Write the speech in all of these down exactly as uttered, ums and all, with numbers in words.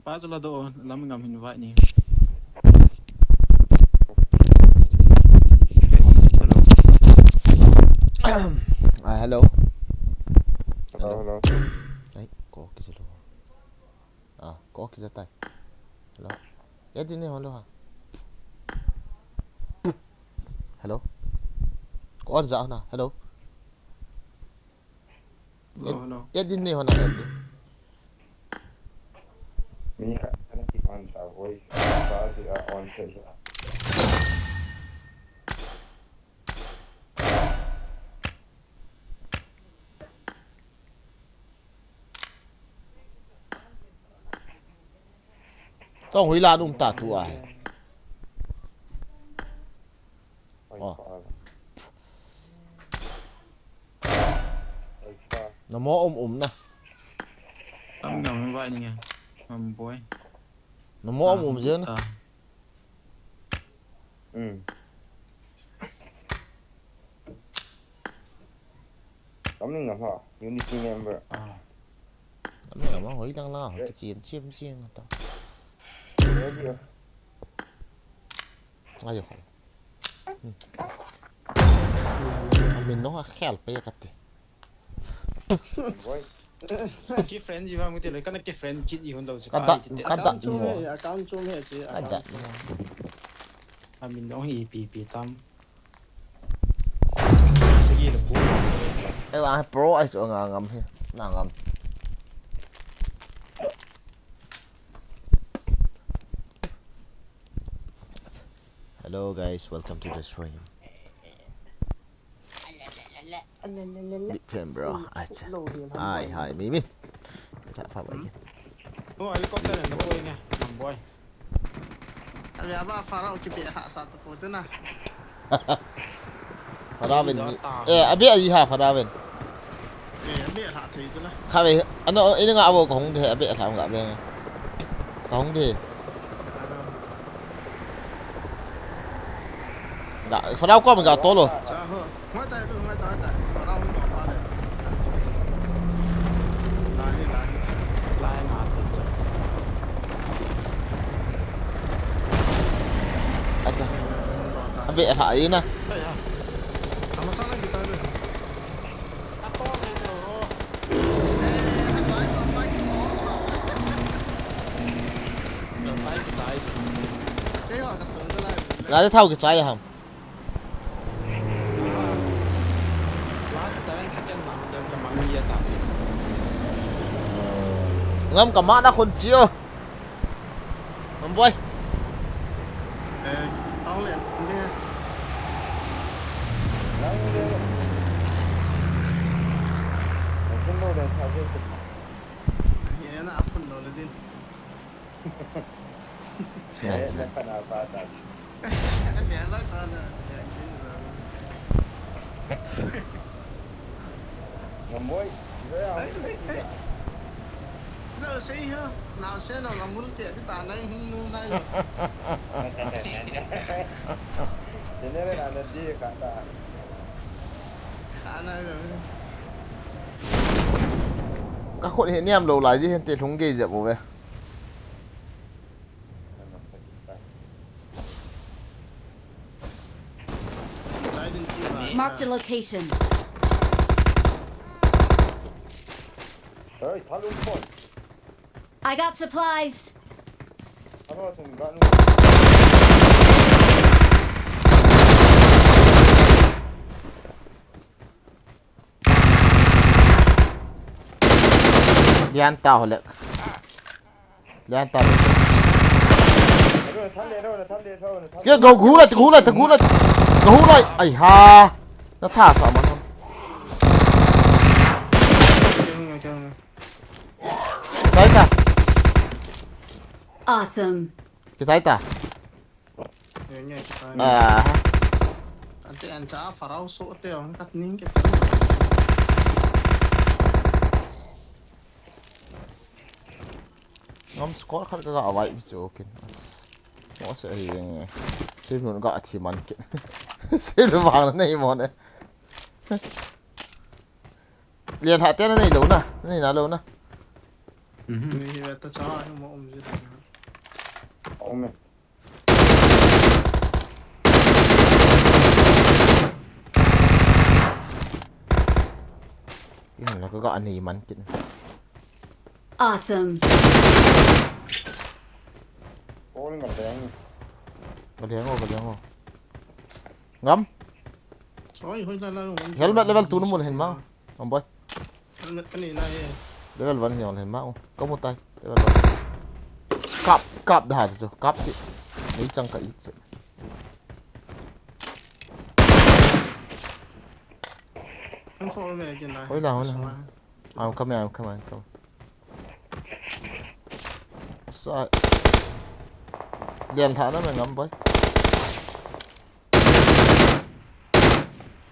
Pa chu la do, lam ngam hin vai ni. Ah, hello. Hello, hello. Ai, ko kisa lo. Ah, ko kisa tai. Hello. Ya din ne hon lo ha. Hello. Ko or ja na. Hello. Hello, hello. Ya din ne hon na ya din. Mika, kana ki on sa voice. Sa si a on sa. Tong hui la dum ta tu ai. Oi, Oh. pa. Oi, pa. Na mo um um na. Tam ngam hin vai ni nge. Ngam boi. Na mo um um je na. Ah, Hmm. Kam ning ngam ha, unity member. ah. Kam ning ngam ha, hoi lang lang, hoi ka chim chim chim ta. Ready. Ai yo. Hmm. Amin no a khel pe ka ti. Boy. Ki friend ji va mu ti le, kana ki friend kit ji hun lo si Ka da, ti. Ka da Account chom mo. He, account chom he, si Ka da account chom. mo. Amin no hi pi pi tam. Sigi le pu. Eh, a pro ai so nga ngam he. Na ngam. Hello guys, welcome to the stream. Big fan bro. Acha. Hi, hi, Mimi. Cha fa ba ye. Oh, helicopter na boi nge. Ngam boi. Abi aba Farao ki be ha sa to po tu na. Faraven ni. Eh, abi ai ha Faraven. Eh, abi ha thei chu la. Kha ve, ano, ina nga abo ka hung de, abi ha nga ve. Ka hung de. Da, Farao ko ga to lo. Cha ho. Ngai tai tu, ngai tai tai. Farao hung to pa le. La ni, la ni. Lai ma tu. Acha. Abi ha ina. Ai ya. Ama sa na ji ta le. Ka to le lo. Lo tai ki tai si. Gari thao ki chai ham. Last seven second na, dem ka mang ye ta si. Ngam ka ma na khun chi o. Ngam boi. Eh, tao le, nde. Ye na apun lo le din. Eh, na pa na pa ta. Ne la ta na, ne din lo. Ngam boi. Lo sei ho, na se no ngam bul te, ta na hung nu na lo. General ana di ka ta. Ka na lo. Ka khut hi niam lo lai ji hen te lhung gei jep u ve. Sai din ti ba. Marked a location. Oi, thalung pon. I got supplies. Ano sung ga nu. Lian ta ho le. Lian ta le. Ano thale, ano thale, ano thale. Ke go gu la, gu la, gu la. Go la. Ai ha. Na tha sa man. Sai ta. Awesome. Ke sai ta. Ye, ye, sai. Ah. Ante an cha Farao so te on kat ning ke. Ngam score khat ka ga vai chu kin. Mo se hi nge. Te nun ga thi man kin. Se lu vang nei mo ne. Lian ha te na nei lo na. Nei na lo na. Mhm. Ni hi ta cha hi mo um ji ta. Om e. Ina ka ga ani man kin. Awesome. Ol nga deng. Ka deng o, ka deng o. Ngam? Oi, hoi la la. Helmet level two na mu le hin ma. Ngam boy. Helmet ka nei na e. Level one hi ol hin ma. Ka mu tai. Level one. Kap, kap da ha chu. Kap ti. Nei chang ka i chu. Hoi la, hoi la. I'm coming, I'm coming, I'm coming. Sa. Lian tha na me ngam boy.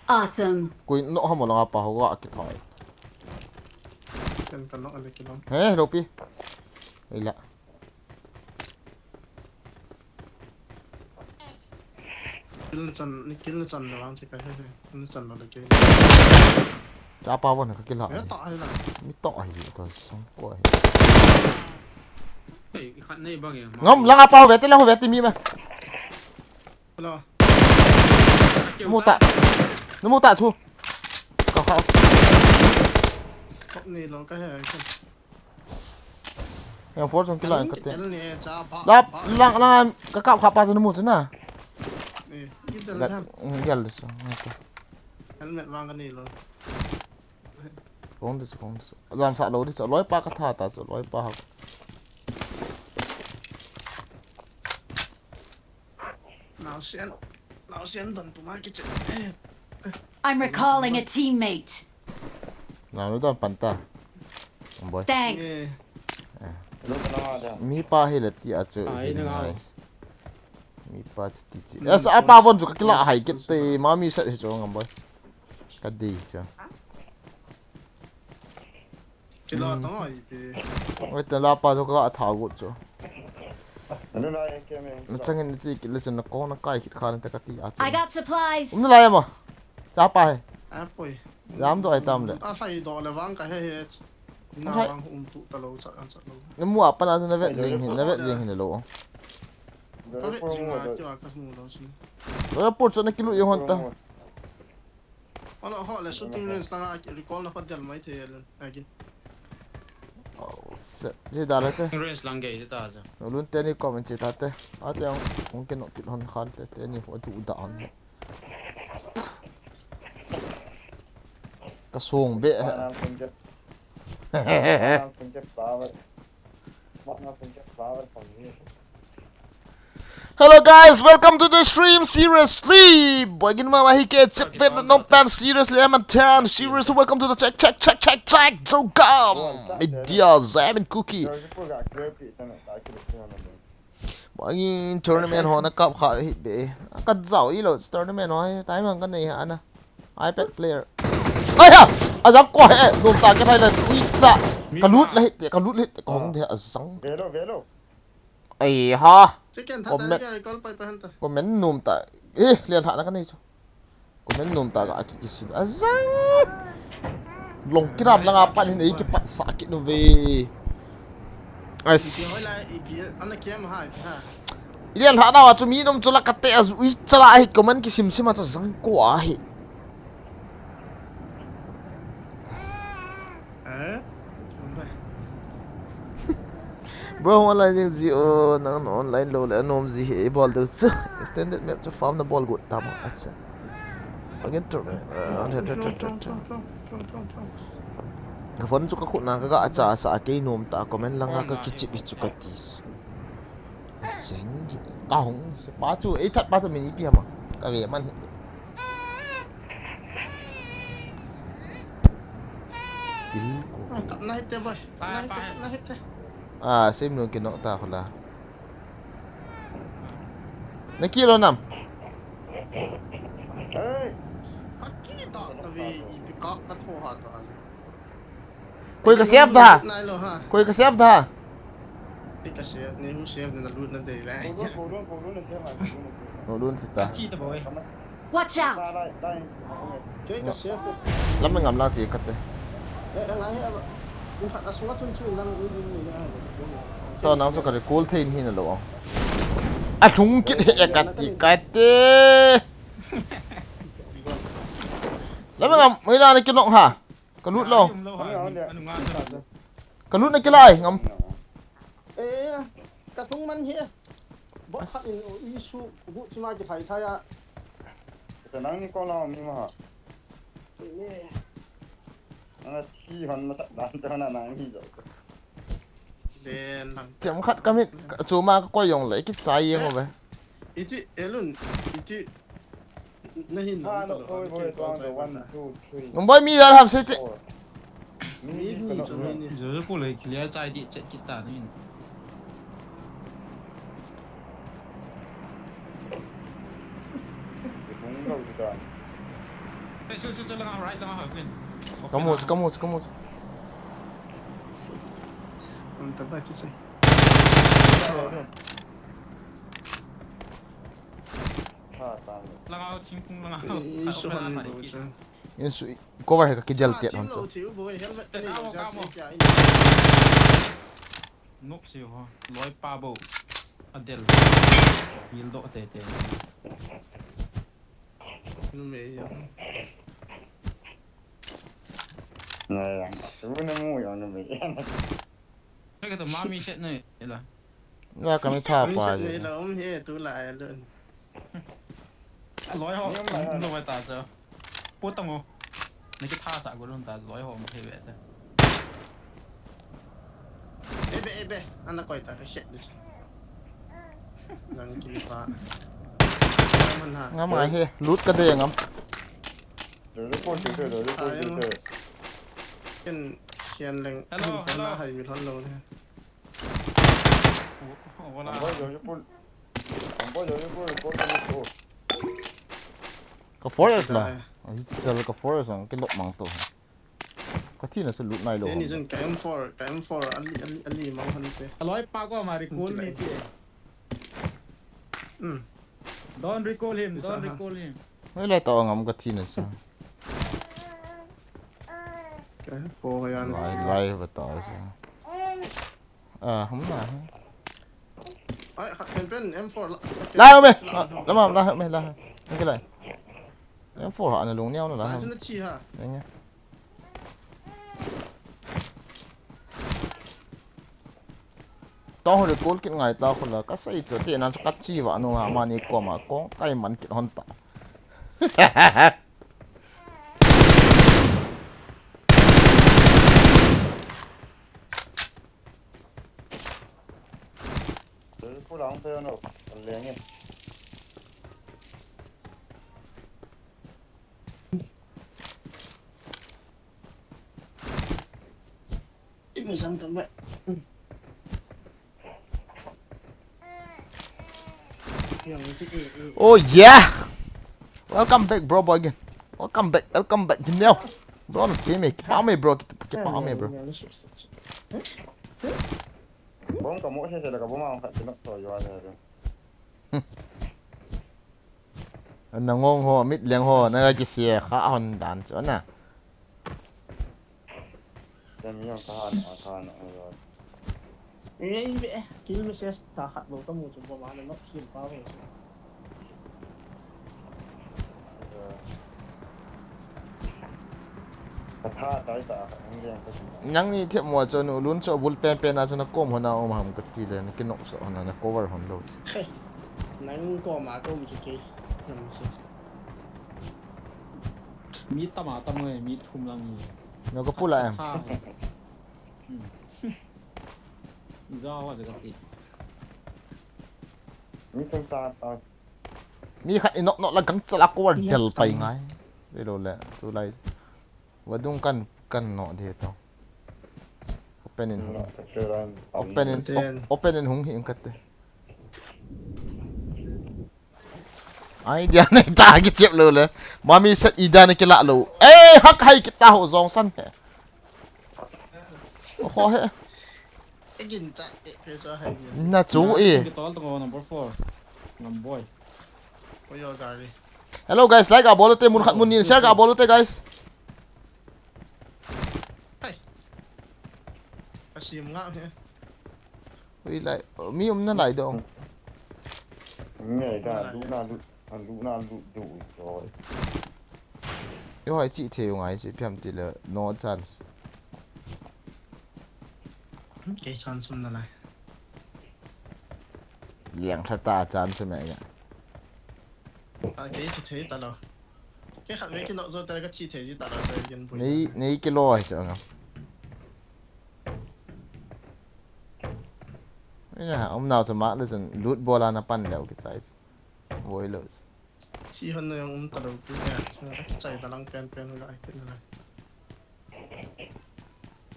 Awesome. Kui no ha mo langa pa ho ga ki thoi. Ken ka no ale ki long. He, lo pi. Ila. Kill na chan, ni kill na chan na vang che ka he he. Kill na chan na le ke. Cha pa von ka kill ha. He ta ai la. Mi to ai to sang ko ai. Hey, i khat nei bang e. Ngam langa pa ho ve te, lang ho ve te mi ma. Hello. Namu ta. Namu ta chu. Ka kha. Stop ni lo ka he ai. Yang force kila ka te. Kitel ni cha pa. La, pa. Lang, lang, ka kap kha pa chu namu chu na. Ni, kitel la, ni. Mm, gel de so. Okay. Helmet vang ka nei lo. Kong de so, kong de so. Jam sa lo de so. Loi pa ka tha ta so, loi pa ha. Naosen, naosen don tu ma kiche. I'm recalling a teammate. Nanu don pan ta. Boy. Thanks. Eh. Mi pa hi le ti a chu. Ah, hi ina hai. Mi pa chu ti chi. Yes, a pa von chu ka kila hai kit te. Ma mi sa hi chu ngam boy. Ka di chu. Kila ta ngai pi. Oi, te la pa chu ka tha got chu. Anu na e ke me. Na changin chi kit le chun na kong na kai kit khan te ka ti a chu. I got supplies. Um na lai ma. Cha pa he. A poi. Jam do ai tam le. A sai do le vang ka he he. Na vang um tu ta lo cha an cha lo. Na mu a pa na na vet jing hin, na vet jing hin lo. Ka vet jing a ki a ka mu lo si. Lo pur chu na kilu ye hon ta. Ala ho le shooting range langa recall na phadel mai thei le again. Oh, set. Ji da le te. Shooting range lang gei ta ja. No lun te ni comment chi ta te. A te ang kong ke no kit hon khan te, te ni ho du da an. Ka song be. Ana kun je. Ana kun je pa. Hello guys, welcome to the stream. Seriously, boy, gin mama hi ke chip vet no pan seriously, I'm a tan. Seriously, welcome to the check, check, check, check, check. Zogam. Media, Zam and Cookie. Boy, tournament ho na kap kha hi be. Ka zau i lo tournament ho, time ang ka nei ha na. iPad player. Ai ha! A jang ko he, dum ta ke thai la, ui cha. Ka lut la hit, ka lut hit, ka hong de a jang. Velo, velo. Ai ha. Comment. Comment num ta. Eh, lian tha na ka nei chu. Comment num ta ka ki ki sim. A jang. Long kiram langa pan hin ei ki pat sa ki nu ve. Ai. Ipi hoi la, ipi, ana kiam ha, ipi ha. Ilian lhah nau a chu mi nom chu la ka te a zu i chala hi comment kisim sim a chu jang ko a hi. Eh? Bro, online jing ji o, nang online lo le anom ji hi bol deu chu. Extended map chu farm na bol got tam a cha. Again to me. Ka phone chu ka khut na ka ga cha sa kei nom ta comment langa ka kichip hi chu ka ti. Seng, ka hong, pa chu, ei that pa chu min ipi ham a. Ka ve man hi. Til ko. Ah, tap na hite boy. Tap na hite, tap na hite. Ah, sim nung kinok ta khula. Na kilo nam. Hey. Ka ki ta ta ve ipi ka ka tho ha ta. Koi ka save da. Nai lo ha. Koi ka save da. Koi ka save, ni hung save na lut na dei lai. No lun sita. Chi ta boy. Watch out. Koi ka save. Lam ngam la chi ka te. Eh, eh, ngai he ba. In fact, a sunga chun chu nang u ding ni na. To nang chu ka recall thei in hi na lo. A lhung kit he ka ti ka te. Lama ngam, mai na na kinok ha. Ka lut lo. Ka lut na kilai ngam. Eh, ka thung man hi. Bot khat in issue gu chima ki thai thai a. Ka nang ni ko la mi ma ha. Ni. Ana thi hon ma tak dan ta na nang ni jo. Den lang. Kem khat ka mit, chu ma ka koi jong le, ki chai jeng ve. Iti, Elun, iti. Na hin na to, boy, boy, to, one, two, three. Nung boy mi dar ham se ti. Four. Mi ni chu, mi ni. Zo zo ko le clear chai ti chet kita ni. Kamu, kamu, kamu. Ang taba ti sai. Langa thingphung langa. Insu cover he ka kidel tet hon chu. Nok si ho, loi pa bo. Adel. Bil do te te. Nu me ya. Na ya, su na mu ya nu me ya. Ka to mami set na ila. Na ka mi tha pa. Set na ila um he tu la ya lo. Loi ho, loi ta cha. Pu tang o. Na ki tha cha go lun ta loi ho ma he ve ta. Ebe, ebe, ana koi ta ka set dis. Nang ki pa. Man ha. Ngam ai he, lut ka de ngam. Lo lo ko ti lo lo ko ti. Ken sian leng. Hello, hello. Hai mi lon lo ne. Boy, yo, yo, pull. Boy, yo, yo, pull. Pull, pull, pull. Ka forest la. Ai, sel ka forest ang kilok mang to. Ka thi na sa lut nai lo. Ni jun ka M four, ka M four ali ali ali mang han te. Aloi pa ko ma recall ni ti. Hmm. Don't recall him, don't recall him. Noi lai ta ngam ka thi na sa. Ka po ka yan. Lai lai ba ta sa. Ah, hum na. Ai, ha, pen pen M four la. La me. La ma la me la. Nang kilai. M four ha na lung niau na la. Ai, jun chi ha. Nang. Tong hori kol kit ngai ta khula ka sai chu te nan chu ka chi va nu ha mani koma kong kai man kit hon ta. Pulang pe no, lenge. Ibu sang tembe. Oh yeah. Welcome back, bro, boy again. Welcome back, welcome back. Gini bro, na team eh. Kipa me, bro. Kipa me, bro. Bom ka mo se se la ka bom ang khat nok to yo ya. Na ngong ho, mit leng ho, na kisia kha hon dan chu na. Temi ang kahan, kahan ang yo. Eh, eh, kill message ta khat lo ka mu chu bom ang nok kill pa ho. Nangni thep mo chu nu lun chu bul pen pen a chu na kom hona um ham ka ti le na kinok so hona na cover hon lo. Nang kom a kom chu ke. Nang si. Mi tam a tam nge, mi thum lang ni. No ka pula em. Jawa ja ka ti. Mi thum ta ta. Mi khat i nok nok la gangchal a cover del pai ngai. Ve lo le, tulai. Vadung kan, kan nok de to. Open in hung. Open in, open in hung hi in kate. Ai, dia nei ta kichep lo le. Mami set i dan kila lo. Eh, hak hai kita ho jong san he. Ho he. Egin cha, eh, pressure hai. Na chu e. Tol to number four. Number boy. Hello guys, like a bol te mun khat mun ni share ka bol te guys. Hai. Ka sim nga he. Ui lai, mi umna lai do. Ngai da, lu na lu, lu na lu du so. Yo hai chi the ngai chi piam ti le no chance. Kei chance um na lai. Liang tha ta chance me ya. A kei chi thei ta lo. Kei khat ve kei lo zo ta ka chi thei ji ta lo zo yin bu. Nei, nei kilo hai cha nga. Ina, um nau cha ma le chan loot bol ana pan leo ki size. Voi lo. Chi hon na yong um ta lo ki ya. Chi na ki chai ta lang pen pen ga ai pen na.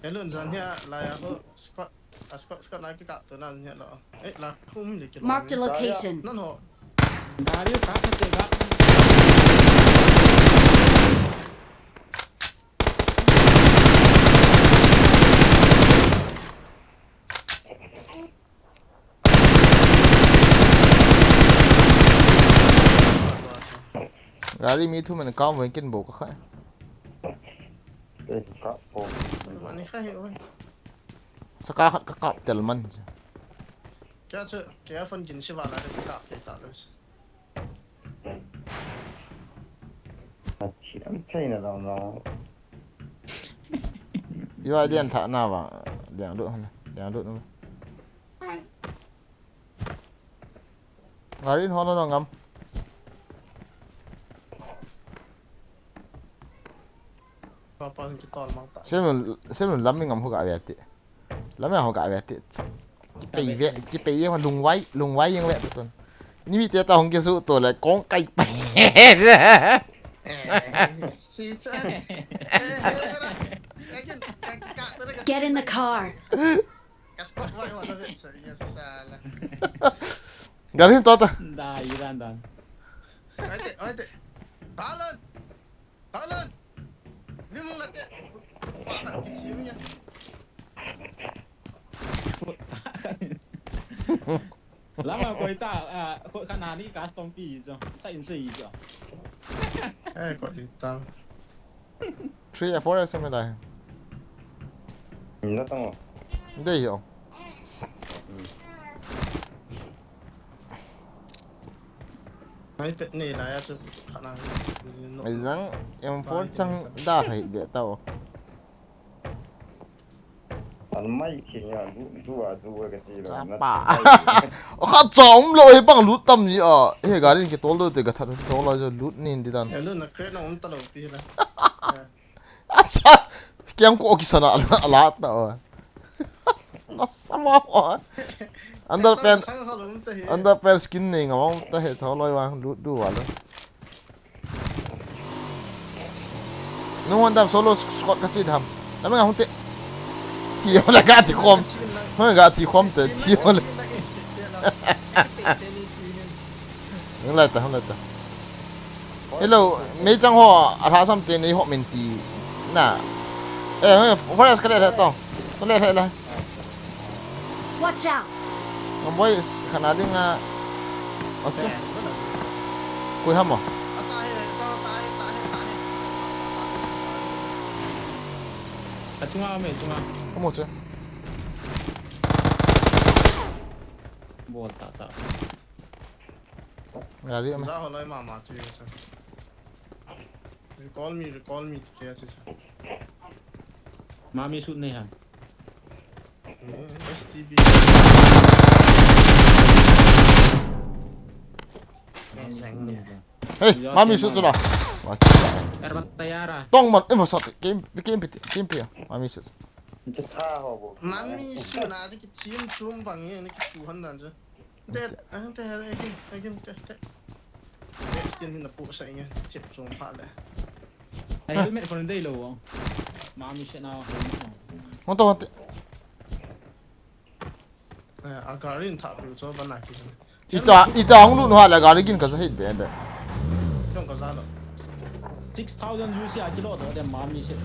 Hello, jan hia lai a ho squad, a squad, squad lai ki ka tu nan hia lo. Eh, la khum le ki lo. Marked a location. Nan ho. Gari ka ka te ga. Gari mi thu man kam wen kin bo ka kha. Te ka po. Mani kha hi oi. Saka khat ka kap tel man. Kya chu, kya phone kin si wala ka pe ta lo. Achi am chai na dong dong. Yo ai lian tha na ba. Lian lut hana. Lian lut na. Gari in hon na ngam. Papa ki tol mang ta. Sem lun, sem lun lam mi ngam ho ga ve ti. Lam mi ho ga ve ti. Ki pei ve, ki pei ye lung wai, lung wai yeng ve ta ton. Ni mi te ta hong ke su to le kong kai pai. Si sa. Get in the car. Ka spot wai wala ve sa. Yes sala. Gari in to ta. Da iran dan. Oi te, oi te. Balon. Balon. Ni mung la te. Wa ta ki chi ya. Lama koi ta, ah, koi kana ni ka stompi jo. Sa in sei jo. Eh, ko di ta. Three ya four ya sem lai. Ni na tang. Dei yo. Mai pet ni la ya chu kana. Mai jang M four chang da thai de tao. An mai khin ya du du a du ka ti lo. Chapa. O kha cha um lo he bang lut tam ji a. He gari ki tol do te ka that so la jo lut nin di dan. Hello na crate na um ta lo pi la. Acha. Kiang ko ki sana la la ta. No sama. Underpants. Underpants skin nei ngam ta he tho loi wang lut du wala. Nung wan dam solo squad ka chi dam. Lam nga hung te. Thi ho la ga thi khom. Ho ga thi khom te thi ho la. Hung lai ta, hung lai ta. Hello, mei chang ho, a tha sam te nei ho min ti. Na. Eh, eh, forest ka le le to. Ka le le le. Watch out! Ngam boy, khana ding a. Acha. Koi ham mo? A chunga me chunga. Kamu chu. Bol ta ta. Gari me. Za ho lai mama chu ya cha. Recall me, recall me, kya se cha. Mami shoot nahi hai. Eh, S T B. Hey, mami shoot chu la. Erban tayara. Tong man, eh, masa, game, game pit, game pit. Mami shoot. Ni ta ho bo. Mami shoot na ki team tum bang ye ni ki two hundred chu. Dead. Ah, te, again, again, te, te. Dead skin na pu sa inge, tip chung pa le. Ai helmet ko dei lo. Mami shoot na helmet. Mo to te. Eh, a gari in tha pu cho ban na ki. Ita, ita hung lut nu ha la gari gin ka sa hit be be. Kong ka za lo. Six thousand U C a kilo do de mami shoot.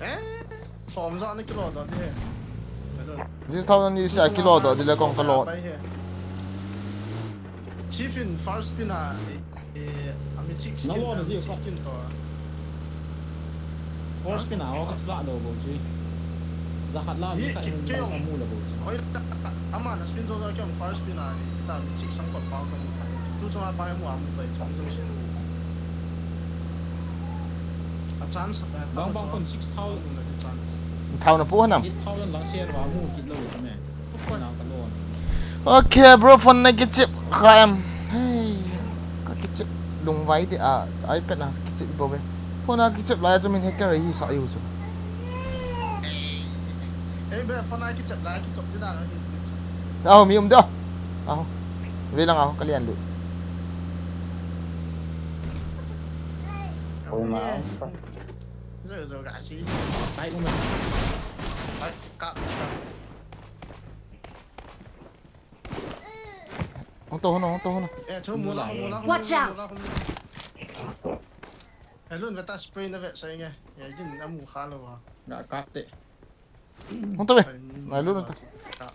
Eh, som za ni kilo do de. Hello. Six thousand U C a kilo do de le kong ka lo. Chief in first pin a, eh, eh, ami six Na skin, lo na ami di six ko. Skin to. First pin a o ka flat do bo ji. Zahat la mi khat in bang ka mu le bo. Oi, ama na spin zo zo kiang first spin a, ta mi chik sang pa pa ka mu. Tu chunga pa mu a mu pai chong jong si. A chance, eh, bang bang kon six thousand na chance. Thau na pu hanam. Eight thousand lang sen wa mu kit lo ka me. Okay, bro, phone na kichep kha em. Hey, ka kichep lungvai de a, iPad na kichep bo ve. Phone na kichep lai chu min hacker hi sa yu chu. Ei be, phone na kichep lai kichep de da na. Aho, mi um de. Aho. Ve lang aho, ka lian lu. Oi ma. Zo zo ga si. Bai um. Bai ka. Hung to, hung to, hung to. Eh, chu mu la, mu la, mu la. Watch out! Hello, veta spray na ve sai nge. Ya jin amu kha lo wa. Ga kap te. Hung to ve. Nai lu ta.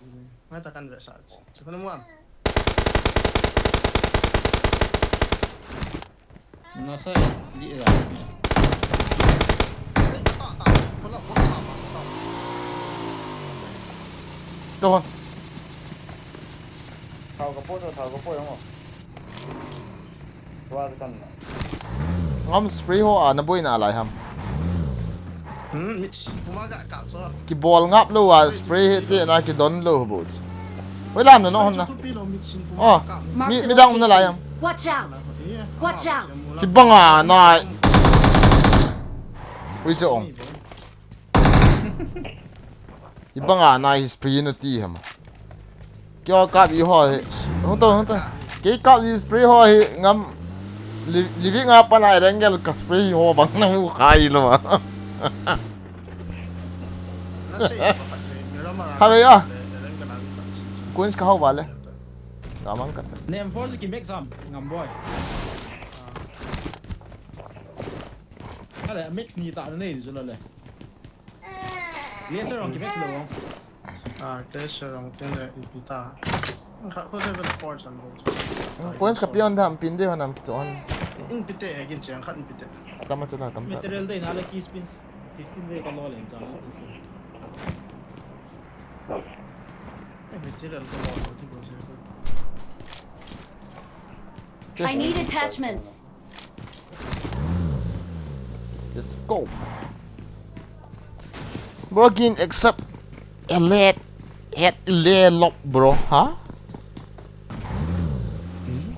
Ngai ta kan ve sa. Chu na mu am. Nasa di la. Ton. Thau ka po to, thau ka po jong. Tua ka tan. Ngam spray ho a na boi na lai ham. Hmm, mi puma ga ka so. Kibol ngap lo a spray he te na kidon lo bo. Wei lam na no hon na. Oh, mi, mi dang um na lai ham. Watch out! Watch out! Kibang a nai. Ui cho ong. Kibang a nai hi spray na ti ham. Kio kap i ho hi. Hung to, hung to. Kei kap i spray ho hi ngam li-, living up na rengel ka spray ho bang na mu khai lo. Kha ve a. Coins ka hau vale. Ka mang ka ta. Nem force ki make some ngam boi. Ale make ni ta nei ju le. Laser rong ki make lo. Ah, laser rong ten le ipi ta. Kha ko level four san bo. Coins ka pion dam pin de honam ki chon. In pite he gin chang khat in pite. Tama chula tam ta. Material dei na le ki spin fifteen ve ka lo le chang. Eh, material ko lo ti ko se ko. I need attachments. Let's go. Bro, kin accept elite head le lop, bro, ha?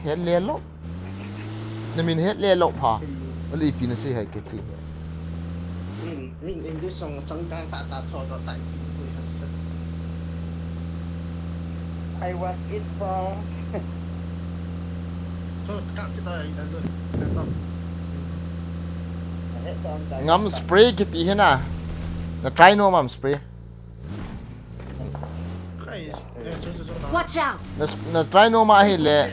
Head le lop? Na min head le lop ha? Ali pi na si hai ke ti. Min, min English song chang kang ta ta tho tho tai. I was it from. Ngam spray kiti hi na. Na try nom am spray. Watch out! Na, na try nom ahi le.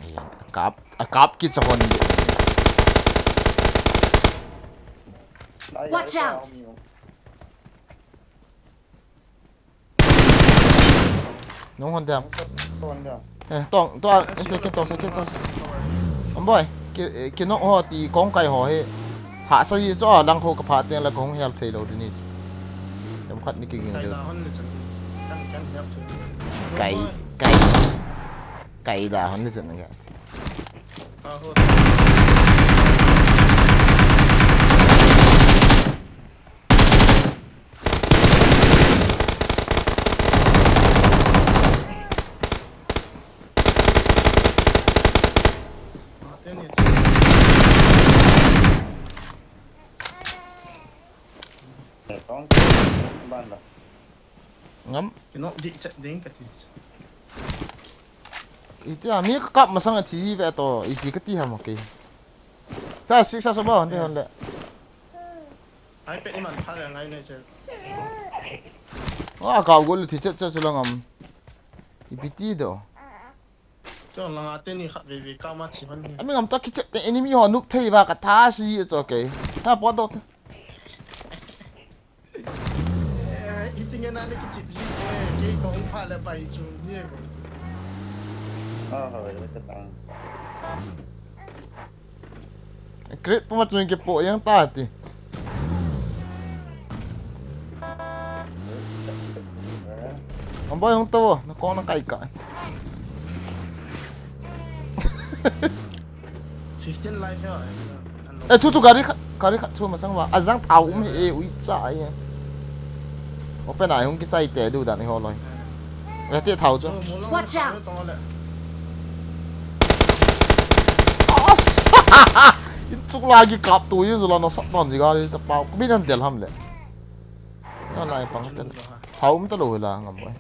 Ayan, akap, akap kit sa kon. Watch out! Nung hon diam. Eh, tong, to, eh, ke, ke, to, ke, to. Amboi, ke, ke no ho ti kong kai ho he. Ha sa yi cho lang ho ka pha teng la kong hel thei lo di ni. Em khat ni ki ging de. Kai, kai. Kai da hon ni chen ga. Ngam. Kino di chat ding ka ti. Iti a mi ka kap masang a thi ve to, iti ka ti ham, okay. Cha six a so ba hon de hon le. Ai pe iman pha le ngai ne che. Wa ka gol thi chat chat chu la ngam. Ipi ti do. Cho langa teni khat veve kama chi hon hi. Ami ngam to kiche te enemy ho nup thei va ka tha si cho ke. Ha po do. Nge na ni kichip ji ke, ke kong pha le pai chu ji ko. Ah, ha, le ka tang. Crate puma chun kipoh jeng ta ti. Amboi hung to, na kong na kai kai. Fifteen life ya. Eh, chu chu gari khat, gari khat chu masang ba. Ajang thao um hi e ui cha ai. Open ai hung kichai te du dan hi ho loi. Eh, te thao chu. Watch out! In chuk la gi kap tu yu zula no sat ton ji gari sa pau. Kubi nan del ham le. Na lai pang tel. Thao um ta lo la ngam bai.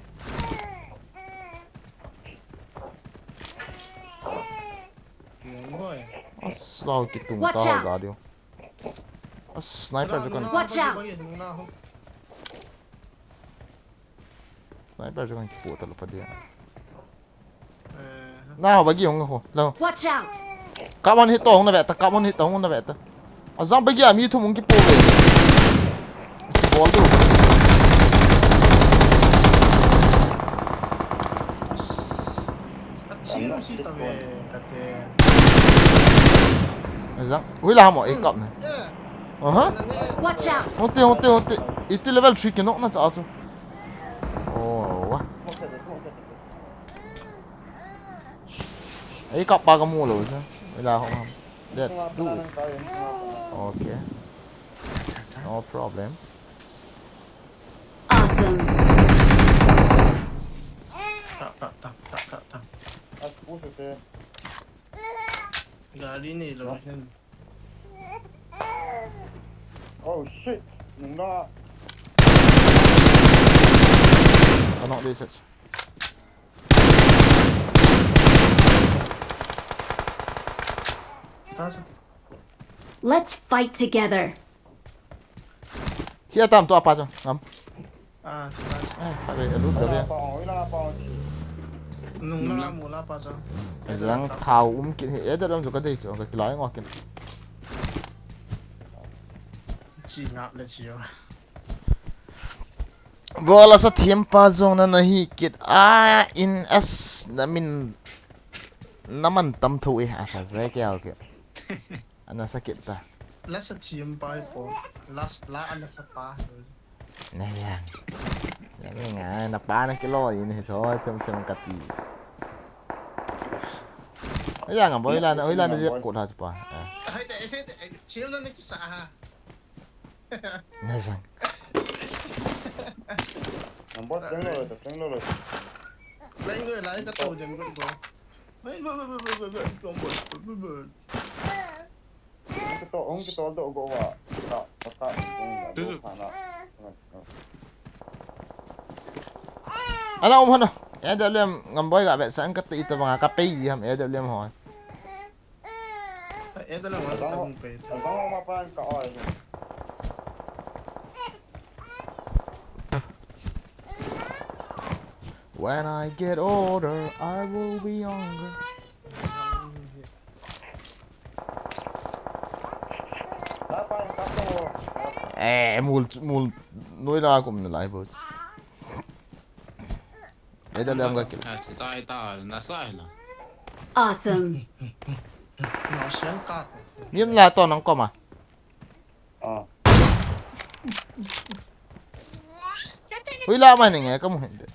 As lau kitung ta ga diu. As sniper chu kan. Watch out! Sniper chu kan kipu ta lo pa dia. Na ho bagi hong ho. Lo. Watch out! Ka mon hit to hong na ve ta, ka mon hit to hong na ve ta. Ajang bagi a mi thum hong kipu ve. Kibol diu. Ajang, hui la mo e kap na. Aha. Watch out! Hote, hote, hote. Iti level three kinok na cha chu. Oh, wa. Ei kap pa ka mu lo cha. Hui la ho. Let's do it. Okay. No problem. Awesome! Ta ta ta ta ta ta. Gari ni lo. Oh shit. Nung na. Ano de sets. Ta sa. Let's fight together. Thia tam to apa cha. Ngam. Ah, ta. Eh, pa be lu ta be. Nung na mu la pa cha. Jang thao um kin he e da lam chu ka dei chu ka kilai ngo kin. Chi ngap le chi yo. Bro, la sa thiam pa jong na na hi kit a in as na min na man tam tho e a cha je ke au ke. Ana sa kit ta. La sa thiam pa po. Last la ana sa pa. Na yang. Ya ni nga na pa na kilo in he cho thiam thiam ka ti. Oi yang a boi la na oi la na je ko tha pa. Hai te ese te thiam na ki sa ha. Na jang. Number teng lo, teng lo. Lai ngai lai ka to jeng ko. Lai ba ba ba ba ba ba. Hung kito, hung kito do go wa. Ta, ta, ta. Ana um hana. A W M ngam boi ga vet sang ka ti ta banga ka pei ham A W M ho. A W M ho ta hung pei. Bang ma pan ka oi. When I get older, I will be younger. Eh, mul mul noi la kum na lai boss. Eh, da lem ga kil. Ah, sai ta na sai na. Awesome. No sian ka. Nim la to nang koma. Ah. Hui la mai ninge ka mu hin de.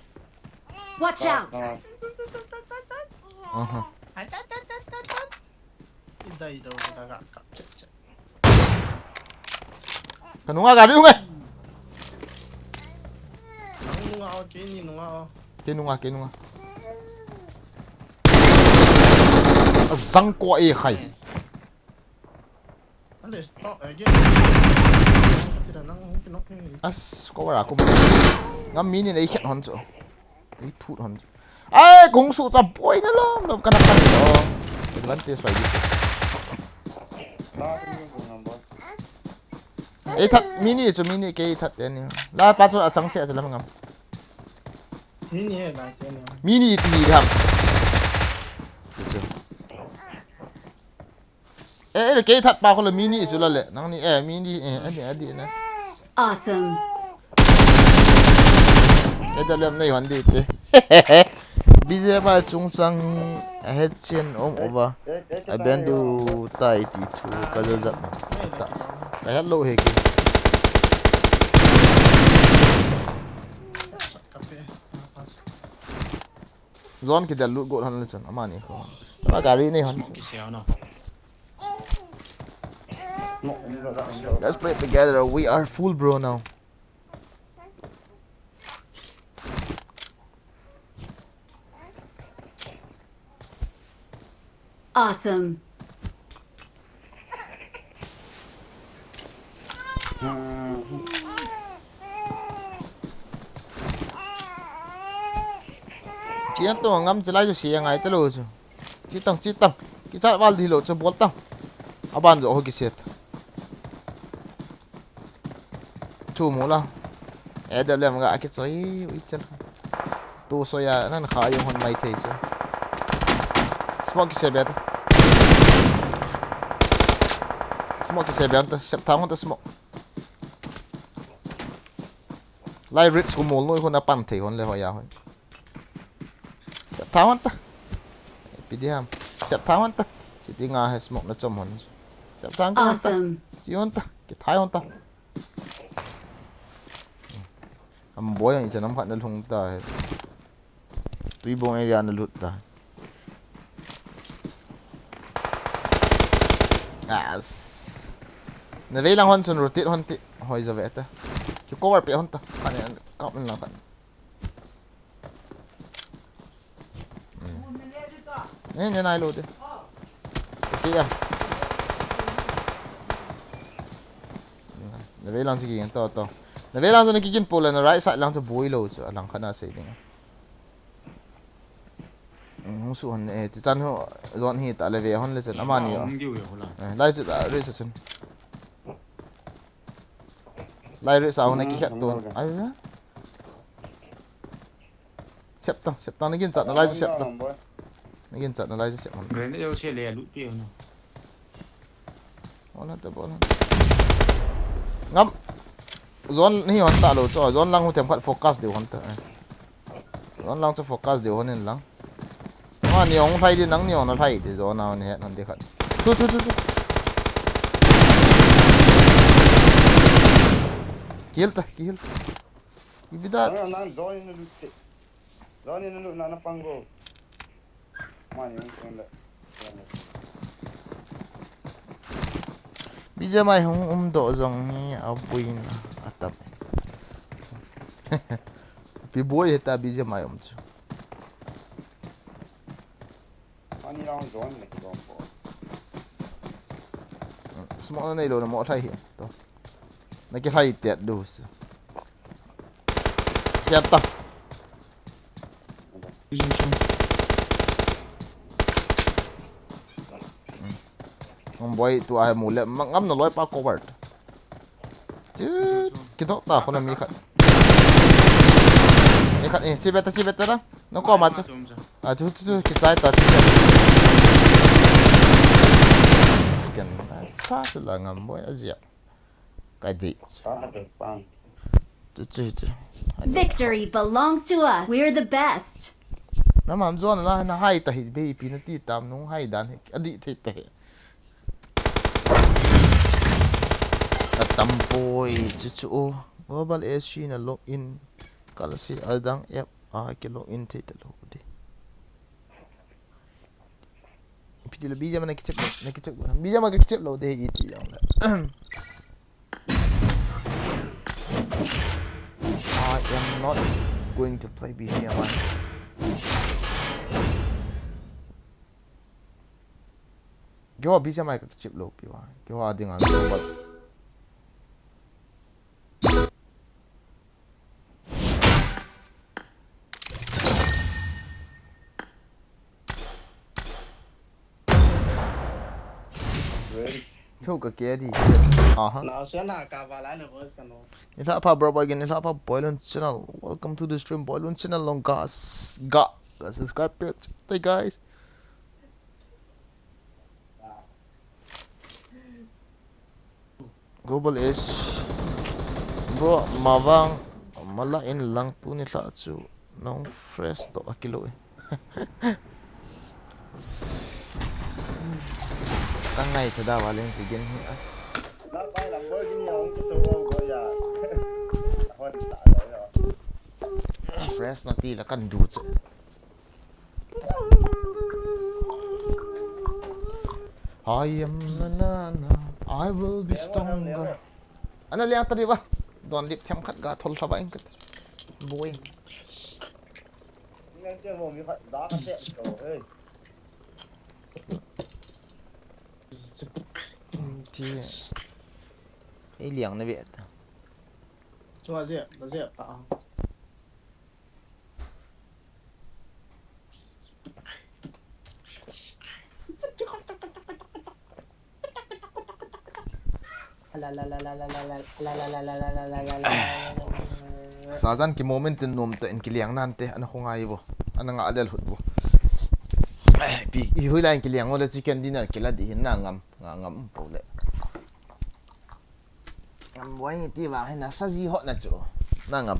Watch out! Aha. Dai do da ga ka. Ka nunga ga riu nge. Nunga o ke ni nunga o. Ke nunga ke nunga. Azang ko e khai. Ande stop again. Tira nang hung kinok ni. As ko wara ko. Ngam mi ni nei khet hon chu. Ei thut hon chu. Ai kung su cha boi na lom lom kana kan lo. Advantage sai di. Ei that mi ni chu mi ni ke that te ni. La pa chu achang se chu lam ngam. Ni ni he na ke ni. Mi ni ti ham. Eh, eh, ke that pa ko le mi ni chu la le. Nang ni eh mi ni eh ani adi na. Awesome. Ai da lem nei hon di te. B J M I chungchang hi a het chen um uva. A ben du tai ti thu ka ja jap. Ta. Ka het lou he ki. Zone kidel lut got hon le chun amani kho. Ama gari nei hon. Smoke kisel na. Let's play together. We are full bro now. Awesome. Chiang to ngam chalai chu sia ngai ta lou chu. Chi tang, chi tang. Kichat val di lou chu bol tang. Aban jo ho kiset. Thu mu la. A W M ga kichoi ui chel. Tu soya nan kha yung hon mai thei chu. Smoke kise be ta. Smoke kise be ta, sep thang hon ta smoke. Lai rit sku mol noi hon apan thei hon le hoya hon. Sep thang hon ta. Pi di ham. Sep thang hon ta. Siti nga he smoke na chom hon. Sep thang hon ta. Awesome. Chi hon ta. Kithai hon ta. Am boi ang ichan am khat na lhung ta he. Tuibong area na lut ta. Yes. Na vei lang hon chun rotate hon ti. Hoi jo ve ta. Ki cover pe hon ta. Khat ne kap lang khat. Ne, ne nai lou de. Kiti a. Na vei lang chu kigin to, to. Na vei lang chu na kigin po le na right side lang chu boi lou chu. Alang khat na sei ding. Hung su hon e, ti chan ho zone hi ta le ve hon le chun. Amani. Hung diu yo la. Eh, lai chu ta, re sa chun. Lai re sa hon na ki khat to. Ai. Sep tang, sep tang, na gin chat na lai chu sep tang. Na gin chat na lai chu sep tang. Grenade yo se le lut pi no. Hon ta, hon ta. Ngam. Zone hi hon ta lou chu, zone lang hu them khat focus diu hon ta. Zone lang chu focus diu hon in lang. Amani hung lhai di, nangni hung lhai di, zone a hon het hon di khat. Chu, chu, chu, chu. Kill ta, kill. Ibida. Nang, nang zone in lut. Zone in lut na na pang go. Mani hung hung le. B G M I hung um doh jong hi a buina a tam. Pi boi heta B G M I um chu. Mani lang zone le ki bom po. Smoke na nei lou na mo lhai hi to. Na ki lhai tet du. Siap ta. Hung boi tu a mu le, ma-, ngam na loi pa cover. Chu, kidok ta khona mi khat. Mi khat, eh, chi beta, chi beta da. No ko ma chu. A chu, chu, chu, kichai ta, chi beta. Ken, sa chu la ngam boi a jia. Ka di. Sa na pe pang. Chu, chu, chu. Victory belongs to us. We're the best. Na mam zone la na hai ta hi be pi na ti tam nung hai dan hi. A di thei ta hi. A tam poi chu chu o. Global A C na log in. Kal si adang app a ki log in thei ta lou di. Pi ti le B G M I na kichep lou, na kichep lou. B G M I ka kichep lou de iti jong le. I am not going to play B G M I. Keiho B G M I ka kichep lou pi va. Keiho a dinga global. Thu ka ke di. Aha. Na se na ka ba la na voice ka no. Ni lha pha bro, again, ni lha pha Boilun channel. Welcome to the stream, Boilun channel long gas. Ga, ga subscribe page. Hey guys. Global Ace. Bro, mavang, Wala in lang tuni lha chu nong fresh to akilo e. Ka ngai tha da wa leng chi gen hi as. Fresh na ti la kan du chu. I am na na na, I will be stronger. Ana liang ta di ba? Don lip them khat ga thol thaba in kat. Boy. Ti. Ei liang na ve ta. Chua je, ta je ta. Sajan ki moment in nom ta in kiliang nan te, ana khongai vo. Ana nga lel hut vo. Pi, i hui la in kiliang vo le chicken dinner kila di hin na ngam, nga ngam po le. Ngam boi ti vang hin na sa ji hot na chu. Na ngam.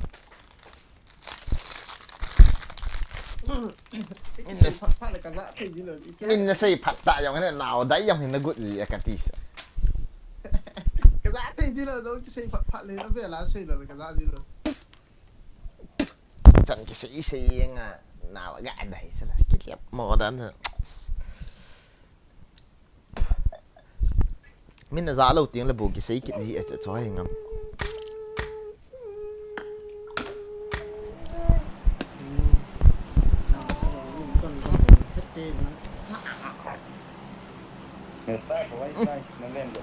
Min na, min na sei phat ta jong hin na nau dai jong hin na gut ji a ka ti. Ka ja thei ji lo, dong ki sei phat phat le, a ve la sei lo, ka ja ji lo. Chan ki sei sei nga nau ga dai sa la, ki liap mo dan sa. Min na ja lo ting le bu ki sei kit ji a chu chu hai ngam.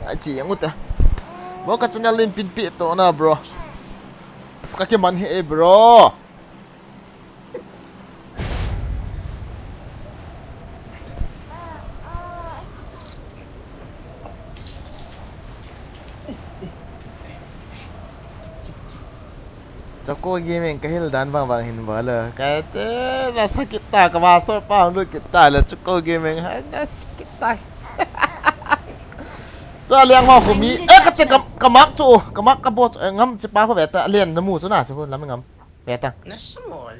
A chi yang uta. Bo ka channel lim pin pi to na bro. Ka ki man he bro. Choco Gaming ka hil dan vang vang hin bol a. Ka te, na sa kit ta ka master pa hung lut kit ta le Choco Gaming ha, na sa kit ta. Tua liang ma khu mi. Eh, ka te ka, ka mak chu, ka mak ka bo chu, eh, ngam chi pa khu ve ta, len na mu chu na chu khu, lam ngam. Ve ta.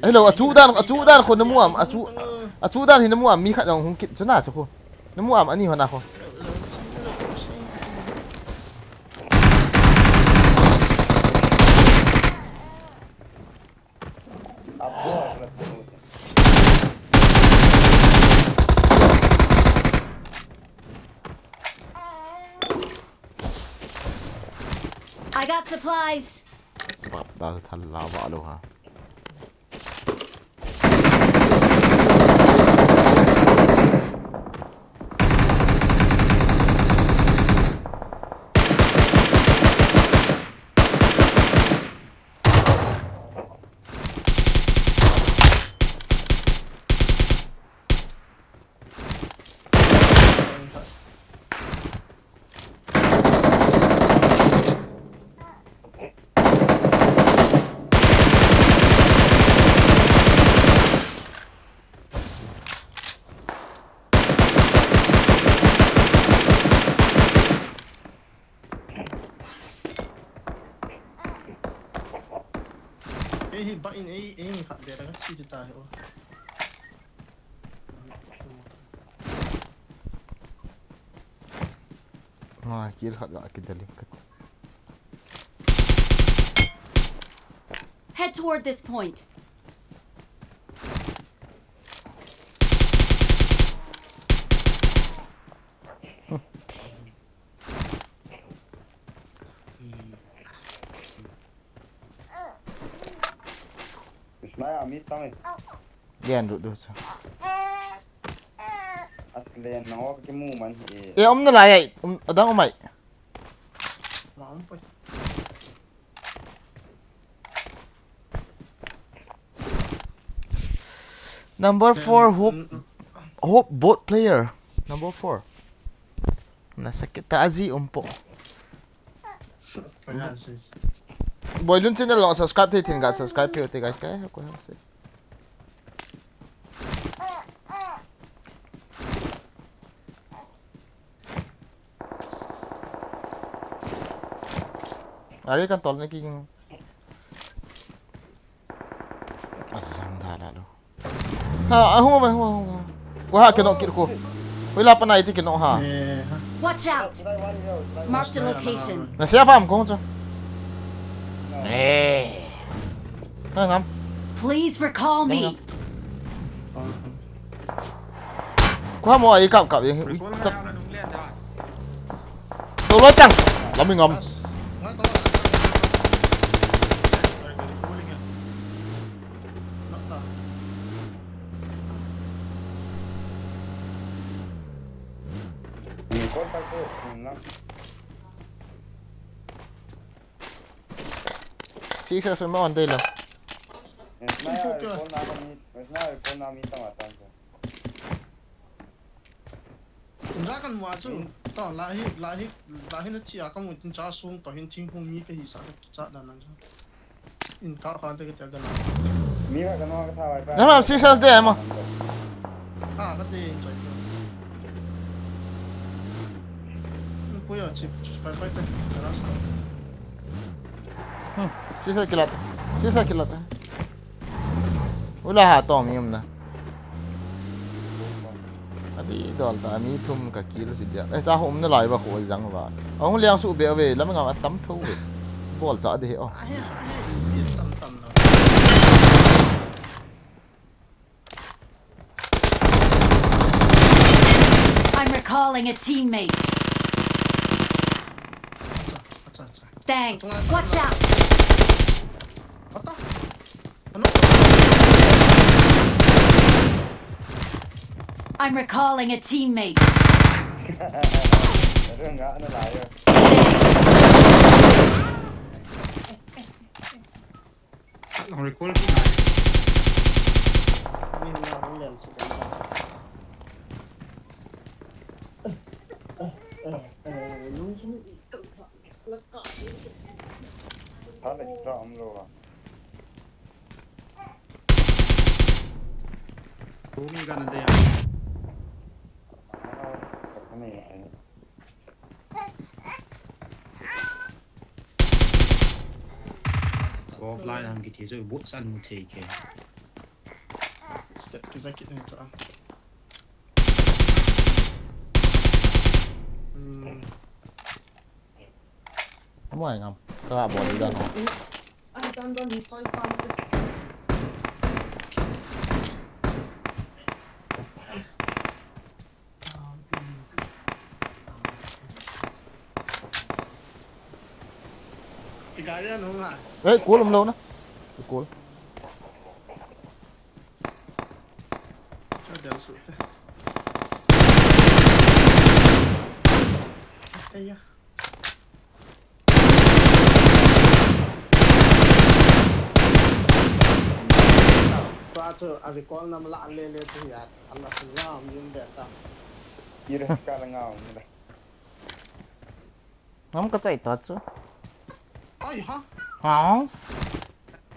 Hello, a chu dan, a chu dan khu na mu am, a chu, a chu dan hi na mu am, mi khat jong hung kit chu na chu khu. Na mu am, ani ho na khu. I got supplies. Rap dal thal la va lo ha. Ei hi ba in ei, ei ni khat be la ka chi ta hi o. Nga, kill khat la kidaling kat. Head toward this point. Ismail, ami tang eh. Gen du du chu. Aslen na ok ki mu man hi. E, um na lai ai, um, adang um ai. Ma um poi. Number four, hope, hope bot player. Number four. Na sakit ta aji umpo. Boilun channel long subscribe thei thin ga subscribe thei te guys, kai ko ha se. Are kan tol ne ki. Ha, a hung, hung, hung, hung. Ko ha, kino kit ko. Ko la panai ti kino ha. Eh, ha. Watch out! Mark the location. Na sia fam ko chu. Eh. Ha, ngam. Please recall me. Ko ha mo ai kap kap. Chat. Tolo chang. Lami ngam. Six S mo on dei la. Inda kan mua chu. Hmm. To la hi, la hi, la hi na chia ka mu tin cha sung to hin thing hung mi ka hi sa ka cha dan nan chu. In ka khan te ka tia ka na. Mi ka ka no ka tha vai pa. Na ma six S de mo. Ha, ka te in choi. Pu ya chi, chi pai pai te. Ka ra sa. Hmm. Six S kilat. Six S kilat. Ula ha to mi um na. Adi dol ta mi thum ka kill si dia. Eh, cha hum na lai ba ko jang ba. Ahung liang su be ve, lam ngam atam tho ve. Bol cha de he o. I'm recalling a teammate. Acha, acha. Thanks. Watch out! What the? Ano? I'm recalling a teammate. Ano nga, ano tayo? Ang recall ko na. Hindi na ako yan, si Ganda. Tale kita amlo. Kumi ka na daya. Offline ham kiti so bot san mu thei ke. Step kisa kit ni cha. Hmm. Amo ai ngam. Ka bol dan ho. Ki gari an hung ha. Eh, kol um lo na. Kol. Cha del su te. Aya. Tua chu a recall nam la le le chu ya. An la sing la mi um be ta. Ira ka la ngau ni la. Ngam ka chai ta chu. Ai ha. Hans.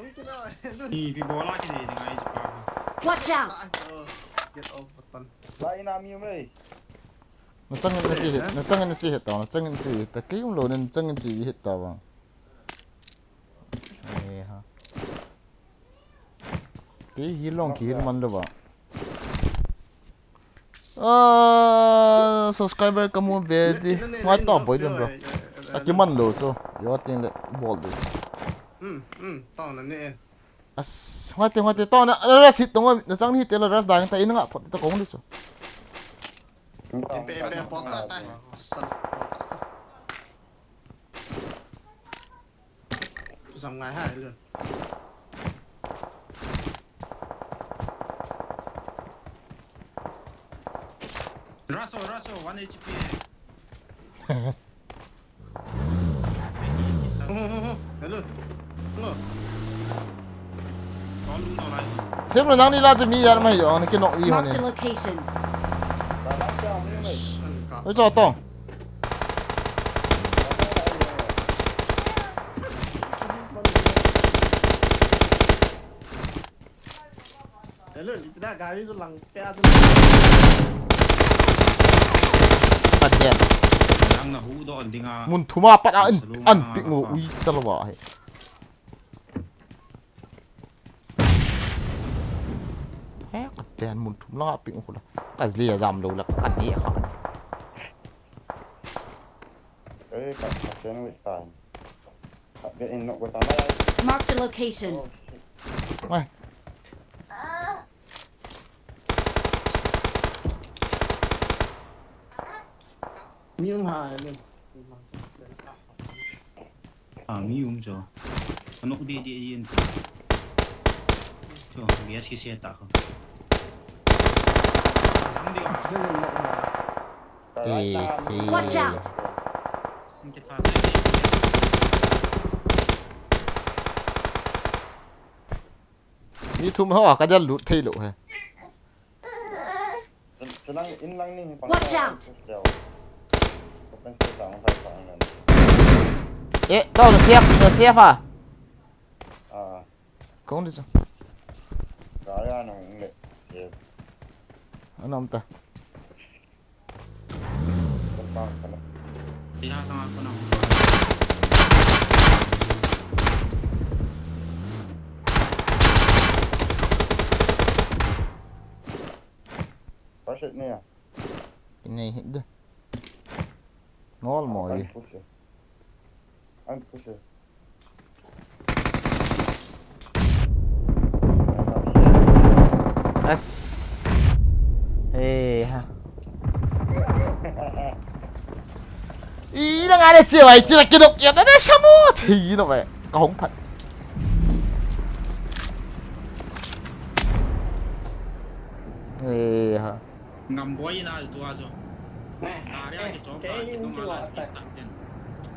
Ui, chu la, lu. Ni pi bola ki ni ngai chu pa. Watch out! Oh, get off button. La ina mi um ei. Na chang in na chi hit, na chang in na chi hit ta, na chang in chi hit ta. Kei um lo nen chang in chi hit ta bang. Eh ha. Kei hi long ki hin man lo ba. Ah, subscriber ka mu be di. Ngai to boi dun bro. A ki man lo chu. Yo ting le bol dis. Hmm, hmm, to na ne. As, ngai te, ngai te, to na, na rush hit tong, na chang hit te la rush dang ta in nga phot ta kong di chu. Pe, pe, pot sa ta. Sal, pot sa ta. Zam ngai ha, Elun. Rush o, rush o, one H P. Oh, oh, oh, oh. Elun. Hello. Sim lo nang ni la chu mi yar mai yo, na ki nok i ho ni. Marked a location. Oi, cho to. Hello, itna gari chu lang pe a chu. Pat den. Lang na hu do an dinga. Mun thuma pat a an, an pik ngo ui chalwa he. He, Len mun thum langa ping khu la. Ka le jam lou la ka ni kha. Ê, ka, ka sen wit ta. Ka be in nok ko ta na. Marked a location. Oh, shit. Ai. Mi um ha ni. A, mi um cho. Anok di di di in. Cho, gas ki se ta ko. Jang di a. Watch out! Mi thum ho ka jal lut thei lou he. Watch out! Eh, tao na siap, na siap a. Kong di chu. Anam ta. Inei hit de. Ngol mo ye. As. Eh ha. Ina nga le che wai tira kidok ya da shamu. Ina wai. Ka hong phat. Eh ha. Ngam boi na tua jo. Kari a kichom ta kichom a la kistak den.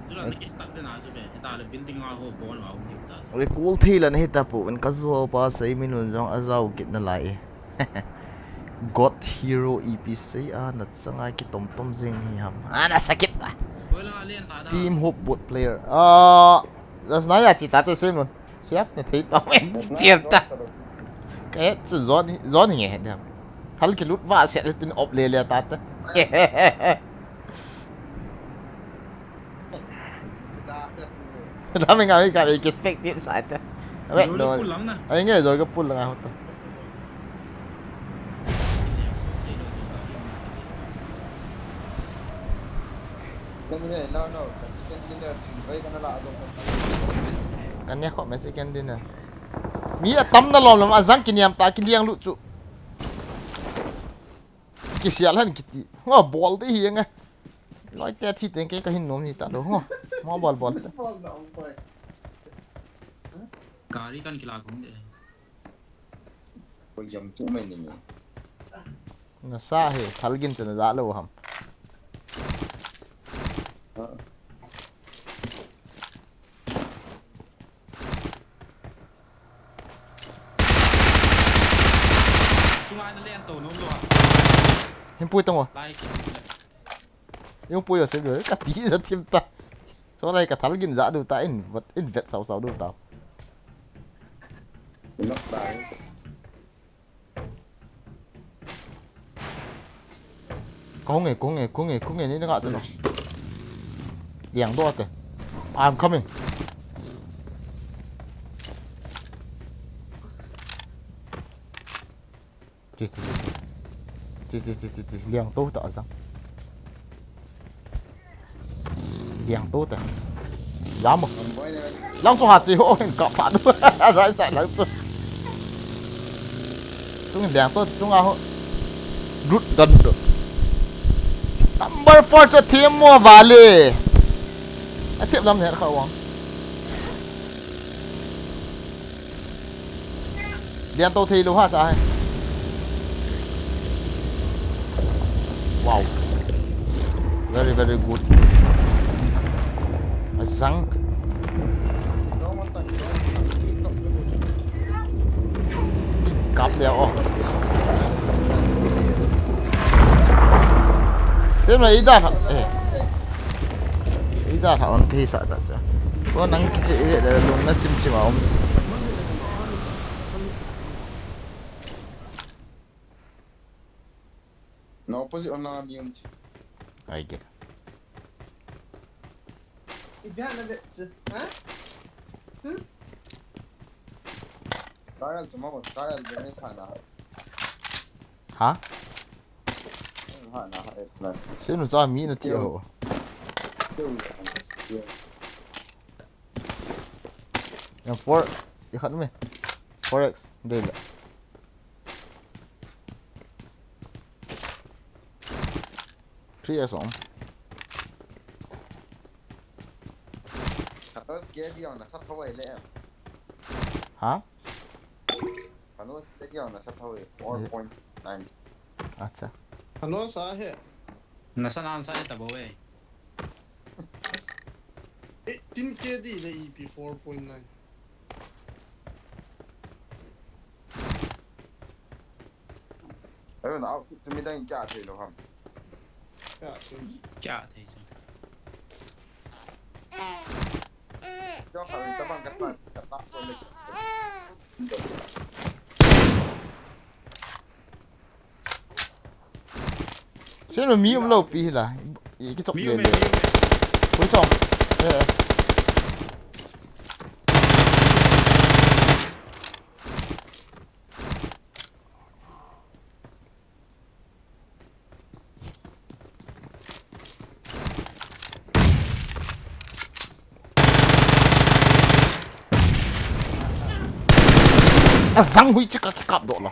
Tula na kistak den a jo be. Heta le building a ho bon a um ta. Oi kul thei la na hita pu. En ka jo pa sei min un jong a jao kit na lai. God Hero E P sei a na changa kitom tom jing hi ham. A na sakit ta. Team Hope bot player. Ah, das na ya chi ta te sei mun. Chef na thei tong en tiam ta. Ka het chu zon hi, zon hi nge het dem. Thal kilut va se tin op le le ta ta. Dam nga ka expect it sa ta. Wait no. Ai nge zor ka pul nga hota. Kan ne kho me chicken dinner. Mi atam na lom lom a jang kiniam ta kiliang lut chu. Kisial han kiti. Ngo bol te hi nge. Loi te thi teng ke ka hin nom ni ta lo ngo. Mo bol bol te. Gari kan kila kong de. Koi jam chu mai ni. Na sa he, thal gin te na ja lo ham. Chunga na len to nom lo a. Hin pui tong o. Lai ki le. Yung pui o se lo, ka ti ja thim ta. So lai ka thal gin ja du ta in vet, in vet sau sau du ta. Nok tai. Kong e, kong e, kong e, kong e, ni nga chalo. Liang do te. I'm coming. Chi, chi, chi, chi. Chi, chi, chi, chi, chi. Liang to ta sang. Liang to ta. Jam mo. Lang chu ha chi ho hin ka pha du. Rai sai lang chu. Chung liang to chung a ho. Rut gan do. Number four chu thim mo vale. A thim lam ne kha wang. Lian to thei lou ha cha hai. Wow. Very, very good. A sang. Kap le o. Sem la ida ha. Eh. Ida ha on kisa ta cha. Ko nang kiche le lung na chim chim a om. Na opposite on na mi um. Ai ke. Ibya na be, ha? Hmm? Kaya sa mo, kaya sa ni sana. Ha? Sinu cha mi na ti ho. Yang four, i khat me. Four X, dei le. Three X om. Khatos ke di ang na sa thawai le. Ha? Khanos ke di ang na sa thawai, four point nine. Acha. Khanos a he. Na sa nan sa he ta bo e. Eh, tin K D le E P four point nine. Ayo, na outfit tu midang kya thei lo ham. Kya thei. Kya thei chu. Kya kha ta bang ka ta, ka ta ko le. Sino mi um lo pi la. I ki chok le le. Koi chong. Eh. Azang hui chika kikap doh lo.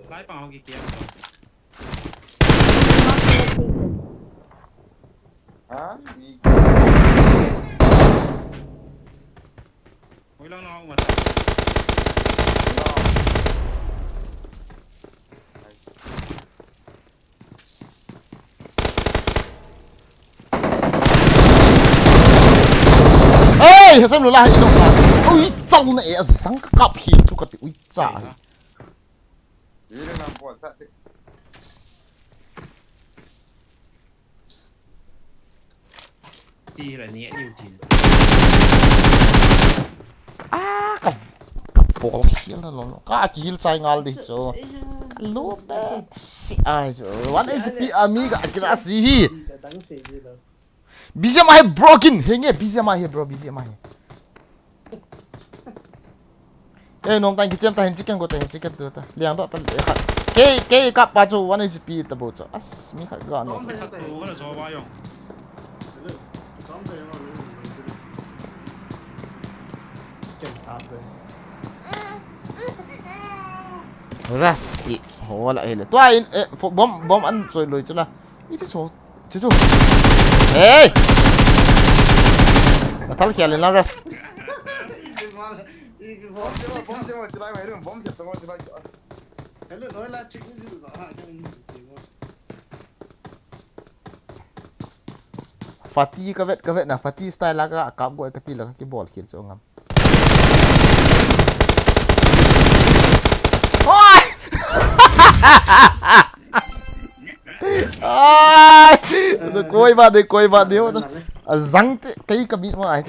Lai pang ho ki kiam to. Ha? Ui lang na ho mata. Hey, hasam lo la hai lo. Ui, chau na e, azang ka kap hi tu ka ti ui cha. Ti la ni a diu tin. Ah, ka, ka bol hial na lo. Ka kihil chai ngal di chu. Ka lo be. Si ai chu. One H P ami ka kila si hi. B G M I he broken. Henge B G M I he bro, B G M I he. Kei nom tang kichem ta hin chicken go ta hin chicken tu ta. Liang do ta le khat. Kei, kei kap pa chu one H P ta bo chu. As mi khat ga no. Tom chu. Khat tu ga la so ba yong. Rusty. Ho la hele. Tua in, eh, fo-, bom, bom an choi loi chu la. Iti so. Chu chu. Hey! Na thal khel in la ras. Bomb se mo, bomb se mo, chilai mai, bomb se mo, chilai. Hello, noi la trick ni ju ba ha, kan ni mo. Fati ka vet, ka vet na, Fati style la ka kap go ka ti la ka kibol khel chu ngam. Oi! Ai! Koi ba de, koi ba de. Azang te, kei ka mi ma ai.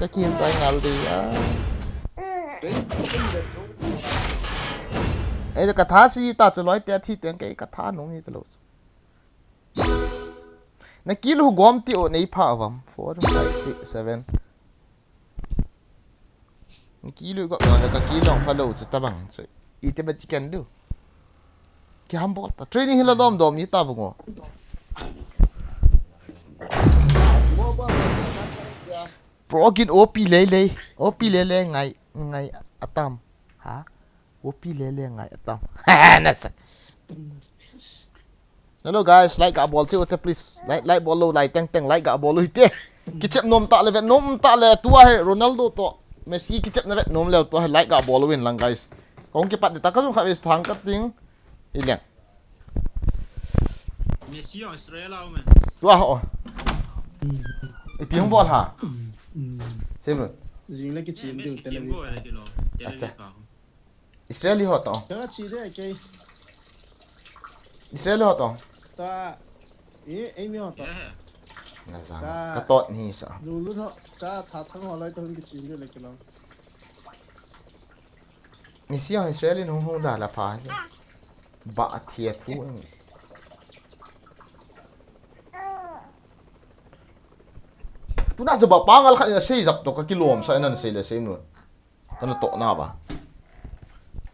Ka kien chai ngal de. Ei, ka tha si ta chu loi te thi teng kei ka tha nung ni ta lo. Na kill hu gom ti o nei pha vam. Four, five, six, seven. Kill u go, ka kill long pha lo chu ta bang chu. Iti ba ti kan do. Ki ham bol ta. Training hila dom dom ni ta bang o. Pro kin O P lei lei. O P lei lei ngai, ngai atam. Ha? O P lei lei ngai atam. Na sak. Hello guys, like ga bol che ute please. Like, like bol lo, like teng teng, like ga bol lo hite. Kichep nom ta le, vet nom ta le, tua he Ronaldo to Messi kichep na vet nom le, tua he like ga bol lo in lang guys. Kong kipat de ta ka jong kha ve thang ka ting. Ileng. Messi ong Israel au men. Tua ho. Ipi hung bol ha. Sem lo. Jing le kichim diu Tel Aviv. Acha. Israeli ho to. Ka chi de kei. Israeli ho to. Ta. E, ei mi ho to. Na jang. Ka tot ni sa. Lu lu ho. Cha tha thang ho lai to hung kichim diu le kilong. Ni si ho Israeli nu hung da la pha. Ba a thia thu. Tuna chu ba pangal khat in asei jap to ka kilom sa nan sei le sei nu. Kana to na ba.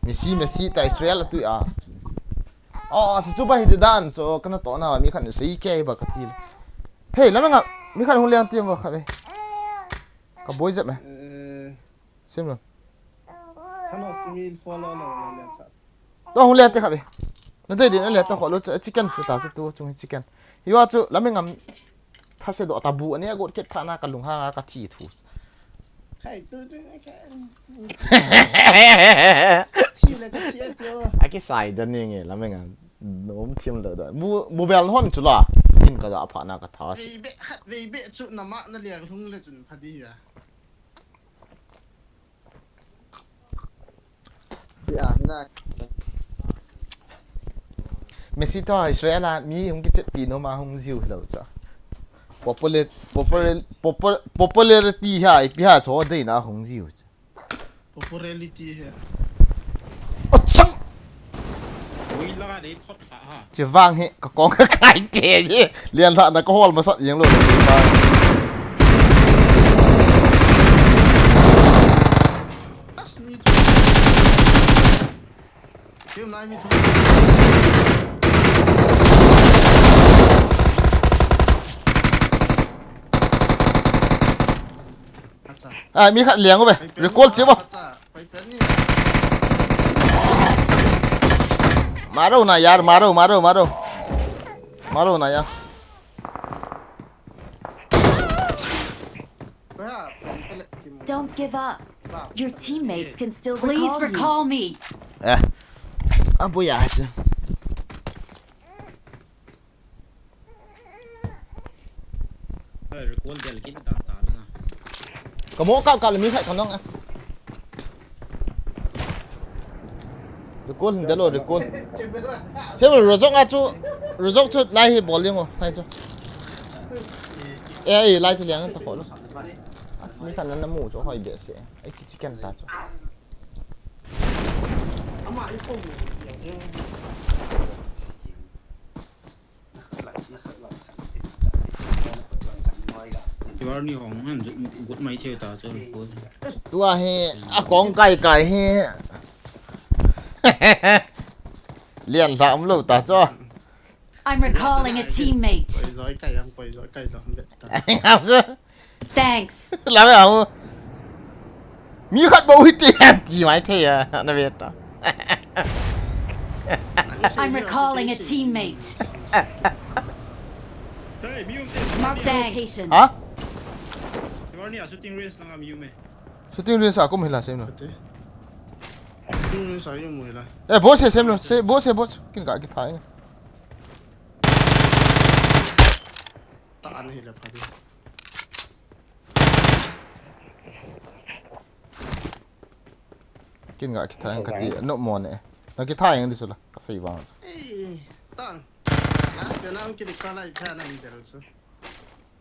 Messi, Messi ta Israel a tui a. Oh, chu chu ba hi de dan so kana to na ba mi khat in sei ke ba ka ti le. Hey, lameng a mi khat hung liang ti ba kha ve. Ka boi jep me. Eh, Sim lo. Kana simi follow lo lo le sa. To hung le te kha be. Na te din le to kho lo chicken chu ta chu tu chung chicken. Hiwa chu lameng am thase do ta bu ani a got ket pha na ka lung ha ka thi thu. Hai tu tu ka. Chi le ka chi a tu. A ki sai da ni nge lameng am. Nom thim lo da. Bu bu bel hon chu la. In ka da pha na ka tha se. Vei be, vei be chu na ma na le hung le chun pha di ya. Messi to Israel a mi hung kichet pi no ma hung jiu lo cha. Popular, popular, popular, popularity ha ipi ha cho dei na hung jiu cha. Popularity he. Achang. Ui la dei thot. Chivang hi ka kong ka kai te hi. Lian la na ka hol masat jeng lo. Ah, mi khat liang u be. Recall che bo. Maro na yar, maro, maro, maro. Maro na yar. Don't give up. Your teammates can still recall you. Please recall me. Eh. Abu ya chu. Ka mo kap kap le mi khat ka nong a. Recall hin delo recall. Sem Rozok a chu, Rozok chu lai hi bol jeng o, lai chu. Eh, eh, lai chu liang ta kho lo. As mi khat na na mu chu hoi be se. Ai ki chicken ta chu. Kibar ni hong han ju gut mai thei ta chu ko. Tua hi a kong kai kai hi. Lian hlam lo ta chu. I'm recalling a teammate. Poi zoi kai ang, poi zoi kai lo han bet ta. Thanks. Lam e amu. Mi khat bou hi ti, ti mai thei a, na ve ta. I'm recalling a teammate. Hey, mi um te. Mark the location. Ha? Kibar ni a shooting range lang a mi um e. Shooting range a kum hila sem lo. Shooting range a um hila. Eh, boss se sem lo, se, boss se, boss. Kin ka ki thai. Ta an hila pha di. Kin ga kithai ang kati, no mo ne. Na kithai ang di sula, ka sei vang. Ei, tang. Na, ka nang kini ka lai pha na mi del su.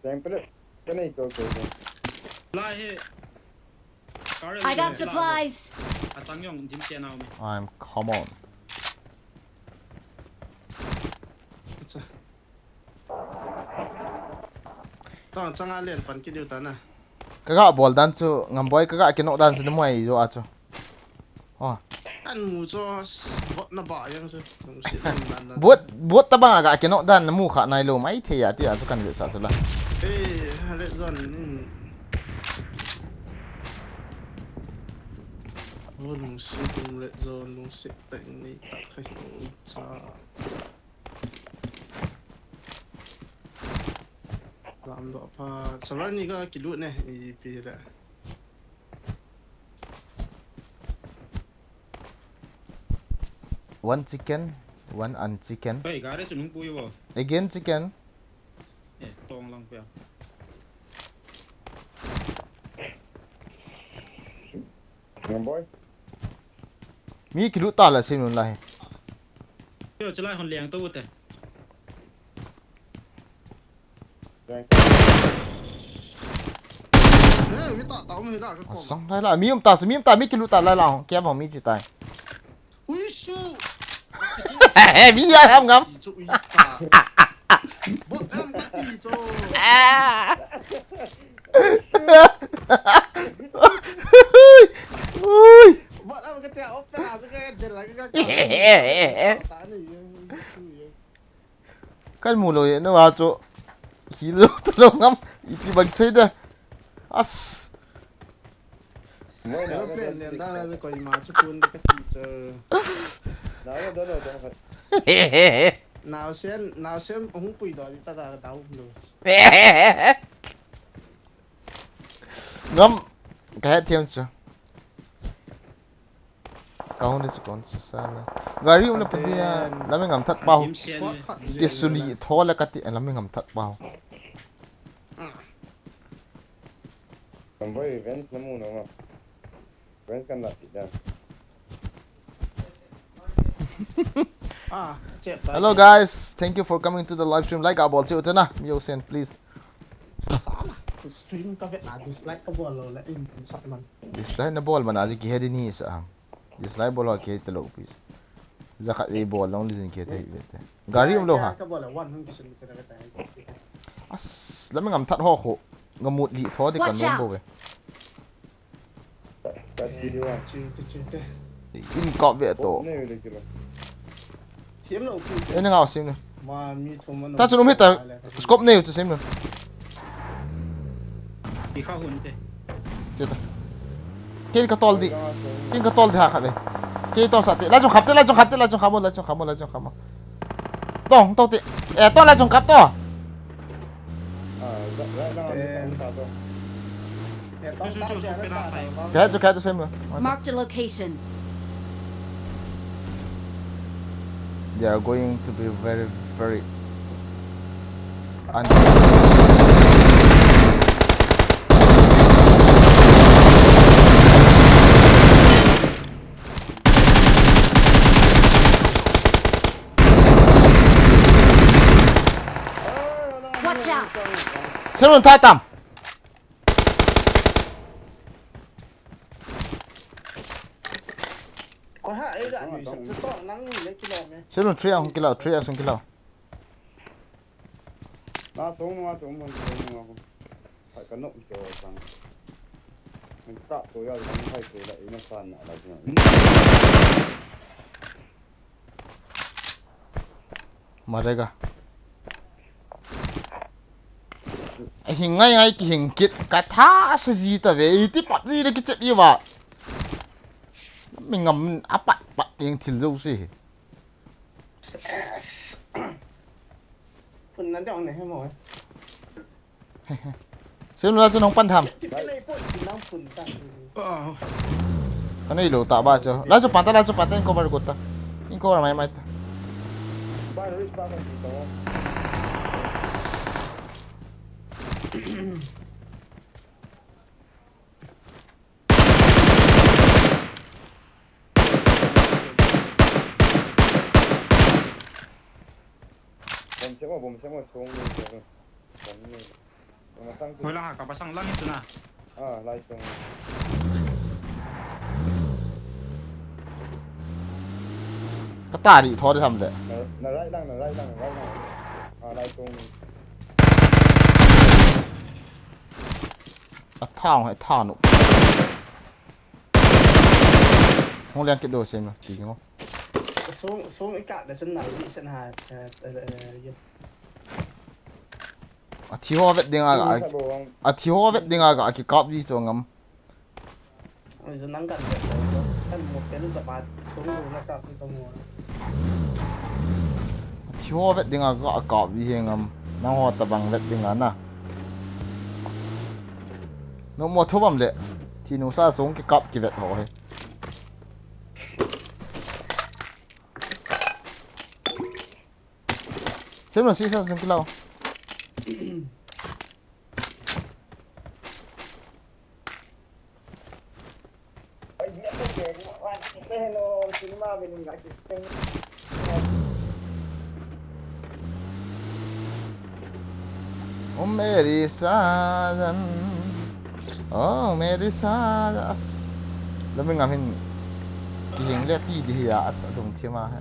Temple, ka nei ko ko ko. Lai he. I got supplies. A chang yong dim sia nau me. I'm come on. Acha. Tang changa len pan ki diu ta na. Ka ga bol dan chu, Ngamboi ka ga kinok dan chu na mu ai jo a chu. Oh. An mu chu, bot na ba yang chu. Bot, bot ta bang a ga kinok dan na mu kha nai lo mai thei a ti a chu kan ve sa chu la. Eh, red zone in. Oh, lungsi tum red zone, lungsi teng ni ta khai cha. Lam doh pha. Savar ni ka kilut ne, ipi le. One chicken, one unchicken. Hey, gare chu nung pui bo. Again chicken. Eh, tong lang pia. Boy. Mi kilut ta la sim nun lai. Yo, chalai hon liang to te. Eh, mi ta, ta um hi la ka ko. Sang lai la, mi um ta, mi um ta, mi kilut ta lai la, kia vang mi chi tai. Ui su. Mi ya ham ngam. Chu ui ta. Bot ham ka ti chu. Ah. Ui. Bot a ka tia open a ka del la ka ka. Kan mu lou e, no a chu. Hi lou tu lou ngam, ipi bang sei da. As. Aeroplane len da la ko ima chu kun ka ti chu. Nau sen, nau sen hung pui do ta da da hung lo. Ngam ka het thiam chu. Ka hung ni chu kon chu sa la. Gari um na pa dia. Lam ngam that pau. Ti suli tho la ka ti lam ngam that pau. Kan boi event na mu no ma. Event kan la ti da. Ah, cep. Hello guys, thank you for coming to the live stream. Like a bol cheu te na, mi jousen please. Sala, stream ka vet na dislike ka bol lou le in shot man. Dislike na bol man a ji ki he di ni sa. Dislike bol ho ki he te lou please. Za khat ei bol long li jin ki he te hi ve te. Gari um lou ha. Ka bol le one hung ki sun te na ka ta. As, lam ngam that ho ho. Ngam mut li tho de kan nom bo ve. In kap ve to. Ei na ngau sim ne. Ta chu lum hita. Scope nei chu sim ne. Cheta. Ken ka tol di. Ken ka tol di ha khat le. Ken tol sa te. La chung khap te, la chung khap te, la chung khamo, la chung khamo, la chung khamo. Tong, tong te. Eh, tol la chung khap to. Kaya tu, kaya tu same. Marked a location. They are going to be very, very. Watch out! Seven tatam. Ko ha, eh, da, ni sa, sa to, nang ni le kilo me. Seven three ang kilo, three ang kilo. Na tong ma tong ma tong ma. Hai ka nok jo sang. Min ta to ya sang hai to la ina san na la. Marega. Hing ngai ngai ki hing kit ka tha sa ji ta ve, iti pat ji le ki chep i va. Mi ngam a pat pat ing thil jo si. Phun na dong ne he mo. Sim la chu nong pan tham. Ka nei lo ta ba chu. La chu pan ta, la chu pan ta, in cover got ta. In cover mai mai ta. Bom sema, bom sema, song ni, song ni. Bom sema, song ni. Hoi la ha, ka pasang lang itu na. Ah, lai song ni. Ka ta ri tho de tham de. Na, na right lang, na right lang, na right lang. Ah, lai song ni. A thang hai thang no. Hong lian kit do sem na, ti ngo. Song, song i ka da sen na, i sen ha, eh, eh, eh, A thi ho vet ding a ga, a thi ho vet ding a ga, a ki kap di so ngam. Ai, zo nang kan vet da, kan mo pen sa pa, song zo na ka, ka mo. A thi ho vet ding a ga, a kap di he ngam. Nang ho ta bang vet ding a na. No mo tho bam le. Thi nu sa song ki kap ki vet ho he. Sem lo si sa song ki lau. O meri sajan, o meri sajan. As, lam ngam hin kihing le ti di hi a, as, adung thima he.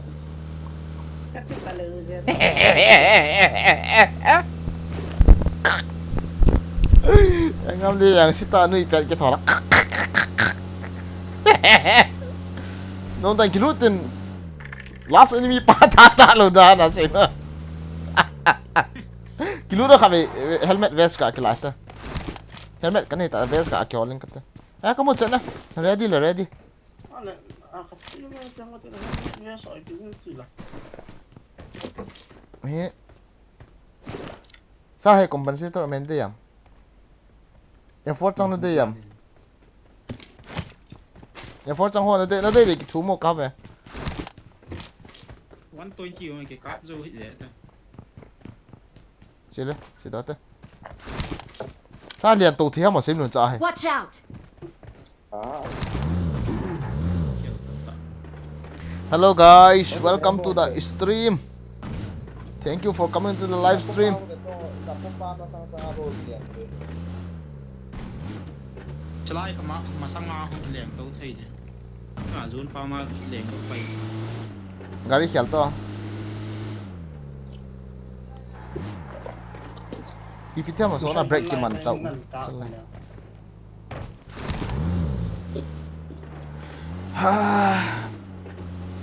Ka ti pa lo je. Engam le yang sita nui pet ke thola. Nong dan kilut in last enemy pa ta ta lo da na se na. Kilut da kha ve, helmet vest ka kila ta. Helmet ka nei ta, vest ka ke holding ka ta. Eh, kamu chet na. Ready la, ready. Ale, a ka ti na tiang ka ti na helmet vest a ki ni ti la. He. Sa he compensator men de yam. M four chang na de yam. M four chang ho na de, na de de ki thu mo ka ve. One twenty ho ke kap zo hi de ta. Chile, chile te. Sa lian to thi ha mo sim nun cha he. Watch out! Hello guys, welcome to the stream. Thank you for coming to the live stream. Chalai kama masanga ho kileng to thei de. Ka zon pa ma kileng to pai. Gari khel to. Ipi te ma so na break ki man tau. Chalai.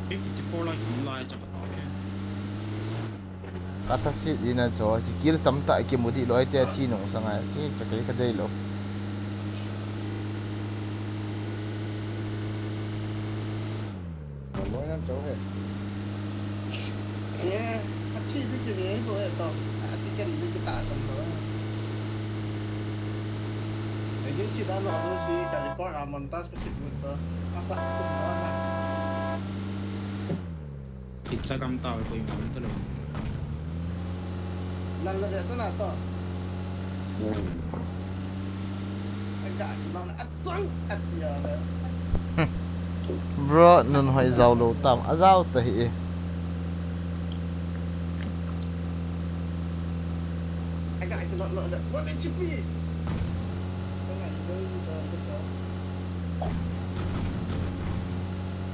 Fifty-four lai kum lai cha ka ta ke. Kata si ina cho, si kill tam ta ki mudi loi te thi nung sa ngai, si sa kai ka dei lo. Loi nan cho he. Eh, a chi bi ki ve ko e to. A chi ken bi ki ta san lo. E ki chi da lo do si ka report a montage ka si bu to. A pa ku mo na. Pizza kam ta ko i mo to lo. Nan la ve to na to. Bro, nun hoi zau lo tam, a zau ta hi e.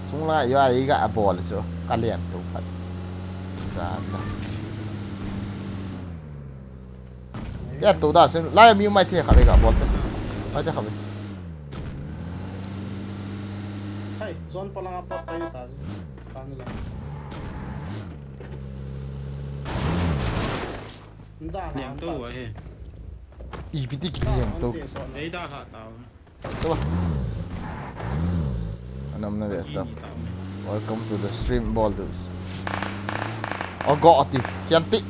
Sung la yo ai ga bol chu, ka lian tu khat. Sa ta. Ya, tu da, sim, lai mi mai the kha ve ka bol te. Mai the kha ve. Hai, zone pa langa pa pai ta. Ka ni la. Nda la. Liang to wa he. Ipi ti ki liang to. Dei da kha ta. Tua. Anam na ve ta. Welcome to the stream, bol dus. Oh, go ati. Kian ti.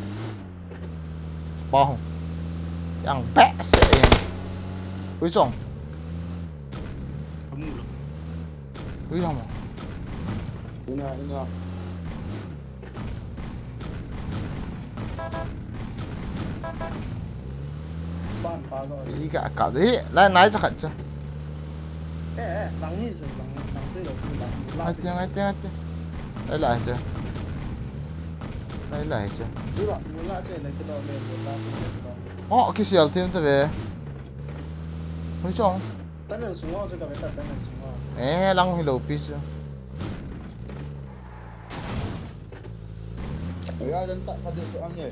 Pa ho. Yang be se yang. Ui chong. Ui chong mo. Ina, ina. Ban pa lo. I ka ka. Hi, lai nai cha khat cha. Eh, eh, lang ni chu, lang, lang tui lo, lang, lang. Ai tiang, ai tiang, ai tiang. Lai lai cha. Lai lai cha. Tui lo, tui lo, tui lo, tui lo, tui lo. Oh, ki sial tim ta ve. Hui chong. Tunnel sung a chu ka ve ta, tunnel sung a. Eh, lang hi lo pi chu. Aya, dan ta, ka de tu ang e.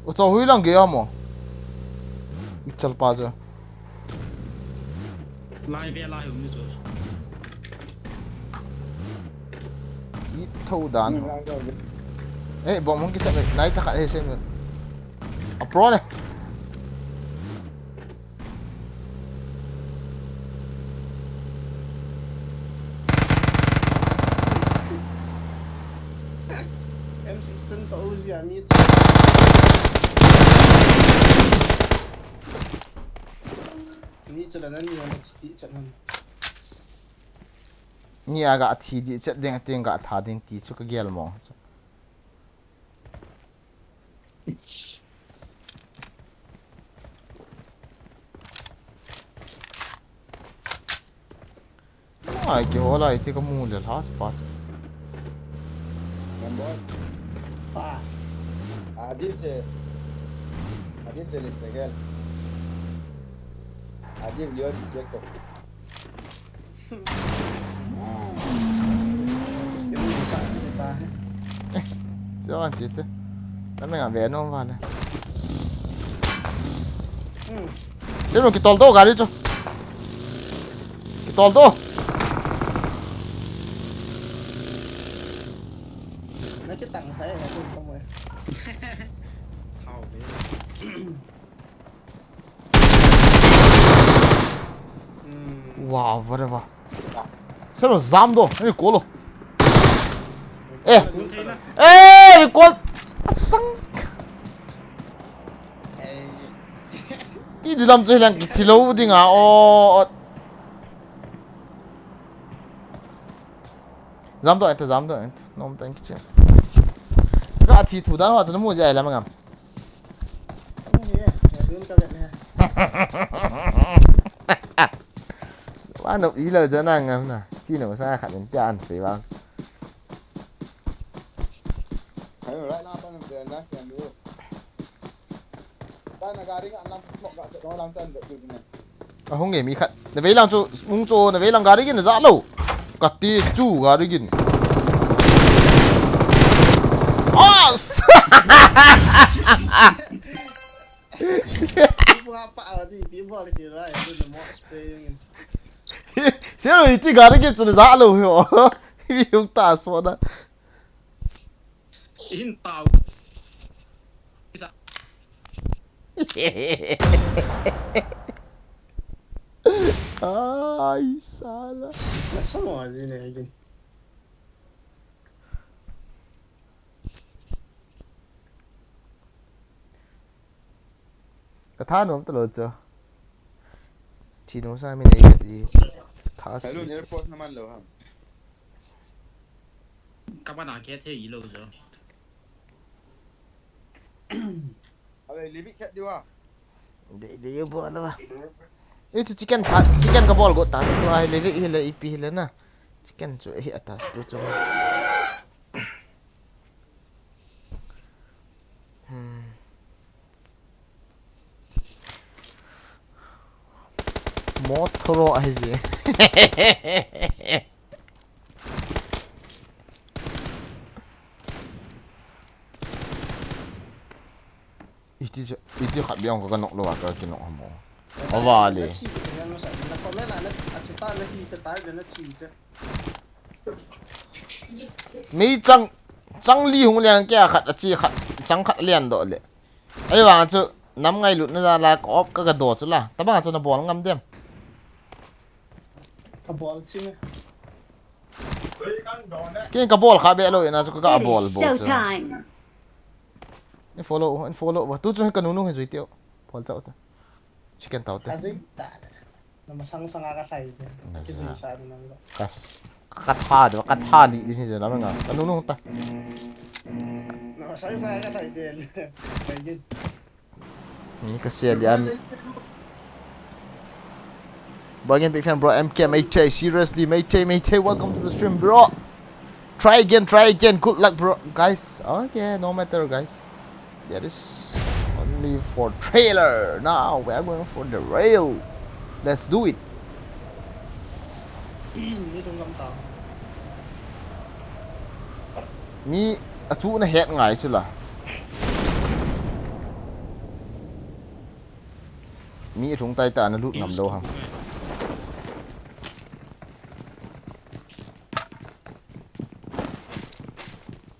O, cho hui lang ge amo. Michal pa jo. Lai ve lai um ni jo. I tho dan. Ni lang jo. Eh, bom hung kisa ve. Nai cha khat he sem. A pro le. M sixteen to Uzi a mi chu. Mi chu la nan ni na ti chan han. Ni a ga thi di chet ding ting ga tha ding ti chu ka gel mo. Ai, ke hola iti ka mu le la pa. Number. Pa. Adil se. Adil se liste gel. Adil yo check to. Chuan chi te. Kan nang ve nom vale. Sir, kitol to gari chu. Kitol to. Nakitang tayo, eh, kung kamoy. How, man? Wow, whatever. Sir, jam to. Ni ko lo. Eh. Eh, ni ko. Asang. Ti di lam chu hilang kithi lo ding a o. Jam to, ente, jam to, ente. Nom tang kichen. Ka thi thu dan wa chu mu ja lam ngam. Wa no i lo ja na ngam na. Ti no sa khat in ti an se wa. Ayo, right now, pa nang na kya mo. Pa na gari nga lang mo ka sa lang tan da yun na. Ahung nge mi khat. Na vei lang chu, mung chu, na vei lang gari gin na ja lo. Ka ti chu gari gin. As! People have power, people are like you, right? You're the most playing. Sir, iti gari gin chu na ja lo hi o. Hi hung ta so na. In tao. Isa. Ai, sala. Nasaan mo kasi na yun? Ka tha nuam ta lo chu. Thi nuam sa mi nei ka ti. Tha si. Hello, airport naman lo ham. Ka pa na ke the i lo jo. Abe, libi khat diwa. De, de, yo bo na ba. Eh, chu chicken pha, chicken ka bol go ta. Tu ai le ve hi le ipi hi le na. Chicken chu hi atas tu chu. Hmm. Motor ahi je. Iti je, iti khat biang ka nok lo ka kinok mo. Ava le. Na comment na, na, a chita na hi ta ta na chi se. Mi chang, chang li hung liang kya khat a chi khat, chang khat lian do le. Ai vang chu nam ngailutna jal a ka op ka ga do chu la. Tabang chu na bol ngam dem. Ka bol chi me. Ken ka bol kha be lo ina chu ka ga bol bol chu. Showtime. Ni follow, ni follow ba. Tu chu ka nunu hi jui teo. Bol chau ta. Chicken tau te. Azing ta. Na masang sanga ka sai. Kisi sa nang. Kas. Ka tha de, ka tha di di ni la nga. Ka nunu ta. Na masang sanga ka sai de. Sai de. Ni ka sia lian. Bang big fan, bro. M K Meitei, seriously, Meitei, Meitei, welcome to the stream, bro. Try again, try again. Good luck, bro. Guys, okay, no matter, guys. That is only for trailer. Now we are going for the real. Let's do it. Ni tung gam ta. Mi achu na het ngai chu la. Mi athung tai ta na lut ngam lo ham.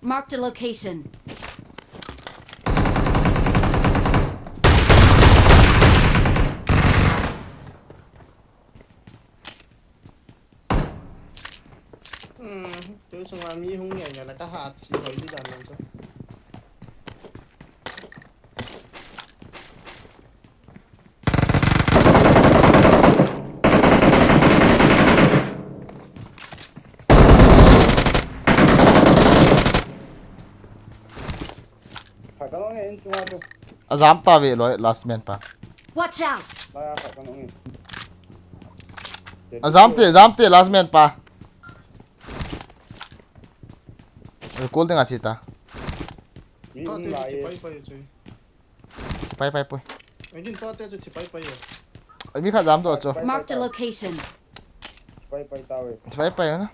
Marked a location. Hmm, tu sunga mi hung ngai ngai na ka hat si hoi di dan nan chu. Phakalong e in chunga chu. Ajam ta ve loi last man pa. Watch out! Laya phakalong e. Ajam te, ajam te last man pa. Recall ding a chi ta. Mi um lai e. Pai pai chu. Pai pai pui. Engin to te chu thi pai pai e. Ai mi kha jam to chu. Marked a location. Pai pai ta ve. Pai pai na.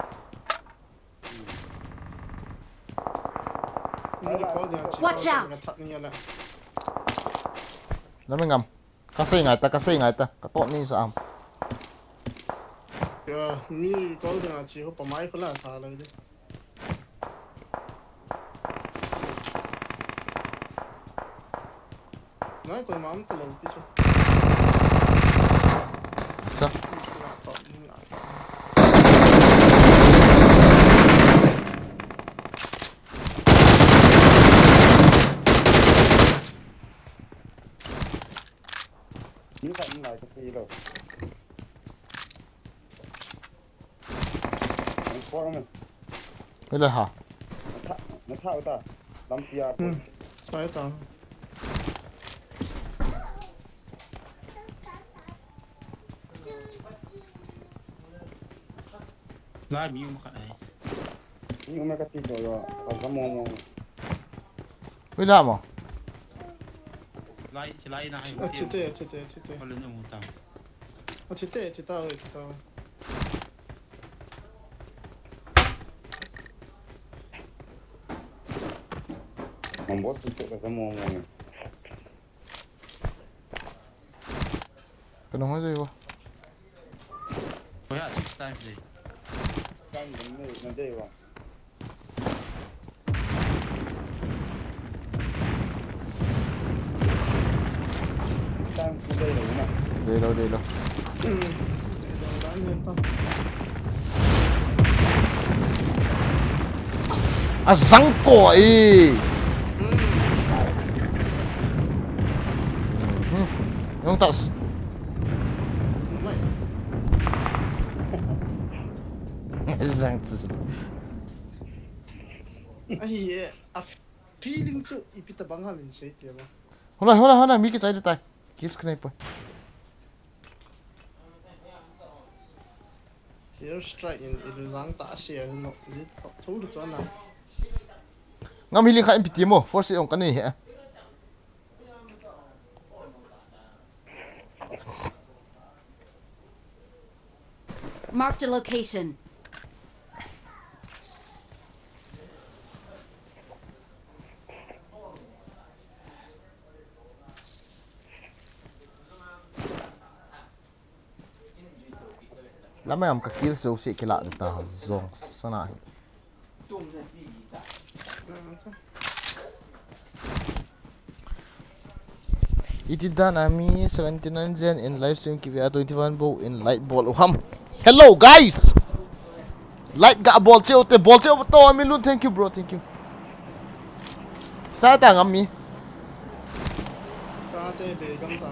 Ni ko de chi. Watch out! That ni la. Na mi ngam. Kasei ngai ta, kasei ngai ta. Katot ni sa am. Ya, mi call ding a chi ho pa mai phala sa lo de. Nai, koima um talou pi chu. Acha. Ni khat ni lai ka ti lo. Ni por me. Ni le ha. Na tha, na tha uta. Lampi a. Hmm. Sai ta. Lai mi um khat ai. Mi um ka ti lo yo. Ka ka mo mo. Ui la mo. Lai, si lai na hai. A thi te, a thi te, a thi te. Ko le ni mu ta. A thi te, a thi ta, a thi ta. Ang boss tu ka ka mo mo. Ka nung hoi jai wa. Ko ya six times dei. Kan dum ni na dei wa. Times na dei lo na. Dei lo, dei lo. Hmm. Dei lo dan ni to. Azang ko e. Hmm. Hmm. Yung taas. Zang chu. Ahi e, a feeling chu ipi tabang ham in sei tia ba. Hola, hola, hola, mi kichai de tai. Kills kinai poi. Air strike in ilu zang ta sia no. Ni tho lu chu na. Ngam healing kha M P T mo, force ong kanei he. Marked a location. Lamai am ka kill so si kila ta zong sana hi. Iti dan ami seventy nine zen in live stream kivi a twenty one bo in light bol uham. Hello guys. Light ga bol cheu te, bol cheu to ami lun, thank you bro, thank you. Sa ta ngam mi. Ta te be gam ta.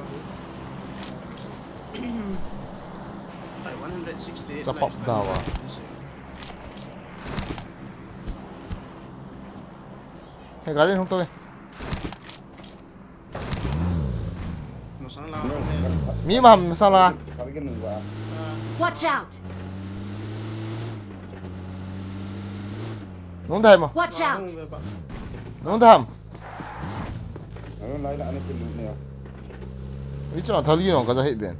Ai, one hundred sixty-eight. Sa pop likes da wa. He gari hung to ve. Masang lang. Mi ma masang lang. Watch out! Nung dai mo. Watch out! Nung dam. Ano lai na ano kimu niya. Ito ang tali no kaja hit ben.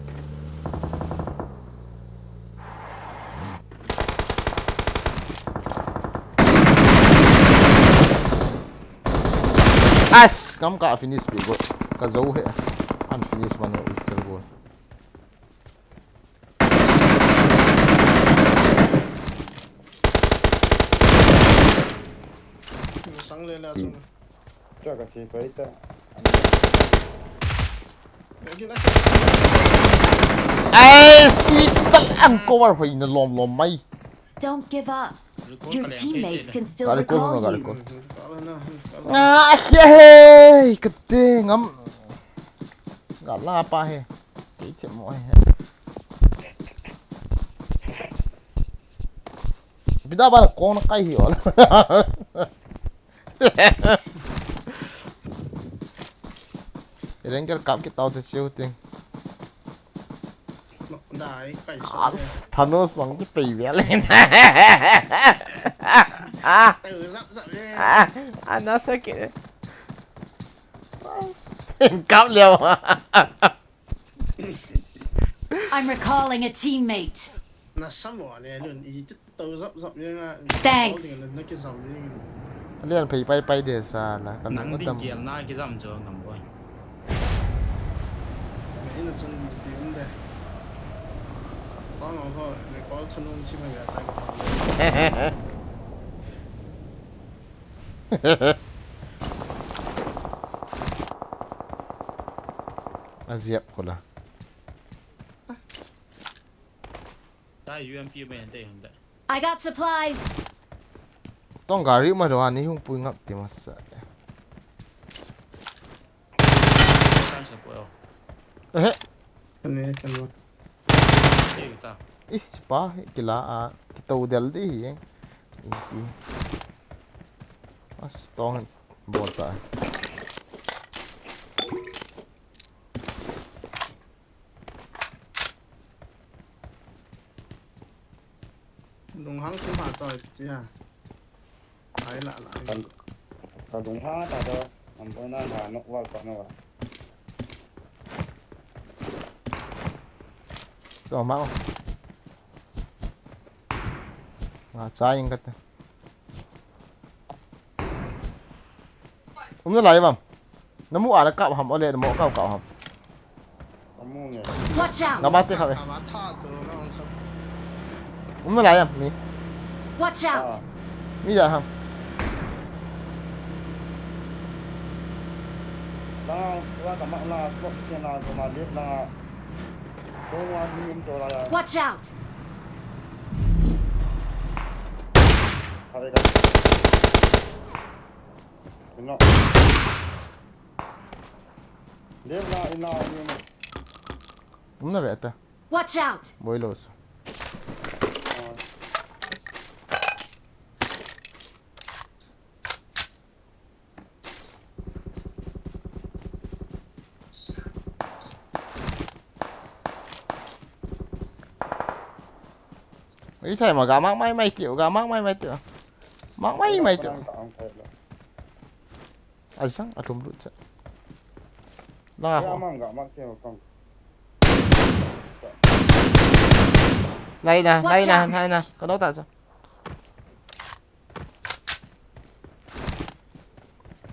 As, kam ka finish pi go. Ka zo he. Unfinish man no itel go. Sang le la sung. Cha ka chi pai ta. Ai, si sal ang cover hoi na lom lom mai. Don't give up. Your teammates can still recall you. Nga akhia he, kate ngam. Nga la pa he. Kei che mo he. Bida ba kong na kai hi ol. Ranger kap kit tau te chiu ting. Dai, kai sa. As, Thanos song ki pei bia le. Ah, ah, ana sa ki. As, kap liao. I'm recalling a teammate. Na samo le lun i. Thanks. Alian phei pai pai de sa la. Nang ding kial na kijam jo ngam boi. Nachun di di um de. Tang ho, recall thanung si ma ya ta ka. Aziap khola. Ta U M P mai ante hande. I got supplies. Tong gari ma ro ani hung pui ngap ti masa. Kan sa po. Eh. Kan ni kan mo. Ei ta. Ih, sipa, kila a, kito del di hi, eh. Ih, ih. As tong bol ta. Lunghang sim ha toi ti ha. Ai la la. Kan, ka lunghang ta to. Am boi na na nok wal pa na wa. To ma. Nga cha ing ka ta. Um na lai bam. Na mu ala kap ham, ole na mo kap kap ham. Amu nge. Watch out! Nga ba te kap e. Ama tha chu na on sa. Um na lai am mi. Watch out! Ah. Mi da ham. La, wa ka ma la, ko ke na ko ma le la. Ko wa ni um to la ya. Watch out! Are ka. Ino. Left na ina ni. Um na ve ta. Watch out! Boi lo su. Oi chai ma ga mang mai mai tiu, ga mang mai mai tiu. Mang mai mai tiu. Azang, alum lut cha. Langa ko. Laina, laina, laina. Ka lo ta cha.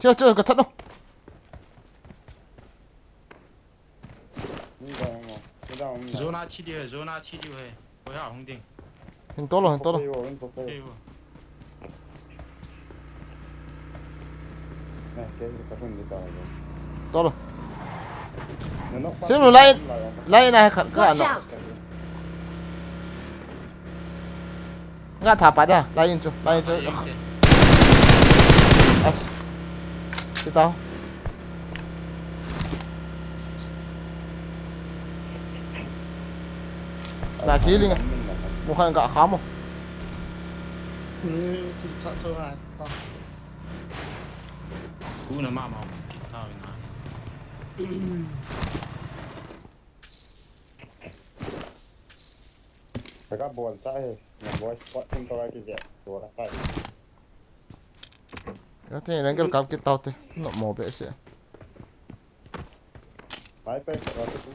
Chiu, chiu, ka that lo. Zona chi di hai, zona chi di hai. Ko ya hung ding. Hin to lo, hin to lo. Hin to lo. To lo. Sim lo lai, lai na khat ka no. Nga tha pa da, lai in chu, lai in chu. As. Ti tao. Na ki ling. Mu khan ka kha mo. Ni ti tha to ha. Ku na ma ma. Ki tha na. Ka bol ta he. Na boy spot ting to ki ve. To la ta. Ka te rang kap kit tau te. No mo be se. Pai pai ka tu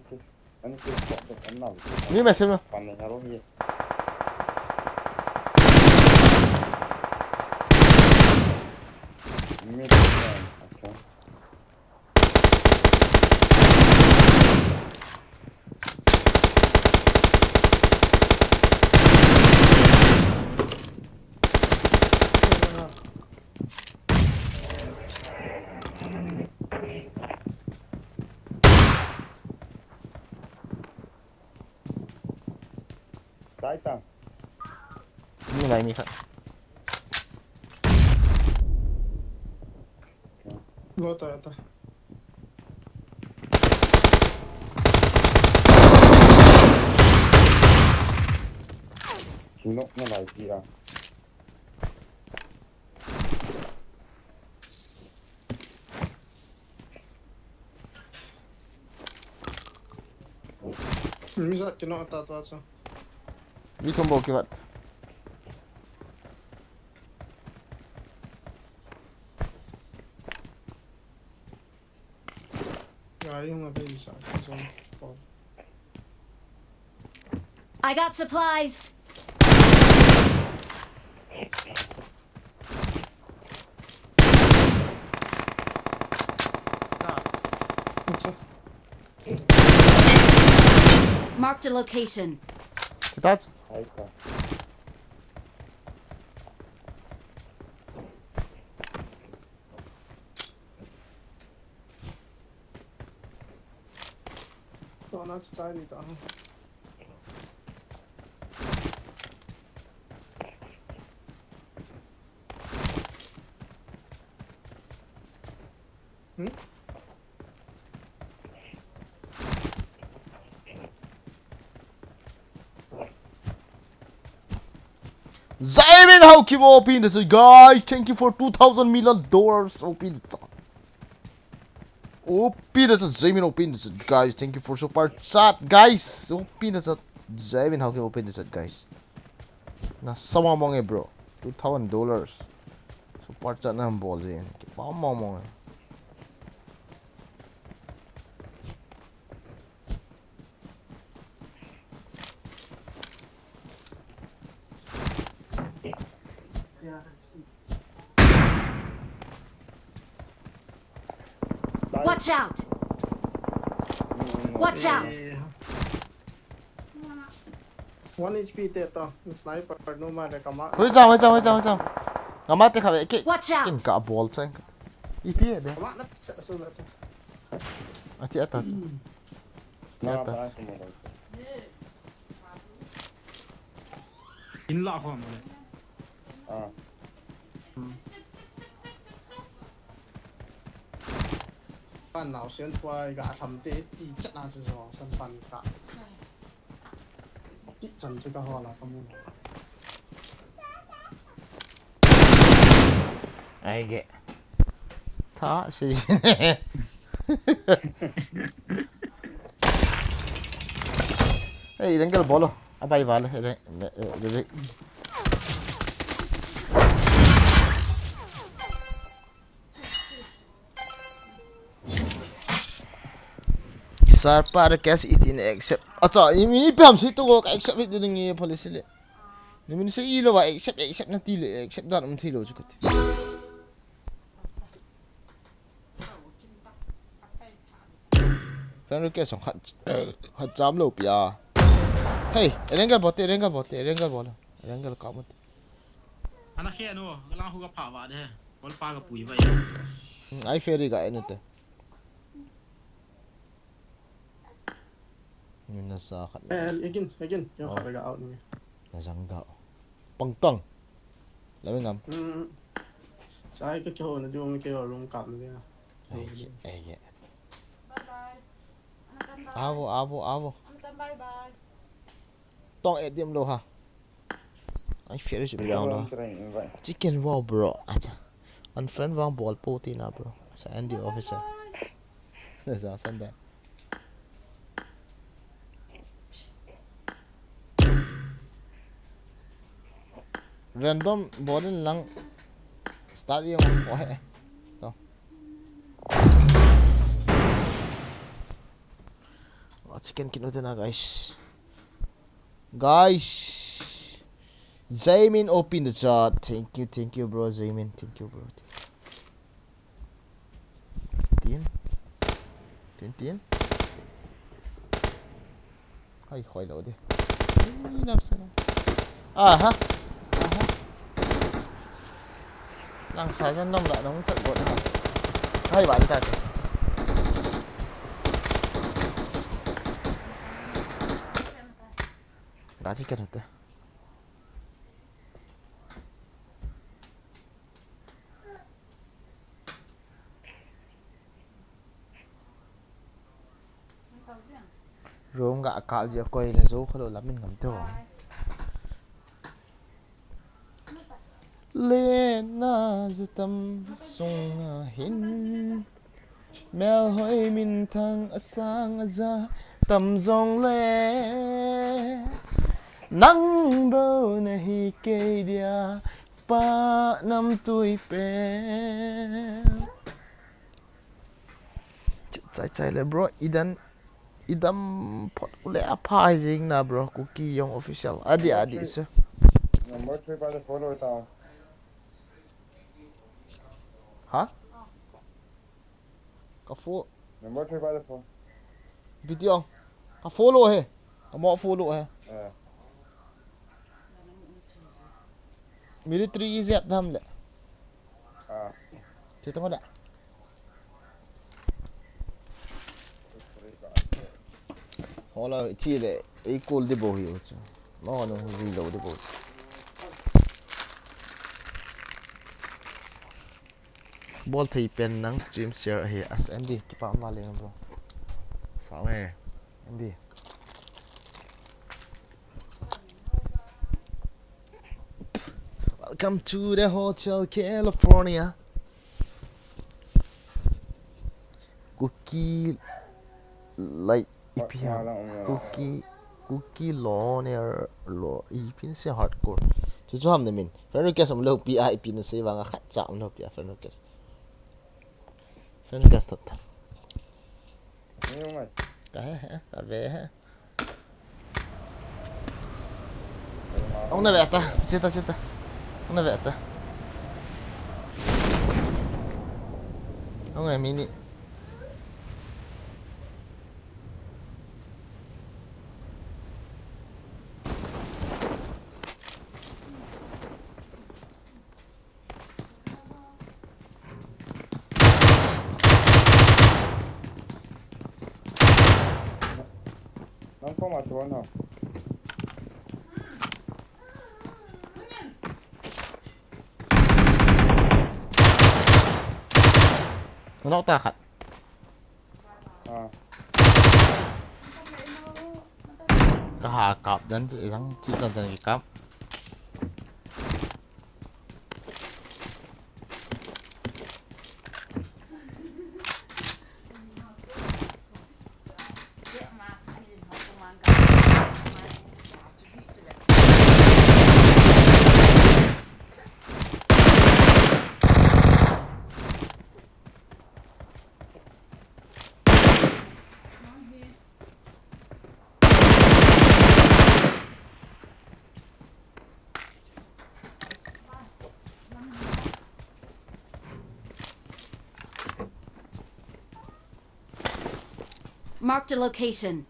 tu. Ani ki spot to an na. Mi me se no. Pan ne haro mi. Mi. Acha. Dai ta. Mi lai mi khat. Lo ta ta. Kino na lai ti a. Mi za kino ta ta cha. Mi thum bou kivat. Gari hung a pe sa zone. I got supplies. Acha. Marked a location. Kita. Zaimin Haukim open the chat, guys. Thank you for two thousand million dollars. Open the chat. Open the chat. Zaimin open the chat, guys. Thank you for super chat, guys. Open the chat. Zaimin Haukim open the chat, guys. Na sama mong eh, bro. Two thousand dollars. Super chat na bol je. Kipa mong mong eh. Watch out! Watch out! One H P te to, sniper no ma le kama. Hoi jam, hoi jam, hoi jam, hoi jam. Ngama te kha ve ke. Watch out! Kin ka bol chang. Ipi e be. Kama na sa su na to. Ati ata. Ati ata. In la khom le. Pan lau sian tuai ka tham te ti chat na chu zo san pan ka. Ti chan chu ka ho la ka mu. Ai ge. Tha si. Hey, idan kal bolo. Abai bal. Hey, hey, hey, hey. Sir pa request itin accept. Acha, i mi pam si tu go accept it ding ye policy le. Ni min se i lo ba accept accept na ti le accept dan um thei lo chu kati. Friend request song khat khat jam lo pia. Hey, Erengel bote, Erengel bote, Erengel bol. Erengel ka mut. Ana khe no, lang hu ka pha ba de. Bol pa ka pui ba. Ai ferry ga enu te. Ni na sa khat. Eh, again, again. Yo, kha ga out ni. Na jang da. Pang tang. Lawi ngam. Hmm. Sai ka kyo na di mo kyo room kam ni. Ai, ai, ai. Bye bye. Ana tan bye. Avo, avo, avo. Ana tan bye bye. Tong eh diam lo ha. Ai, fear is down lo. Chicken wow, bro. Acha. Unfriend vang bol po ti na, bro. Acha, Andy officer. Sa san da. Random bol in lang start yung ko he. To. Oh, chicken kinu te na, guys. Guys. Jamin open the chat. Thank you, thank you, bro. Jamin, thank you, bro. Tin. Tin, tin. Hai, khoi lo de. Ai, nap sa. Aha. Aha. Lang sa jan nom la nong chat got ha. Hai, wan ta. Ga chi ken te. Rong ga kal ji a koi le jo khalo lamin ngam to. Le na zatam sunga hin. Mel hoi min thang asang aza tam jong le. Nang bo na hi kei dia pa nam tui pe. Chai chai le bro, idan, idam phot ule apha jing na bro, Kuki Young Official. Adi, adi, sir. Number three pa le follow ta. Ha? Ka fo. Number three pa le follow. Video. Ka follow he. Amo fu lu he. Eh. Military i jep dam le. Ah. Che tong le. Hola, chi le, ei kol de bo hi u chu. No, no, reload de bo. Bol thei pen nang stream share ahi as M D kipa ma le bro. Fa we M D. Welcome to the Hotel California. Cookie like Ipi ham? Kuki, Kuki Loner lo, ipi na se hardcore. Chu chu ham na min. Friend request um lou pi a, ipi na se vang a khat cha um lou pi a friend request. Friend request ta. Ni mai. Ka he he, ka ve he. Hung na ve ta, che ta, che ta. Hung na ve ta. Hung e mini. Nang koma tuan ho. Knock ta khat. Ah. Ka ha kap dan chu, isang chi tan chan ki kap. Marked a location.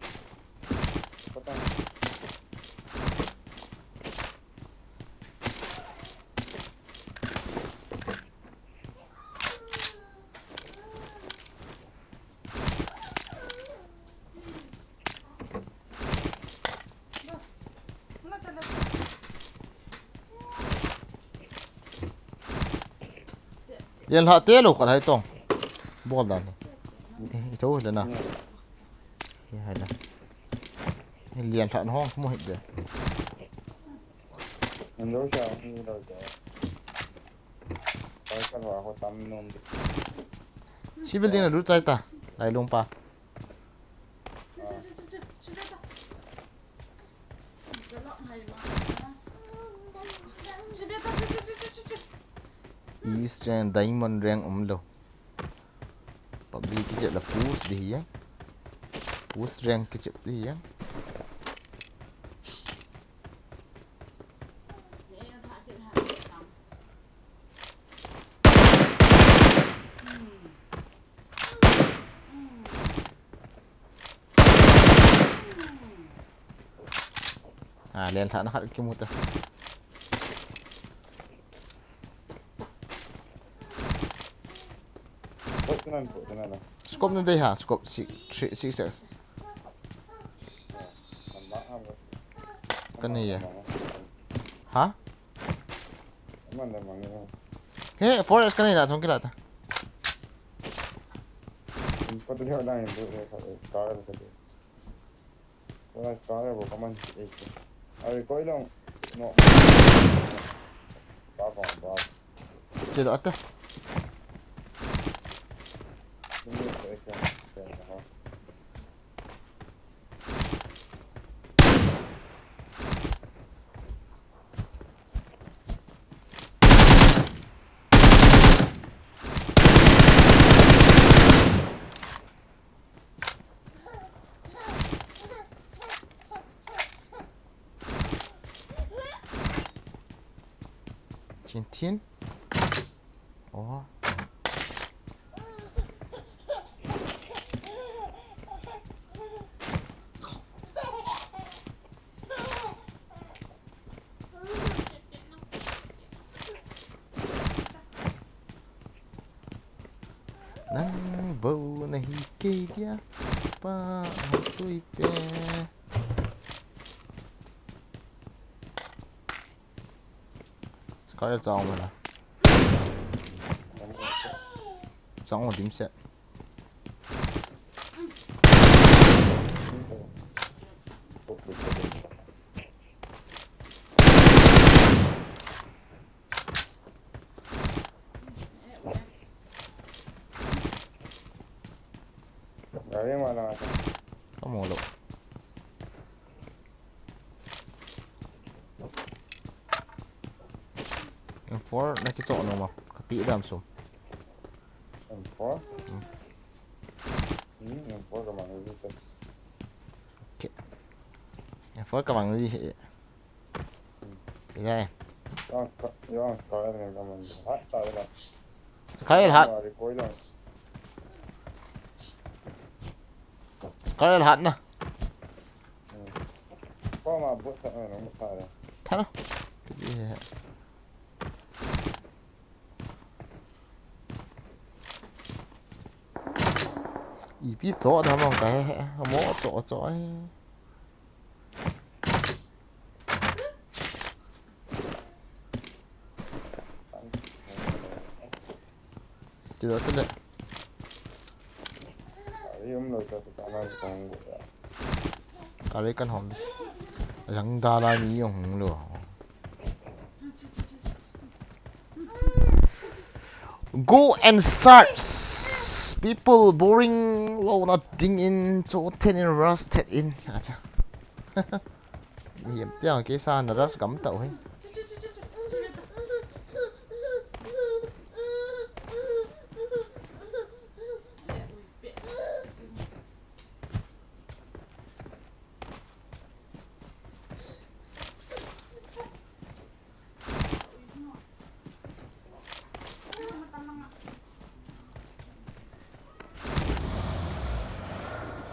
Yen lha te lo khat hai tong. Bol dan. I tho le na. Hi hai na. Hi lian lha na hong mo hi de. An lo sa, an lo sa. Pai ka lo ho tam nom de. Si building na lu chai ta. Lai lung pa. East rank, diamond rank um lo. Pub G kichep la push di hiya. Push rank kichep di hiya. Ah, len thah na khat kimu ta. Scope na dei ha, scope six, three, six X. Ka nei e. Ha? He, four X ka nei na, chong kila ta. Che da ata. Chin tin. Oh. Ei dia, pa, tui pe. Scar chang mo la. Chang mo dim set. Gari ma la ta. Kamu lo. M four na kicho nom a. Kapi dam sum. M four? Hmm. Hmm, M four ka mang ji ta. Okay. M four ka mang ji he. Pi dai. Yang ka, yang ka ne ka mang ji. Ha, ta la. Kai la. Ma ri koi la. Kai la na. Hmm. Ko ma bu ta ne no ta la. Ta la. Pi he. Ipi cho da mong ka he he. Mo cho cho he. Ti da te le. Ari um lo ta ta na kong go ya. Ari kan hom. Yang da la ni yong lo. Go and search. People boring lo na ding in cho ten in rush ten in. Acha. Yem tiang ke sa na rush gam tau he.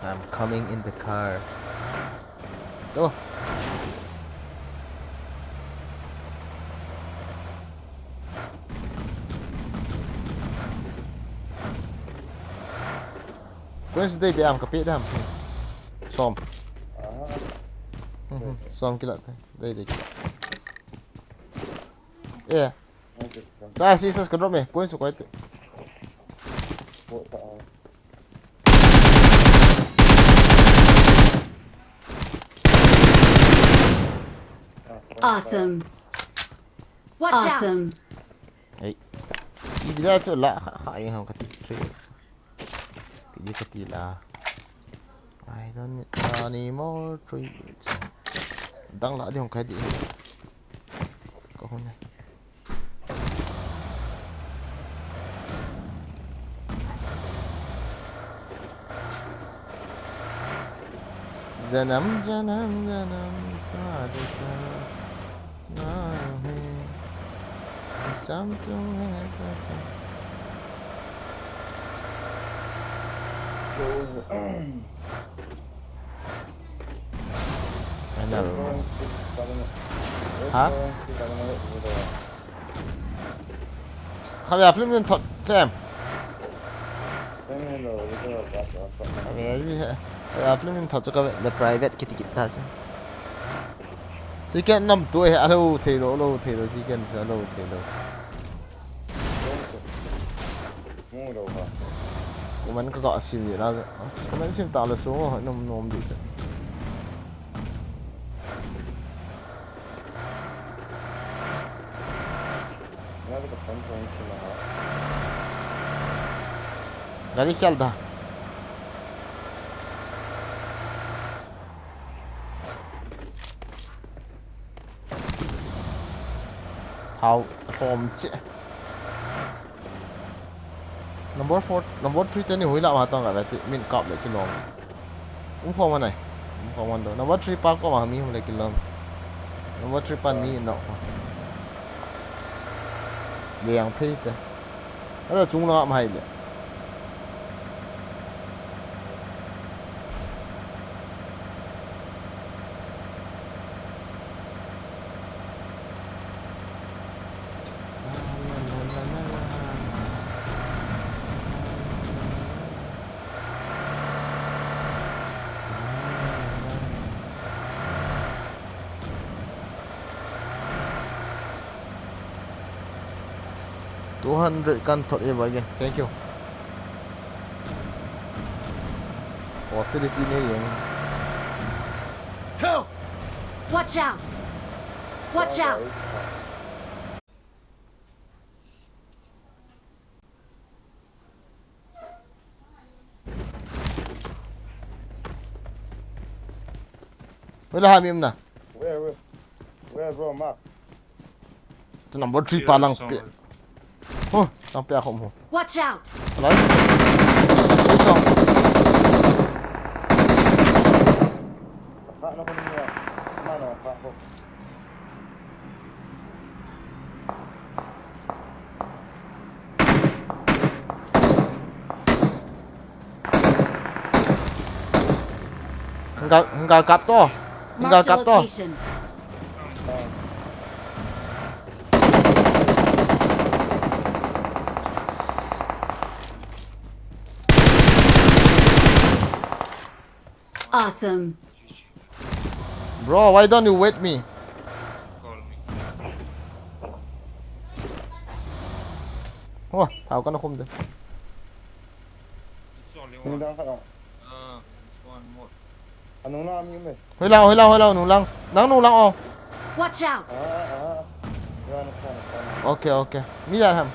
I'm coming in the car. To. Koi si dei be am ka pe dam. Som. Som kila te. Dei dei kila. Eh. Sa si sa ka drop me. Koi su koi te. Awesome. Watch out. Awesome. Hey. Ibi da chu la kha kha ing ham ka ti. Three X. Kiti kati la. I don't need any more three X. Dang la di hong kai di. Ko hon ne. Janam, janam, janam, sa, ja, ja. Ano? Ha? Kami a film in thot, Sam. Kami a film in thot, so kami le private kiti kita, Sam. Chicken nam tu eh, alo thei lo, alo thei lo, chicken sa alo thei lo. Comment ka ka sim ni la, comment sim ta la so, nom nom di sa. Gari khel da. Thao, thom che. Number four, number three teni hui la ma tong ka veti, min kap le kilom. Um khom anai. Um khom an do. Number three pa koma mi hum le kilom. Number three pan mi no. Liang phei te. Ala chung la ma hai le. Two hundred kan thot e ba again. Thank you. Oh, tiri ti ne yeng. Help! Watch out! Watch out! Wala ha mi um na. Where, where, where, bro? Mark. Number three pa lang pe. Oh, lang pe akhom ho. Watch out! Alai. Wait lang. Hingga, hingga kap to. Hingga kap to. Awesome. Bro, why don't you wait me? Oh, thao kana khum de. Hoi lang, hoi lang, hoi lang, nunglang. Nang nunglang oh. Watch out! Okay, okay. Mi dan ham.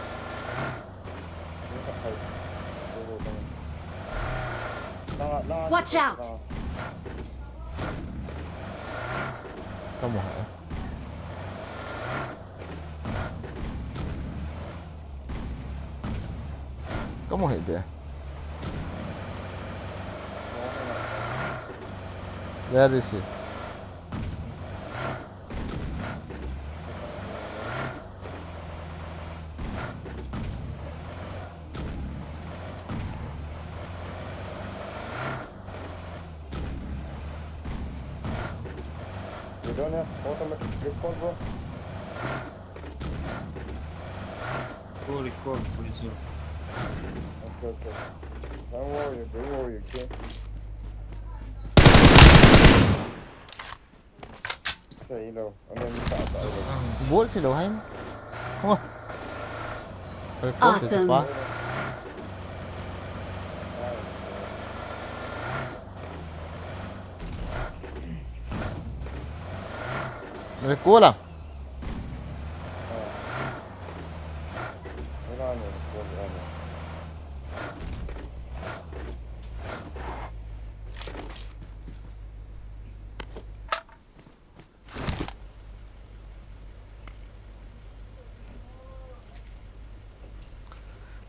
Watch out! Kamu hai. Kamu hai de. Where is he? You don't have automatic recall, bro? Go recall, please. Okay, okay. Don't worry, don't worry, okay? Say hello. Ano yung sa ata? Bol sila hai. Oh. Recall Awesome. pa. Recall lang. Ano yung recall? Ano?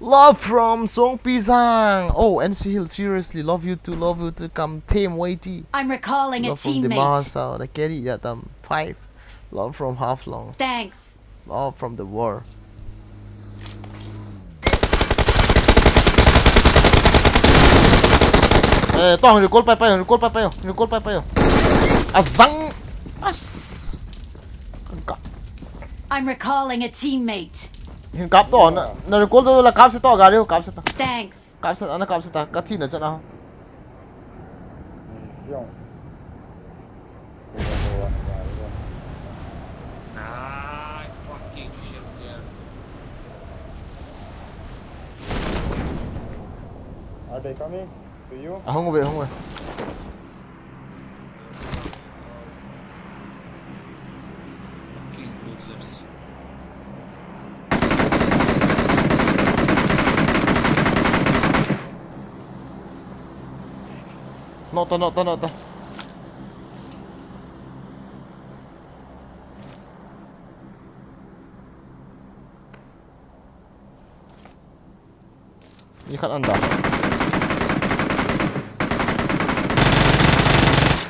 Love from Songpizang. Oh, N C Hill, seriously, love you too, love you too. Come, Tame Waity. I'm recalling a Love from the teammate. Mahasa, the carry, yeah, um, five. Love from Half Long. Thanks. Love from the war. Eh, to, recall pai pai, recall pai pai, recall pai pai. Azang. As. Kagak. I'm recalling a teammate. Hin kap to, na, na recall to la kap se to, gari ho kap se to. Thanks. Kap se, ana kap se ta, ka thi na chana. Yung. Nah, fucking shit, yeah. Are they coming to you? Ahung ve, ahung ve. Fucking losers. Nota, nota, nota. Ni khat an da.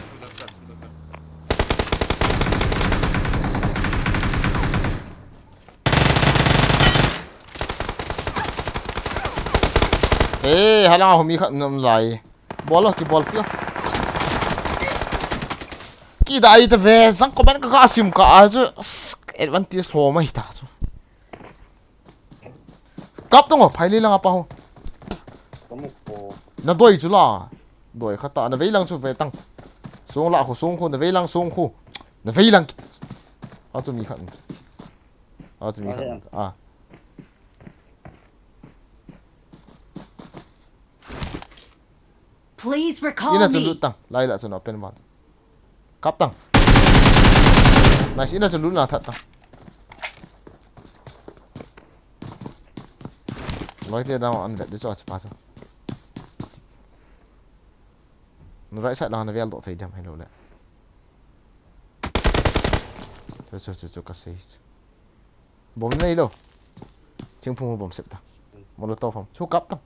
Shoot a cut, shoot a cut. Eh, hala humi khat nam lai. Bol lo, kibol pio. Kidai ta ve, jang ko ban ka ka sim ka a chu, advantage lo mai ta chu. Kap tong o, phai le lang apa ho. Kamu po. Na doi chu la. Doi khat ta, na vei lang chu ve tang. Song la khu, song khu, na vei lang song khu. Na vei lang. A chu mi khat. A chu mi khat. A. Please recall Ina chu me. Lut tang. Lai la chu na pen ban. Kap tang. Nice, ina chu lut na that tang. Loi te down an vet di chu a chi pa chu. Na right side la na vel doh thei diam hello le. Chu chu chu chu ka sei. Bom nei lo. Chingphung bom sep ta. Molotov ham. Chu kap ta.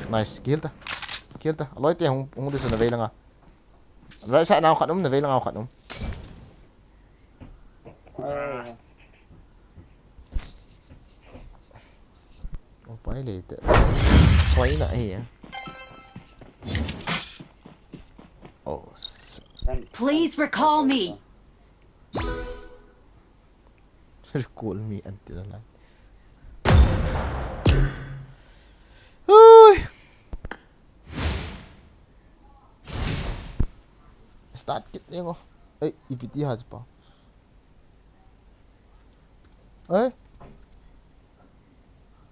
Nice. Kill ta. Kill ta. Aloi te hung hung di su na vei langa. Right side na khat um na vei langa khat um. Oh, pai le te. Soi na hi. Oh. Please recall me. Recall me anti la lai. Ui. Start kit ni ngo. Ei, ipi ti ha pa. Ei.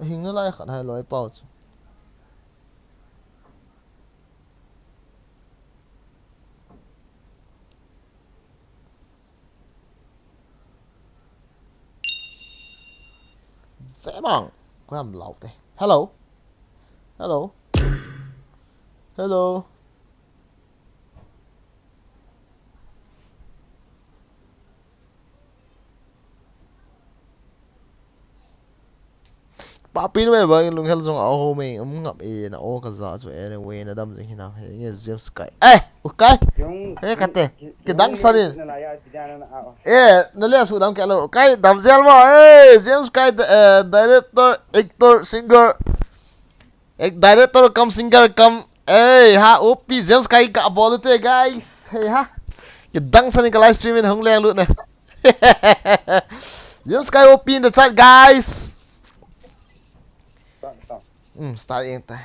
Hing na lai khat hai loi pau chu. Zemang. Ko ham lau te. Hello. Hello. Hello. Papi nu e bang lunghel jong a ho me um ngap e na o ka ja chu anyway na dam jing hinam he nge James Kai. Eh, u Kai. He kate. Kidang sanin. Eh, na le su dam ke lo. Kai dam jel mo. Eh, James Kai, eh, director, actor, singer. Eh, director cum singer cum. Eh, ha, O P James Kai ka bol te guys. Hey ha. Kidang sanin ka live stream in hung leng lut ne. James Kai O P in the chat guys. Hmm, start eng ta.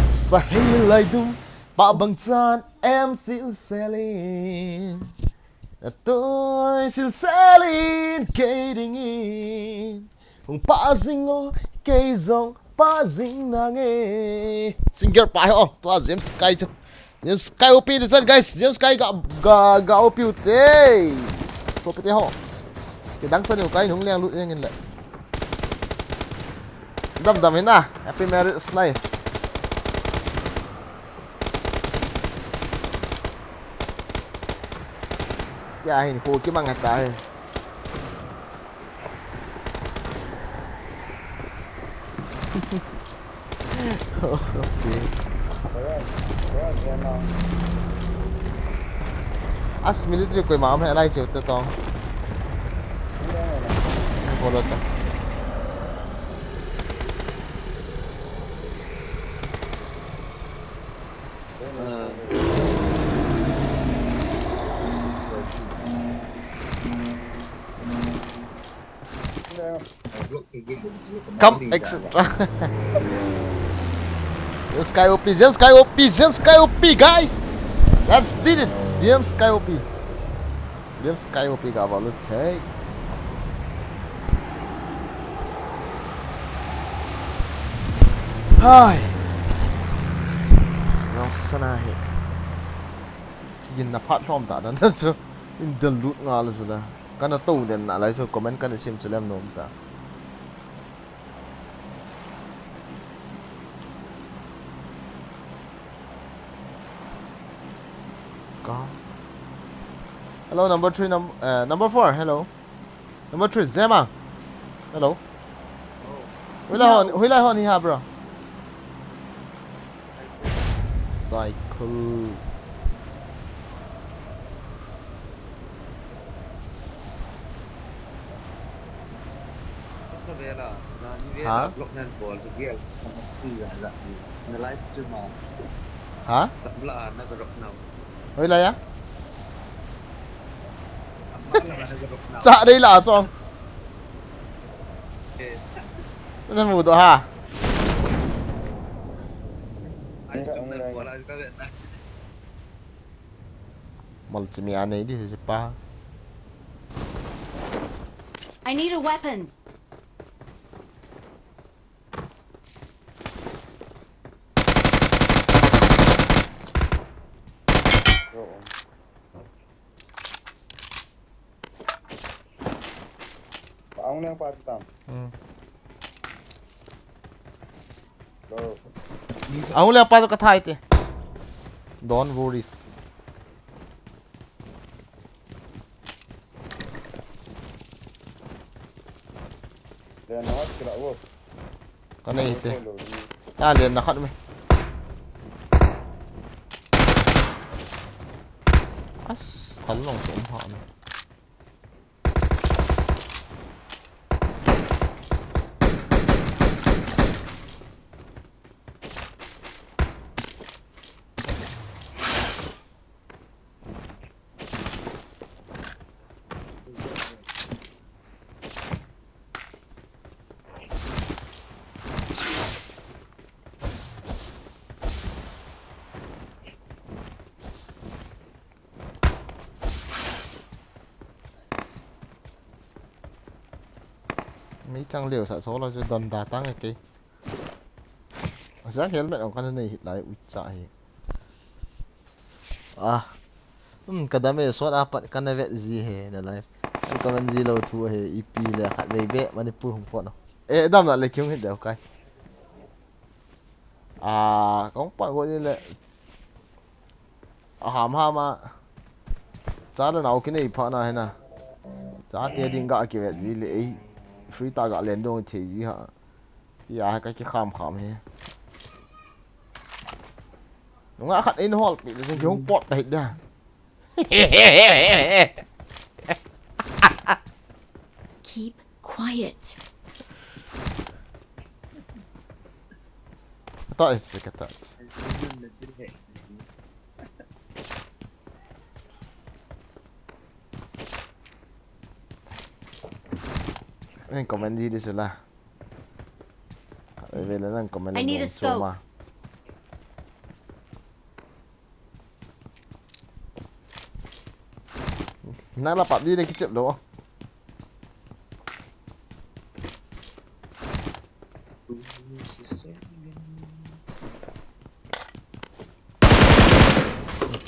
Sahei lai dum, pa bang chan em sil selin. Atoi sil selin, kei dingin. Hung pa jing o, kei jong pa jing nange. Singer pa ho, tua James Kai chu. James Kai O P in the chat, guys. James Kai ga, ga, ga O P u te. So pete ho. Kidang sanin u Kai hung leng lut jeng in le. Dam dam hin a. Happy marriage life. Tia hin khu kimang heta hi. Okay. As military koima um he lai cheu te tong. Follow ta. Come, et cetera. James Kai O P, James Kai O P, James Kai O P, guys! Let's did it! James Kai O P. James Kai O P ga valu chase. Hai. Nong sana hi. Kigin na phat lhom ta dan chu. In the loot nga lu chu la. Kana to den na lai chu comment kana sim chu lem nom ta. Ka. Hello, number three, num-, uh, number four, hello. Number three, Zema. Hello. Hoilai hon, hoilai hon hi ha, bro. Cycle. Ha? Ha? Hoilai a? Cha dei la chong. Na mu doh ha. Mal chimi anei di si pa. I need a weapon. Ang pa tam. Hmm. Go. Ang uli apa tu kathai te. Don't worry. Then what kira wo? Ka nei te. Ta len na khat me. As, thal long chu um ha me. Mi chang leo sa so lo chu don da tang ke. Asa helmet ong kan nei hit lai u cha hi. Ah. Um, ka dam e, sot apat kana vet ji he na live. An comment ji lou thu he, ipi le khat vei be Manipur hung pon. Eh, dam na le kiung hit deu kai. Ah, kong pon go ni le. A ham ham a. Cha le nau kinei pha na he na. Chate ding ga kivet ji le ei. Free ta ga len dong thei ji ha. Tia ka kikham kham hi. Nunga khat in hol pi le jong pot ta hi dia. Keep quiet. Kata is kata is. Nang comment di di sula. Vela nang comment. I need a scope. Nang la pap di de kichep lo.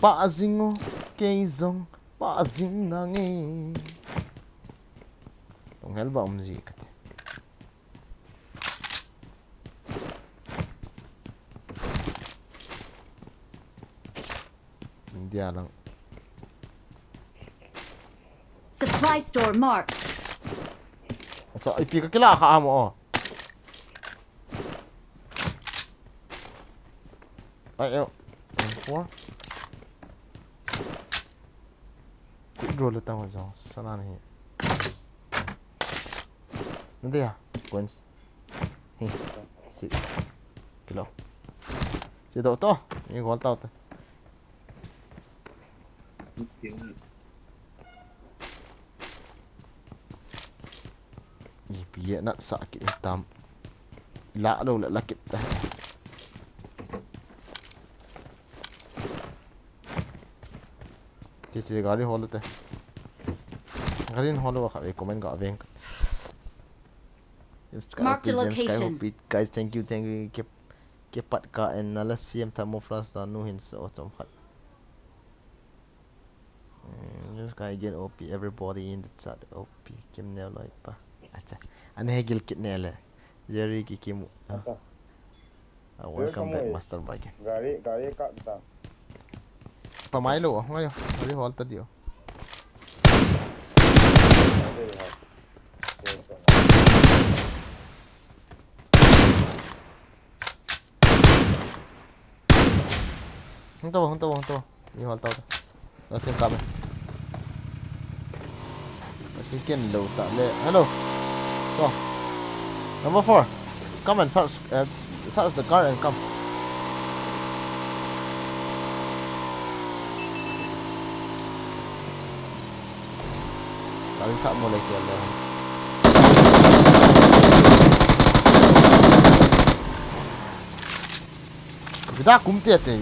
Pa jing o, kei jong pa jing nange. Tong hel ba um ji kate. India lang. Supply store marked. Acha, ipi ka kila kha amo. Ai, eu. Four. Quick draw le tang jo. Sana nahi. Nadia. Coins. Hi. Six. Kilo. Che do to. Ni gol tau te. Ipi e nat sa ki tam. La lo la la kit ta. Che che gari hol te. Gari hol wa kha ve comment ga veng. Mark the location. Guys, thank you, thank you. Keep Kipat ka en na la siam tha mo flash da nu hin so chom khat. Mm, just ka again O P everybody in the chat O P kim neo loi pa. Acha. Ane he gil kit ne le. Jerry ki kim. Acha. Ah, welcome back, Master Bike. Gari, gari ka ta. Pa mai lo, ngai yo. Gari hol ta dio. Hung tau, hung tau, hung tau. Ni hol tau. Nothing coming. Nothing ken lo ta le. Hello. Go. Number four. Come and search, uh, search the car and come. Gari khat mo le kei le. Vida kum te te.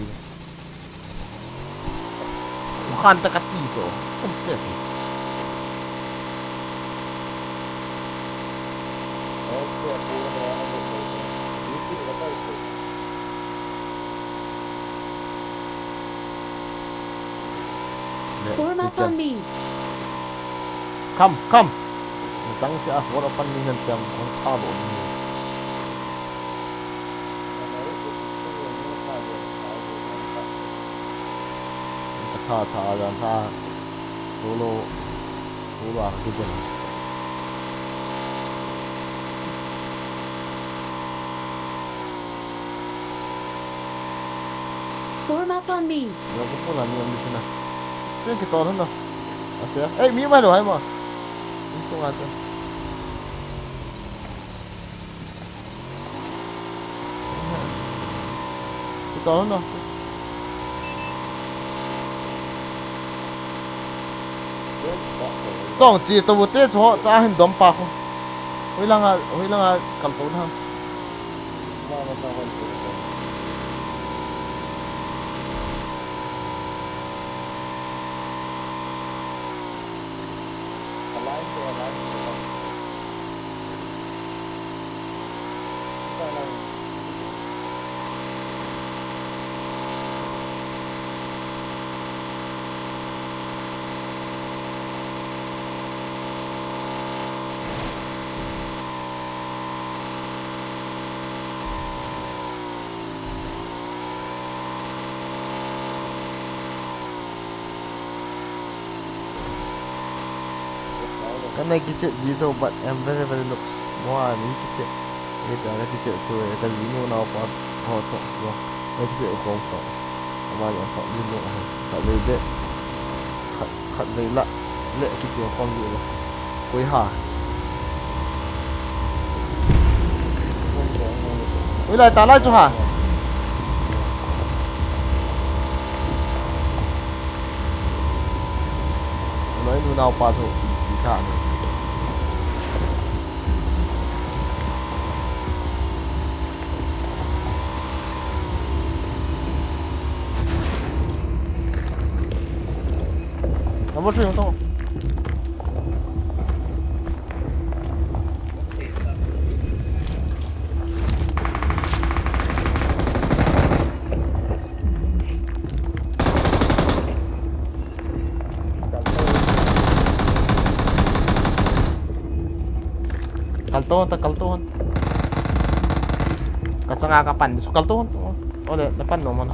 Khan ta ka ti so. Kum te te. Form up on me. Come, come. Chang se a for apan ni nan tem, ang tha lo ni. Ka tha tha, jan tha. Solo, solo a ka kiden. Form up on me. Yo ko pula ni am bisina. Chen ki tor no. Ase. Ei, mi mai lo hai mo. Mi sunga chen. Ito no. Tong chi to bu te cho cha hin dom pa ko. Hoi langa, hoi langa kal to na. Ka nai kichep ji to, but I'm very, very looks. Mo a ni kichep. Ni ta na kichep to, eh, ka ji nu nao pa ho to, mo. Nai kichep khom to. Ama ya pa ji nu a. Ka le de. Khat, khat vei la. Le kichep khom ji lo. Koi ha. Ui, lai ta lai chu ha. Lai nu nao pa chu, i, i kha ni. Number three, hung tong. Kal to hon ta, kal to hon. Ka changa ka pan, su kal to hon. Ole, na pan nom hon.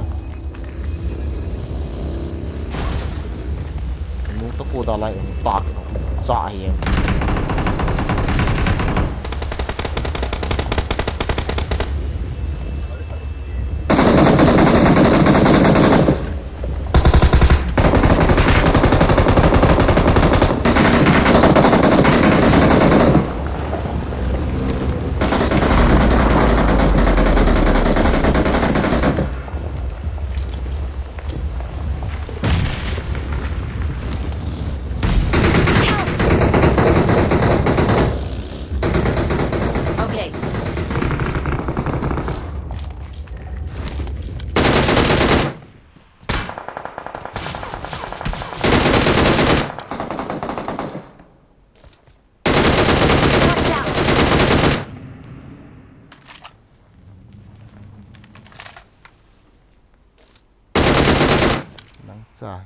Nung to ko da lai, tak. Sa hi. Okay. Watch out! Nang cha.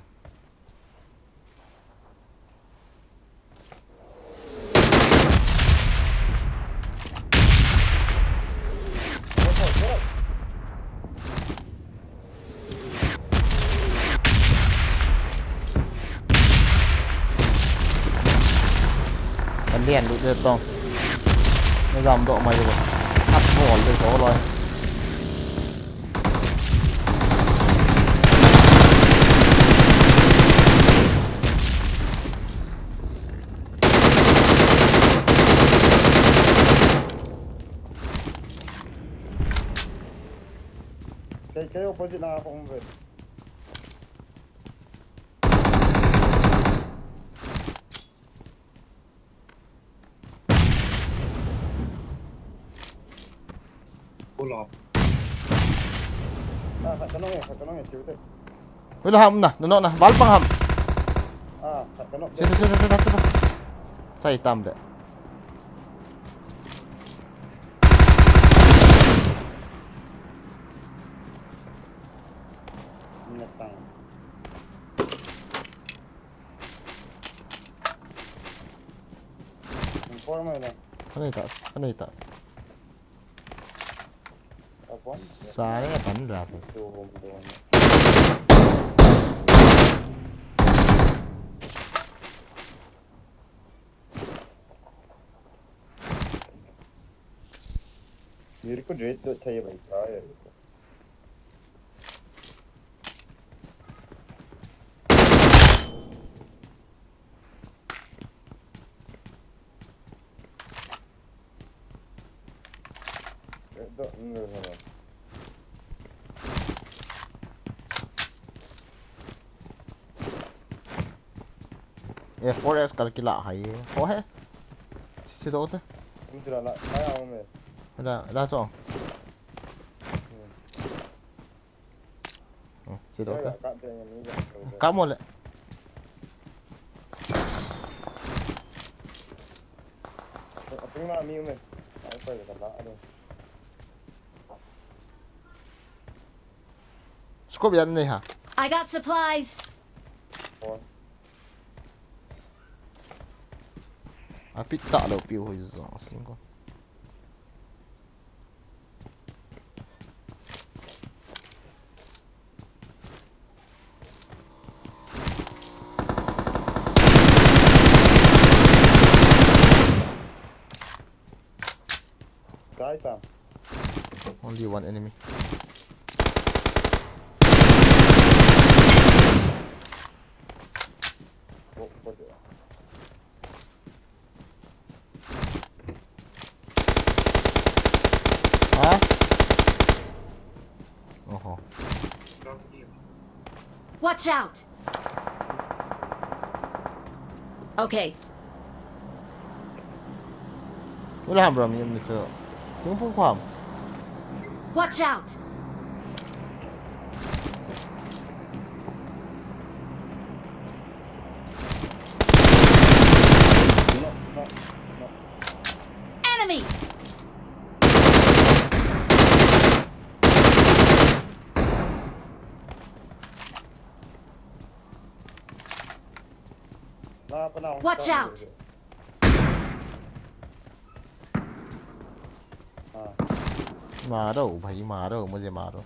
Ka lian lut le tong. Na jam doh mai le. Hap bol le so loi. Kei, kei opposite na kong ve. Pull up. Ah, khat ka nong e, khat ka nong e, chiu te. Ui, la ham na, na no na, val pang ham. Ah, khat ka nong. Sita, sita, sita, sita. Sai tam de. Minus tang. Four mai na. Kanei ta, kanei ta. Sa le ban ra. Miri ko jai to thai bai ta ya. Eh, four S kal kila hai. Ho he. Si do te. Tum tira la, la ya me. La, la cho. Hmm. Hmm, si do te. Ka mo le. Scope yan nei ha. I got supplies. A pick ta lo piu hui zo sing ko. Guys, ah. Only one enemy. Oh, what the? Ha? Oho. Watch out! Okay. Wala ham bro, mi mi to. Tingpung kham. Watch out! Enemy! Watch out! मारो भाई, मारो, मुझे मारो।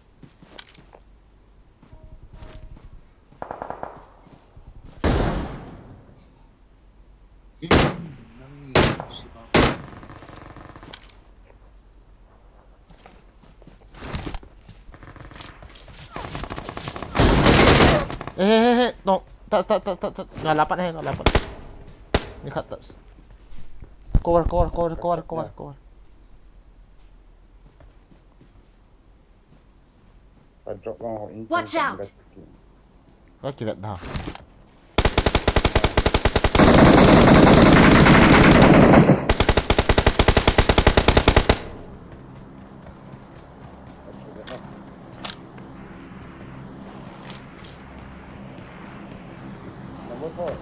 Eh, eh, eh, eh, no. Touch, touch, touch, touch, touch. Nga lapan eh, nga lapan. Ni khat touch. Cover, cover, cover, cover, cover, cover. Watch out! Ka kivet da. Number four.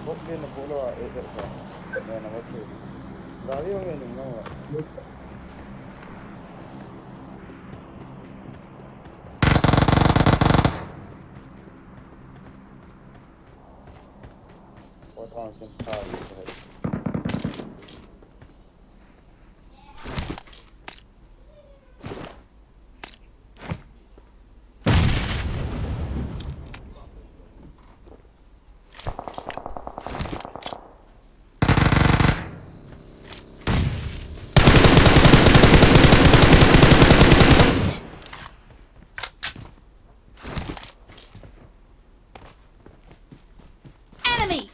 Bok din na polo ah, eh, eh, eh. Number two. Gari ang yun, yung mga. Enemy!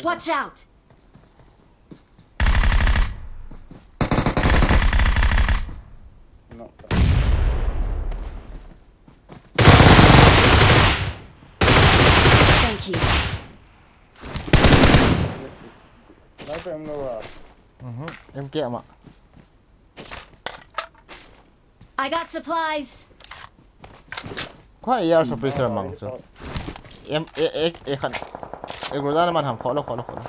Watch out! Thank you. Sniper M no ba? Mhm, M K ama. I got supplies. Koi A R suppressor mang chu. Em, e, e, e khan. E Groza na man ham, kholo, kholo, kholo.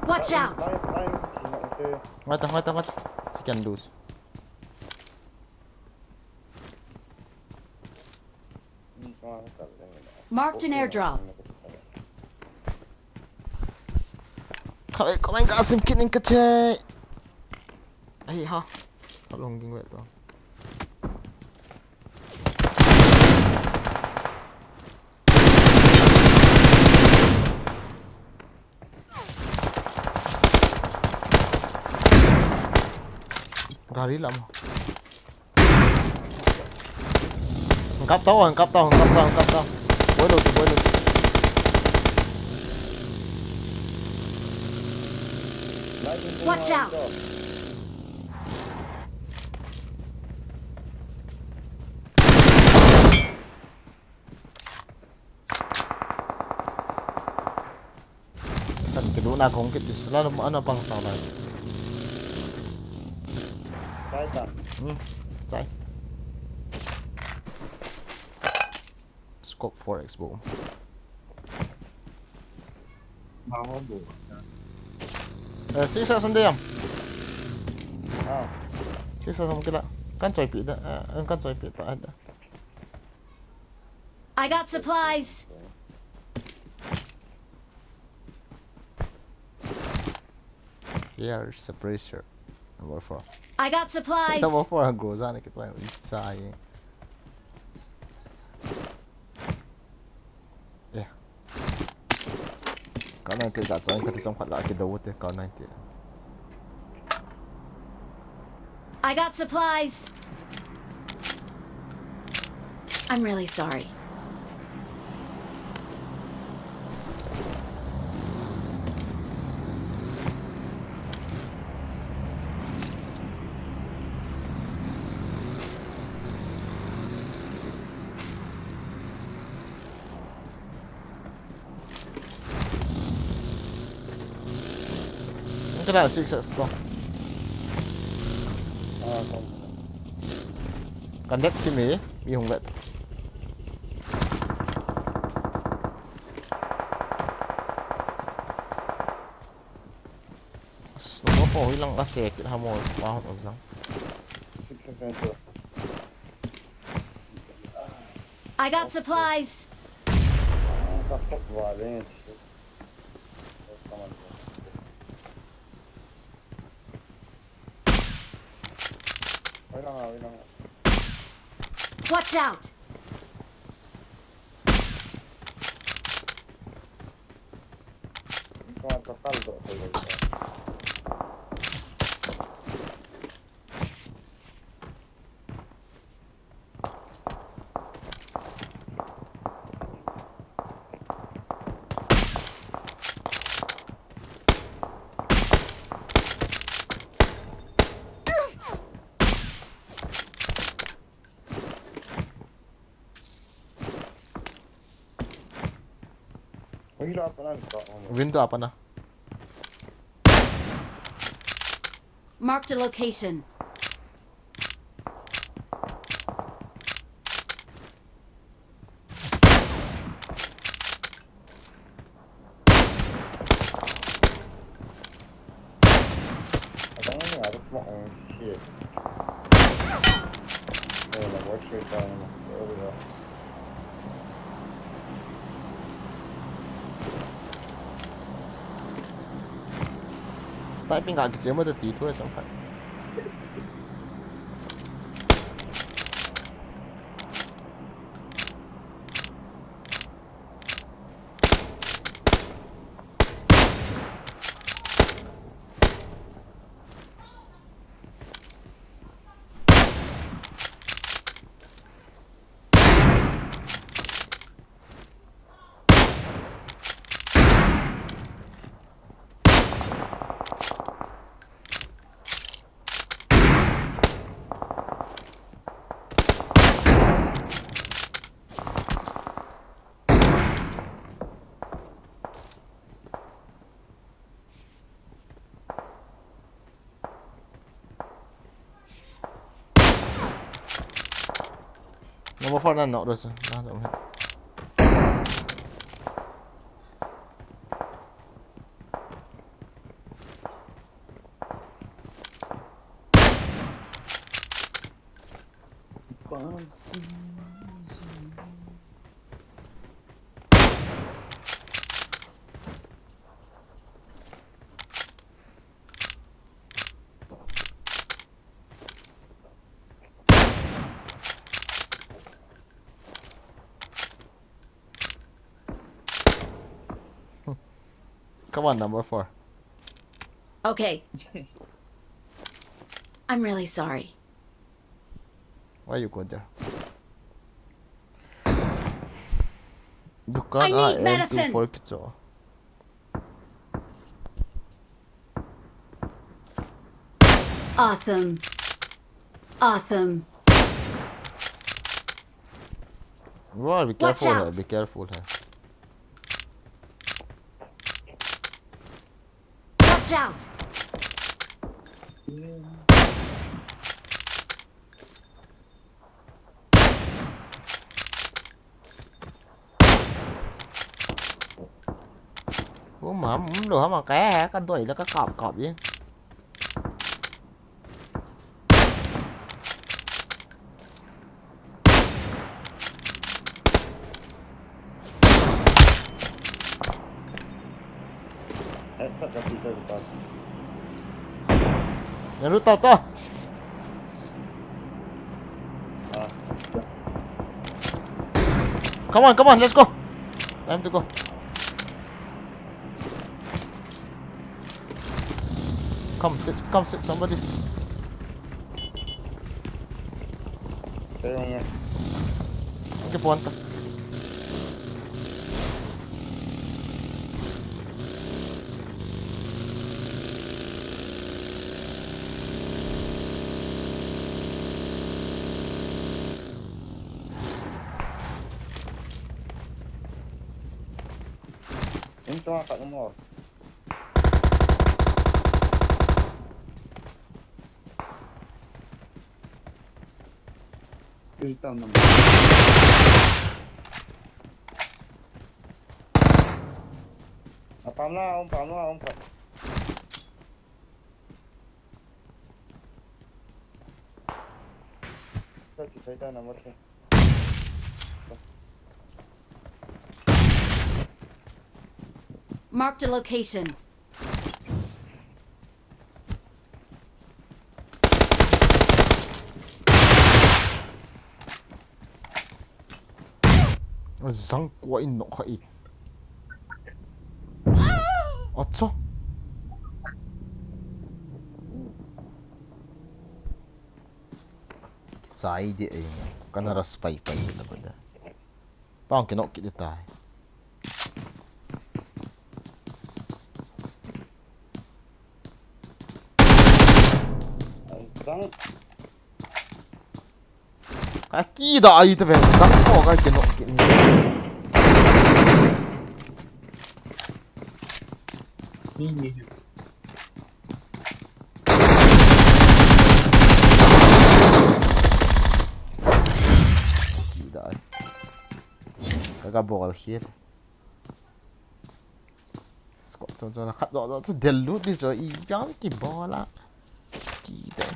Watch out! Ngai ta, ngai ta, ngai ta. She can lose. Marked an airdrop. Khatvei, khatvei kasim kit ning kache. Ai ha. Kalung ging ve to. Gari lam. Hung kap tau, hung kap tau, hung kap tau, hung kap tau. Boi lou, boi lou. Watch out! Kan kidu na kong kit dis la, ano pang tau lai. Chai ta. Hmm, chai. Scope four X bow. Maho bo. Eh, six sa Sunday am. Ah. Six sa Sunday kila. Kan choi pi da, eh, kan choi pi ta da. I got supplies. Here, suppressor. Number four. I got supplies. Number four, ang Groza na kita yung isa eh. Yeah. Kau ninety ka chong, kati chong khat la kido te, kau ninety. I got supplies. I'm really sorry. Ang kailangan six S to. Ah, kung Kan let si mi, mi hung let. As, no mo po, ilang kasi, kit ha mo, pa ho zang. Six S S to. I got supplies. Ang kapag wala yun. Wait lang, wait lang. Watch out! Ito ang total do. Window apa na? Marked a location. Abang ni harus mo ang shit. Ayun na, watch your time. There we go. Sniping ka kiche mo ta ti thu chang khat. Number four na knock dah sa. Na knock. Come on, number four. Okay. I'm really sorry. Why you go there? Dukan I need medicine. Four pizza. Awesome. Awesome. Roar, be careful. Watch out. Be careful. Watch out. Ui, ma, um, lo, ma, ka, ka doi la ka kap kap e. Naruto to. Come on, come on, let's go. Time to go. Come sit, come sit, somebody. Okay, puan ta. Yung tunga ka mo. Ito naman. Apam na, apam na, apam. Marked a location. Jang kua in nok kha i. Acha. Chai di ai. Kana ras pai pai la bada. Pang kinok kit tai. Jang. Ka ki da ai ta ve, da ko ka ke no ke ni. Ni ni. Ki da ai. Ka ka bol khel. Squad chon chon khat jo jo chu del lut di chu i piang ki bol a. Ki te.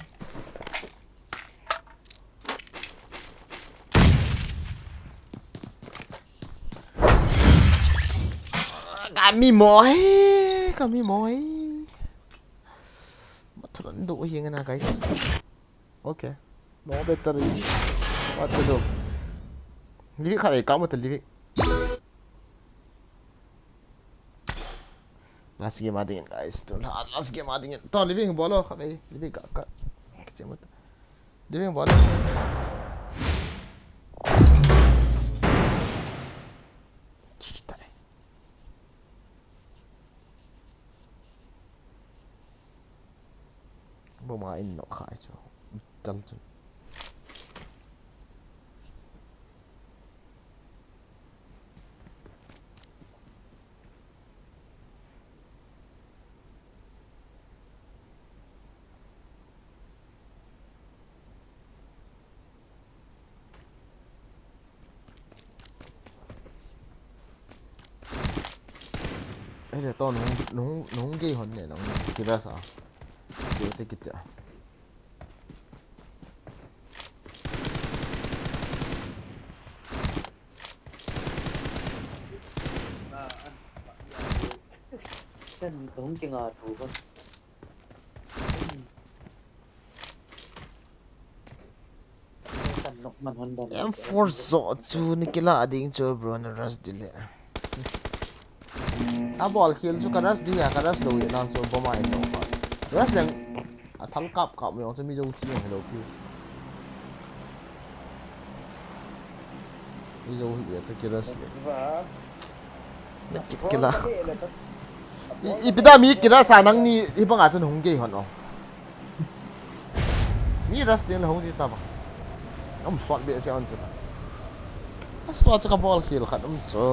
Ka mi moi, ka mi moi. Ma tharan do hi nga na guys. Okay. No battery. What to do? Livik khat ei, ka mo ta Livik. Last game a dingin, guys. Tun la, last game a dingin. To, Livik bol o, khat ei. Livik ka, ka. Kiche mo ta. Livik bol o. Kita. Bom a in nok khai chu. Tal chu. Hele to nung nung nung gei hon ne nang kira sa. Sio te kitia. Kan hung kinga tu ba. Kan nok man hon dan. M four zo chu ni kila ding chu bro na rush dile. A bol khel chu ka rush di a ka rush lo ye na chu bomb a in no pa. Rush leng a thal kap kap mi ong chu mi zo chi ong hello pi. Mi zo hi ye ta ki rush le. Na kit kila. I, i pida mi kira sa nang ni hi banga chun hung gei hon o. Mi rush ding le hung ji ta ba. Um sot be se on chu. As to chu ka bol khel khat um chu.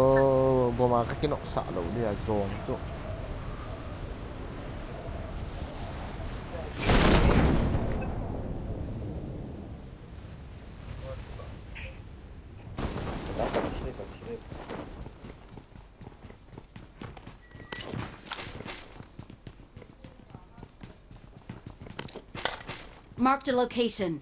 Bomb a ka kinok sa lo dia zong chu. Marked a location.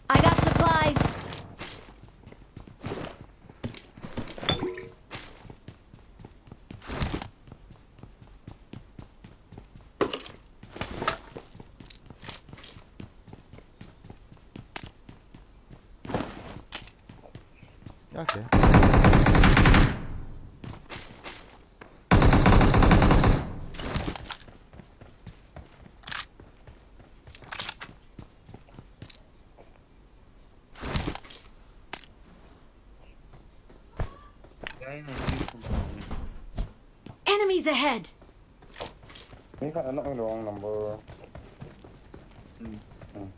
I got supplies. Okay. Enemies ahead! Ni khat a knock in the wrong number. Hmm. Hmm.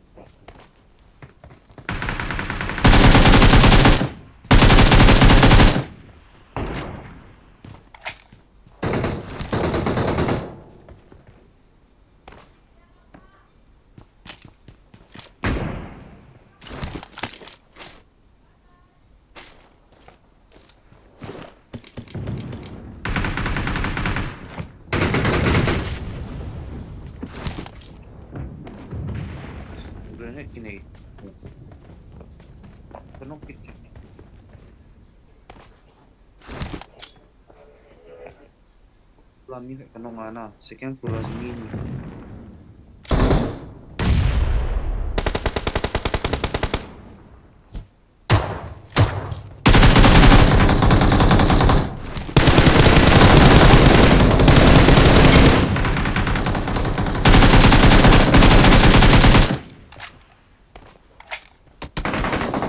Grenade kinei. Ka knock kit. Plan ni ka knock ana. Second floor a ni ni.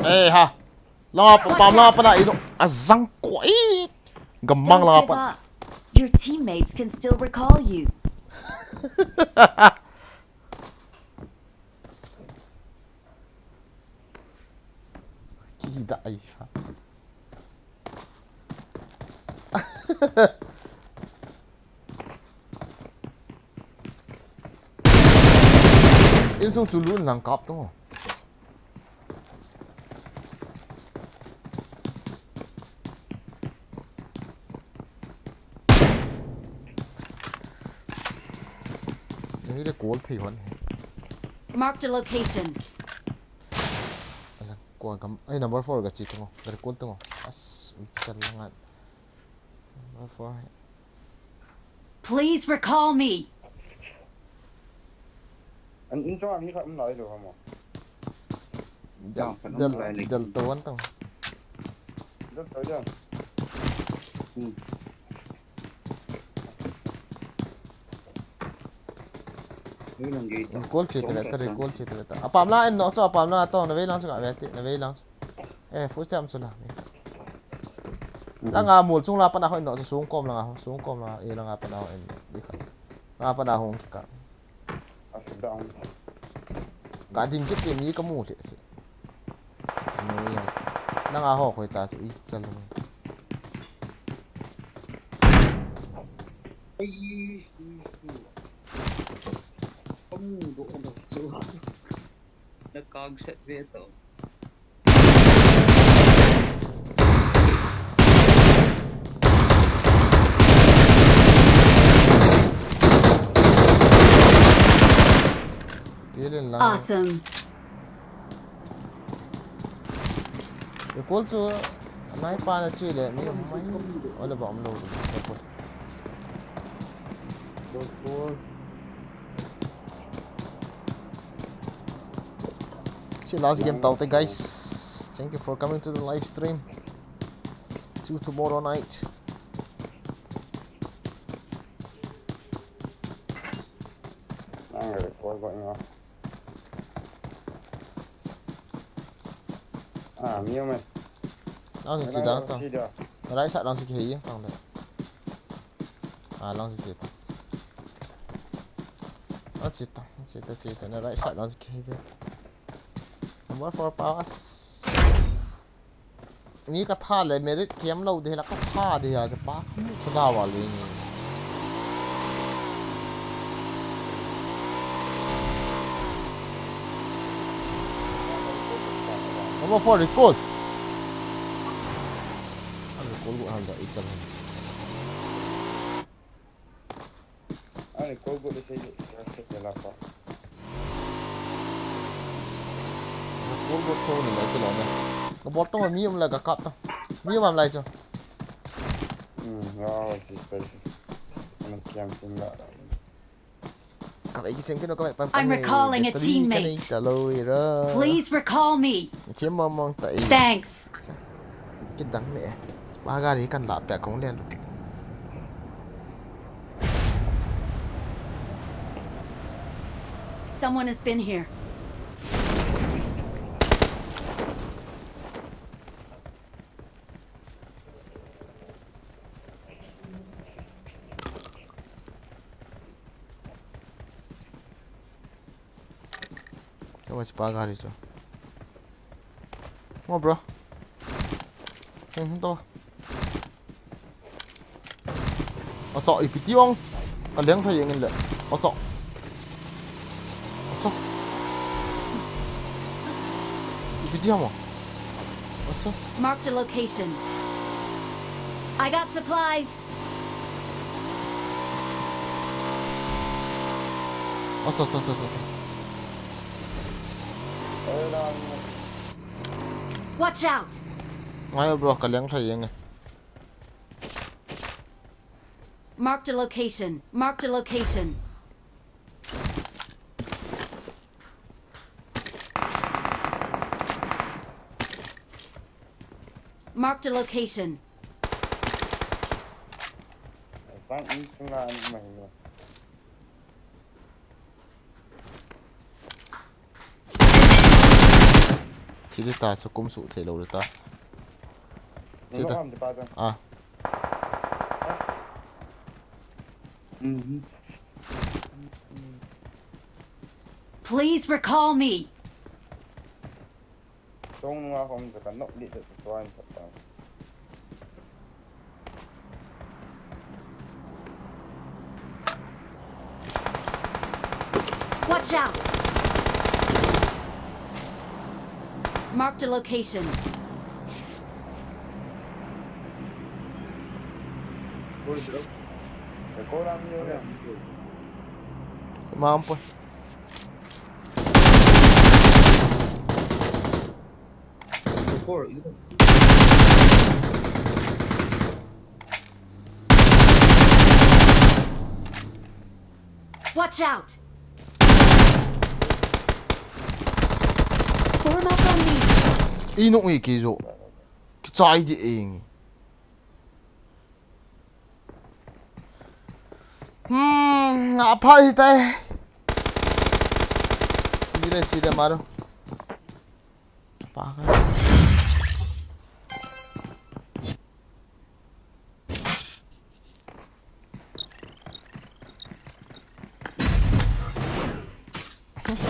Eh, ha. Langa pa, pam langa pa na ino. Azang ko, eh. Gamang langa pa. Don't give up. Your teammates can still recall you. Kida ai fa. Insung chu lun lang kap to. Hile kol thei hon he. Marked a location. Asa, ko gam, ai, number four ga chi tungo. Ga kol tungo. As, ui, chal langan. Number four. Please recall me. An in chunga mi khat um nai lou ham? Del, del, del to an tang. Del to ya. Hmm. Recall che tele, ta recall che tele ta. Apam la en no cho, apam la to, na vei lang chu ka ve ti, na vei lang chu. Eh, footstep chu la. Langa mol chung la pana hoi no chu sung kom langa, sung kom langa, e langa pana hoi no, di kha. Langa pana hung ka. Ga ding kit te mi ka mu le. No ya. Langa ho khoi ta chu i chal lo. Ai, si, si. Ka mu do do chu. Kang set ve to. Kilin lang. Awesome. Recall chu anai pa na chi le mi um mai. Ole ba um lo. See you last game taute, guys. Thank you for coming to the live stream. See you tomorrow night. Nang recall ko inga. Ah, mi um e. Lang si da ta. Right side lang si kihei tang da. Ah, lang si si ta. Ah, si ta, si ta, si ta. Na right side lang si kihei be. Number four pass. Mi ka tha le merit kiam lo de la ka tha de ya pa. Chu da wa le ni. Number four recall. Recall go hal da ichal. Ani ko go le sei, sei la ko. Ko go tho ni mai kilo ne. Ka bot to mi um la ka kap to. Mi um am lai cho. Hmm, ya, si, si, si. Ana kiam sim la. Ka bai ki sem kino ka bai pan pan. I'm recalling a teammate. Please recall me. Team mong mong ta e. Thanks. Kidang ne. Ba gari kan la pia kong lian. Someone has been here. Kya huwa, si pa gari chu. Ngo, bro. Hung, hung to. Acha, ipi ti ong. Ka leng thei jeng in le. Acha. Acha. Ipi ti ham o. Acha. Marked a location. I got supplies. Acha, acha, acha, acha. Watch out! Ngai bro, ka leng thei jeng e. Marked a location. Marked a location. Marked a location. Thi di ta, sa kum su thei lo le ta. Thi ta. Ah. Please recall me. Tong nunga hom jaka nok di te tuan sa ta. Watch out! Marked a location. Mam po. Watch out! Form up on me! Ino ngi kijo. Kichai di eng. Hmm, aphai tai. Sire, sire, maro. Pakai.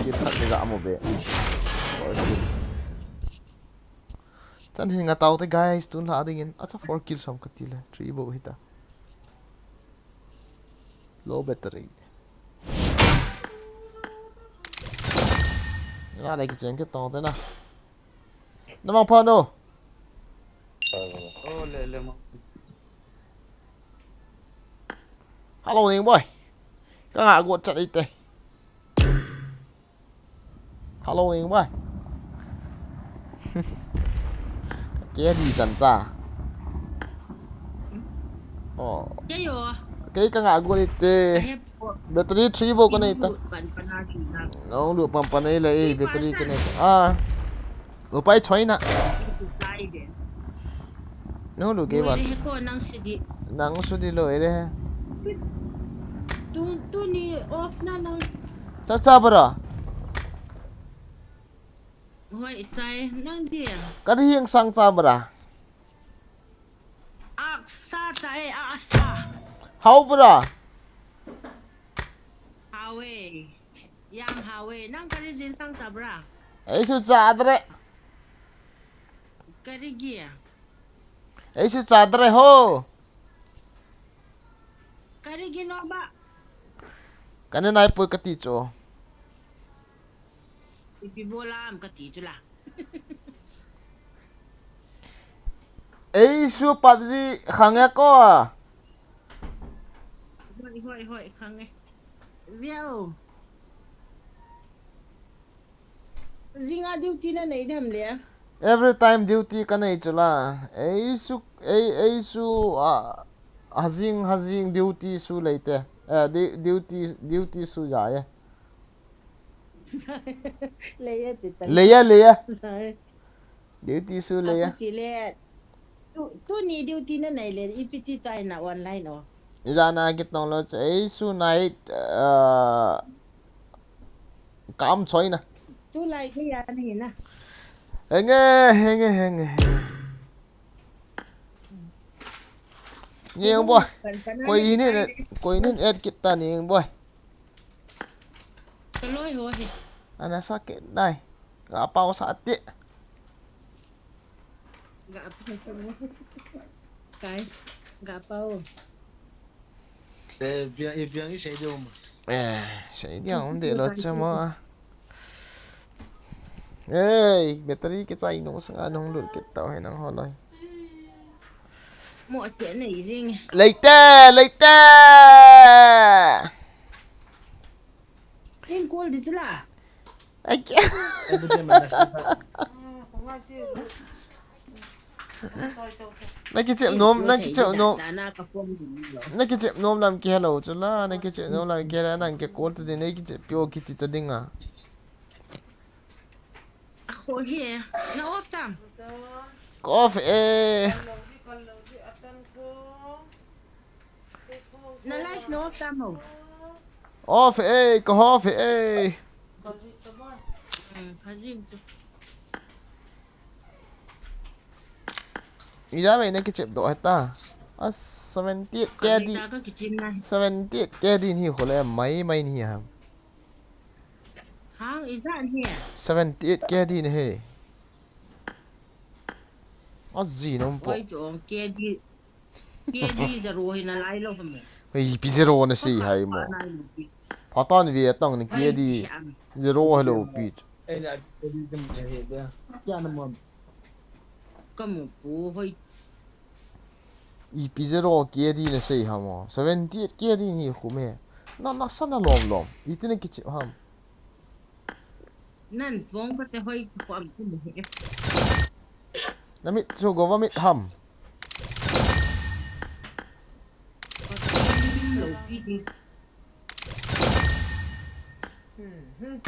Kita ni ga mo be. Chan hin nga tau te guys, tun la dingin. Acha four kills ham kati le. Three bo hita. Low battery. Nga le kichen kit tong te na. Na mang pha no. Oh, le, le, ma. Hello, Ning boy. Ka nga got chat ite. Hello, Ning boy. Ke di chan ta. Oh. Ke yo. Ke ka nga got ite. Battery three bo ko nei ta. Nong lu pan pan ei le ei battery ko nei ta. Ah. Upai choi na. Nong lu ke ba. Ko nang sidi. Nang sidi lo ei le. Tu, tu ni off na nang. Cha cha bara. Hoi, chai, nang dia. Ka ri hiang sang cha bara. Aksa chai, aksa. Hau bara. Hawe. Yang hawe. Nang ka ri jin sang cha bara. Ei su cha dre. Ka ri gia. Ei su cha dre ho. Ka ri gi no ba. Ka ne nai poi ka ti chu. Ipi bolam ka ti chu la. Ei su PUBG khang e ko. Hoi, hoi, hoi, khang e. Vio. Zinga duty na nei dem le. Every time duty ka nei chu la. Ei su, ei, ei su, ah, hazing, hazing duty su leite. Eh, di-, duty, duty su ja ye. Leia ti ta. Leia, leia. Leia ti su leia. Ti le. Tu, tu ni duty na nei le, ipi ti tai na online o. Ijana ki tong lo chu, ei su night, uh, kam choi na. Tu lai ke ya ni na. Henge, henge, henge. Ning boy. Koi nin, koi nin et kit ta Ning boy. Ka loi ho hi. Ana sa kit nai. Ga pau sa ti. Ga pau sa mo. Kai. Ga pau. Eh, biang, eh, biang i sei deu ma. Eh, sei deu um de lo chama. Ei, battery kichai nung sanga nung lut kit tau hi nang holoi. Mo ati nei ring. Leite, leite. Ring call di tu la. Ai ke. Na kichep nom, na kichep nom. Na kichep nom lam ki hello chu la, na kichep nom lam ki hello, nang ke call ta din, na kichep pio kiti ta dinga. Akho hi, na off tam. Ka off e. Na live na off tam ho. Off e, ka off e. Hmm, phajing chu. Ija mai na kichep do heta. A seventy-eight K D. Ka kichim na. Seventy-eight K D ni khole mai mai ni ham. Hang, ijat hi. Seventy-eight K D ni he. Aji nom po. Oi, chu K D. K D zero hi na lai lo ham. Hei, ipi zero na sei hai mo. Phatan ve tang ni K D. Zero hello pi. Ei na, K D dum je he da. Kya na mo. Ka mo pu hoi. Ipi zero K D na sei ham o. Seventy-eight K D ni khu me. Na, na sa na lom lom. Iti na kichi ham. Nan vong ka te hoi ka am ku mo he. Na mit chu go va mit ham. Ka te lo pi di. Hmm, hmm.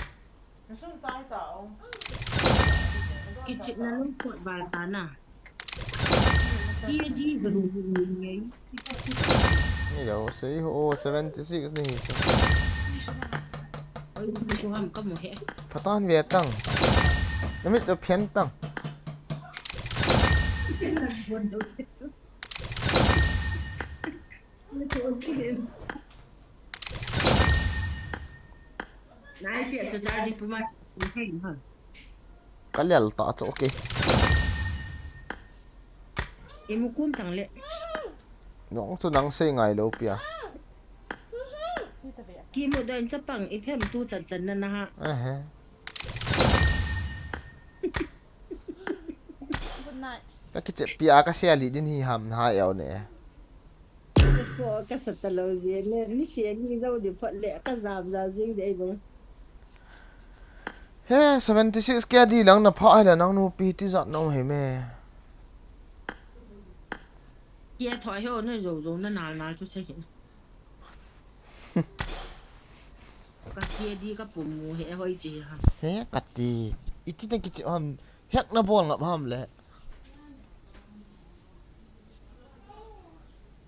Kichit na lung kot val ta na. Ki di gru ni ngai. Ni lo sei ho seventy six ni hi. Oi, ku ham ka mo he. Phatan ve tang. Na mit chu phian tang. Nai pia chu charging puma. Ka lel ta chu, okay. Imu kun tang le. Nong chu nang sei ngai lo pia. Kimu dan chapang i phem tu chan chan na na ha. Ehe. Ka kichepi a ka sia li din hi ham na ha eo ne. Ko ka sa ta lo je ne, ni sia ni zo di phot le, ka jam jam jing de bo. He, seventy six K D lang na pha hai la nang nu pi ti jat nong he me. Kia thoi ho ne zo zo na nal nal chu se he. Ka kia di ka pum mu he hoi chi ha. He, ka ti. Iti na kichi ham. Hek na bol ngap ham le.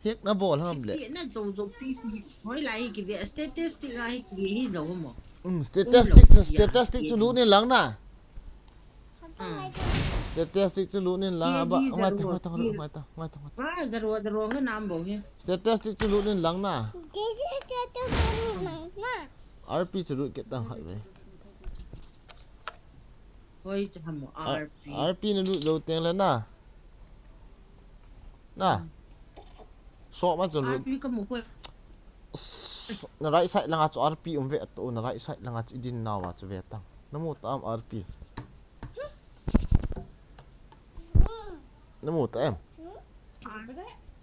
Hek na bol ham le. Ki na zo zo pi pi. Hoi lai ki ve statistic a hi ki hi zo mo. Um, statistic, statistic chu lu ni lang na. Statistic chu lut in lang, aba, ngai ta, ngai ta, ngai ta, ngai ta, ngai ta. Ba, zero, zero nga nam bo hi. Statistic chu lut in lang na. R P chu lut kit tang khat ve. Hoi, cha mo, R P. R P na lut jou teng le na. Na. Sop ma chu lut. R P ka mu ko. Na right side langa chu R P um ve to, na right side langa chu idin nawa chu ve tang. Na mu ta am R P. Na mu ta em?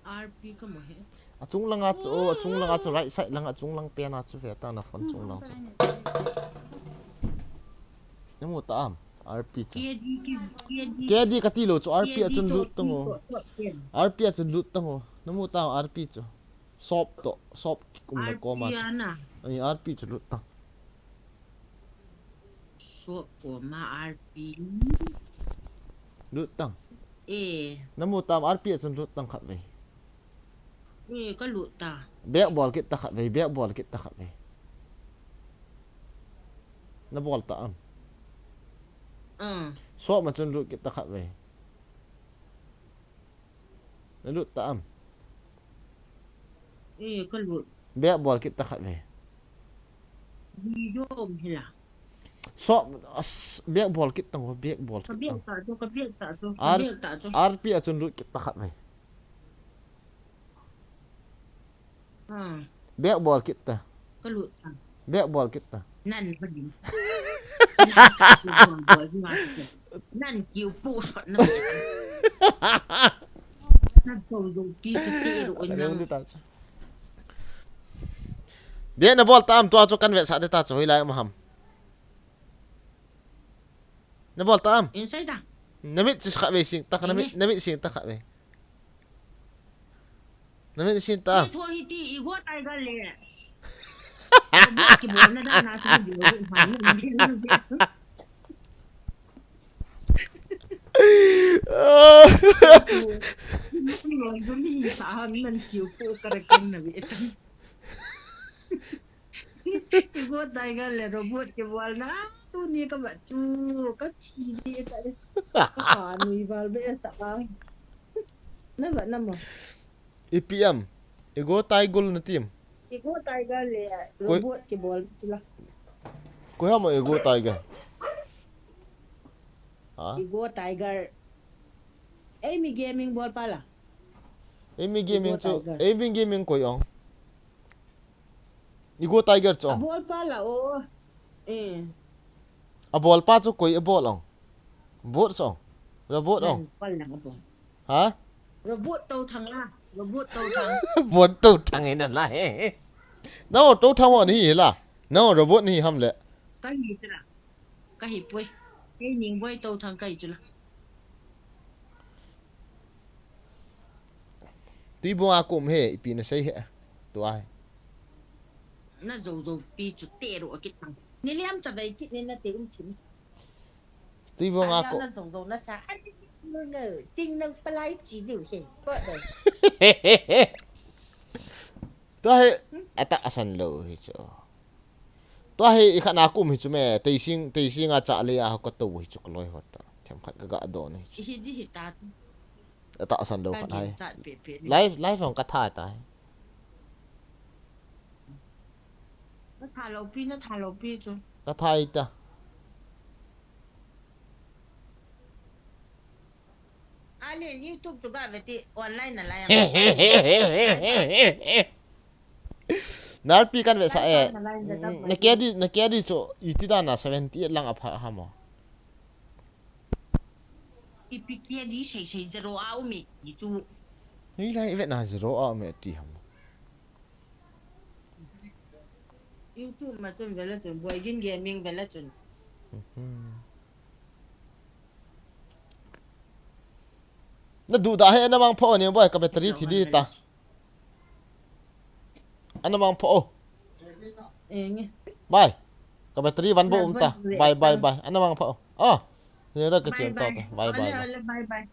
R P ka mu he. Achung langa chu, achung langa chu, right side langa achung lang pen a chu ve ta na phone chung lang chu. Na mu ta am? R P chu. K D, K D. K D ka ti lo chu, R P a chun lut tang o. R P a chun lut tang o. Na mu ta am R P chu. Sop to, sop kum na koma chu. Ani R P chu lut tang. Sop koma R P. Lut tang. Eh. Na mu tam R P a chun lut tang khat ve. Eh, ka lut ta. Bek bol kit ta khat ve, bek bol kit ta khat ve. Na bol ta am. Ah. Sop ma chun lut kit ta khat ve. Na lut ta am? Eh, ka lut. Bek bol kit ta khat ve. Video um hila. So, as, bek bol kit tang, bek bol kit tang. Ka bek ta chu, ka bek ta chu, ka bek ta chu. R P a chun lut kit ta khat ve. Bek bol kit ta. Ka lut ta. Bek bol kit ta. Nan ba din. Nan ka chu bol bol ma. Nan kiu pu sot na. Nan to do pi ki te ro in nan. Bek na bol ta am tua chu kan ve sa de ta chu hoi lai ma ham. Na bol ta am. Inside ta. Na mit chu kha ve sing ta kha na mit, na mit sing ta kha ve. Na min sin ta. Ni tho hi ti i go tai ga le. Ki bo na da na sa di lo ma ni ni ni. Ni lo ni sa ha ni nan ki ko ka ra kan na be. Ki go tai ga le robot ki bol na. Tu ni ka ba chu ka thi di ta. Ka nui bal be ta. Na ba na mo. Ipi am, i go tai gol na tim. I go tai ga le robot ki bol kila. Koi ham i go tai ga. Ha? I go tai ga. Ei mi gaming bol pala. Ei mi gaming chu, ei mi gaming koi ong. I go Tiger chu. A bol pa la o. Eh. A bol pa chu koi a bol ong. Bot song. Robot ong. Pal na bol. Ha? Robot to thang la. Robot to thang. Bot to thang ina la he. No, to thang wa ni la. No, robot ni ham le. Ka hi tra. Ka hi poi. Kei ning boi to thang kai chu la. Tuibong a kum he, ipi na sei he. Tua he. Na zo zo pi chu te ro a kit thang. Ni liam cha bai kit ni na te um thim. Tuibong a kum. Na zo zo na sa. Ani no no. Ting nang palai chi diu he. Ko dai. Tua he, ata asan lo hi chu. Tua hi i khat na kum hi chu me, teising, teising a cha le a ka to hi chu ka loi hot ta. Them khat ka ga don hi chu. Hi di hi ta. Ata san do khat hai. Live, live hong ka thai ta. Na tha lo pi, na tha lo pi chu. Ka thai ta. Ani YouTube chu ga ve ti online na la ya. Narpi kan ve sa e. Na kedi, na kedi chu iti da na seventy eight lang a pha ha mo. Ipi tia di sei sei zero a um e, itu. Hilai i vetna zero a um e ti ham. YouTube ma chun vela chun, Boigin Gaming vela chun. Na duh dah he, ana mang pha o Neo boy, ka battery thi di ta. Ana mang pha o. Enge. Bye. Ka battery van bo um ta. Bye bye bye. Ana mang pha o. Ah. Ni ra ka chen ta ta. Bye bye. Bye bye.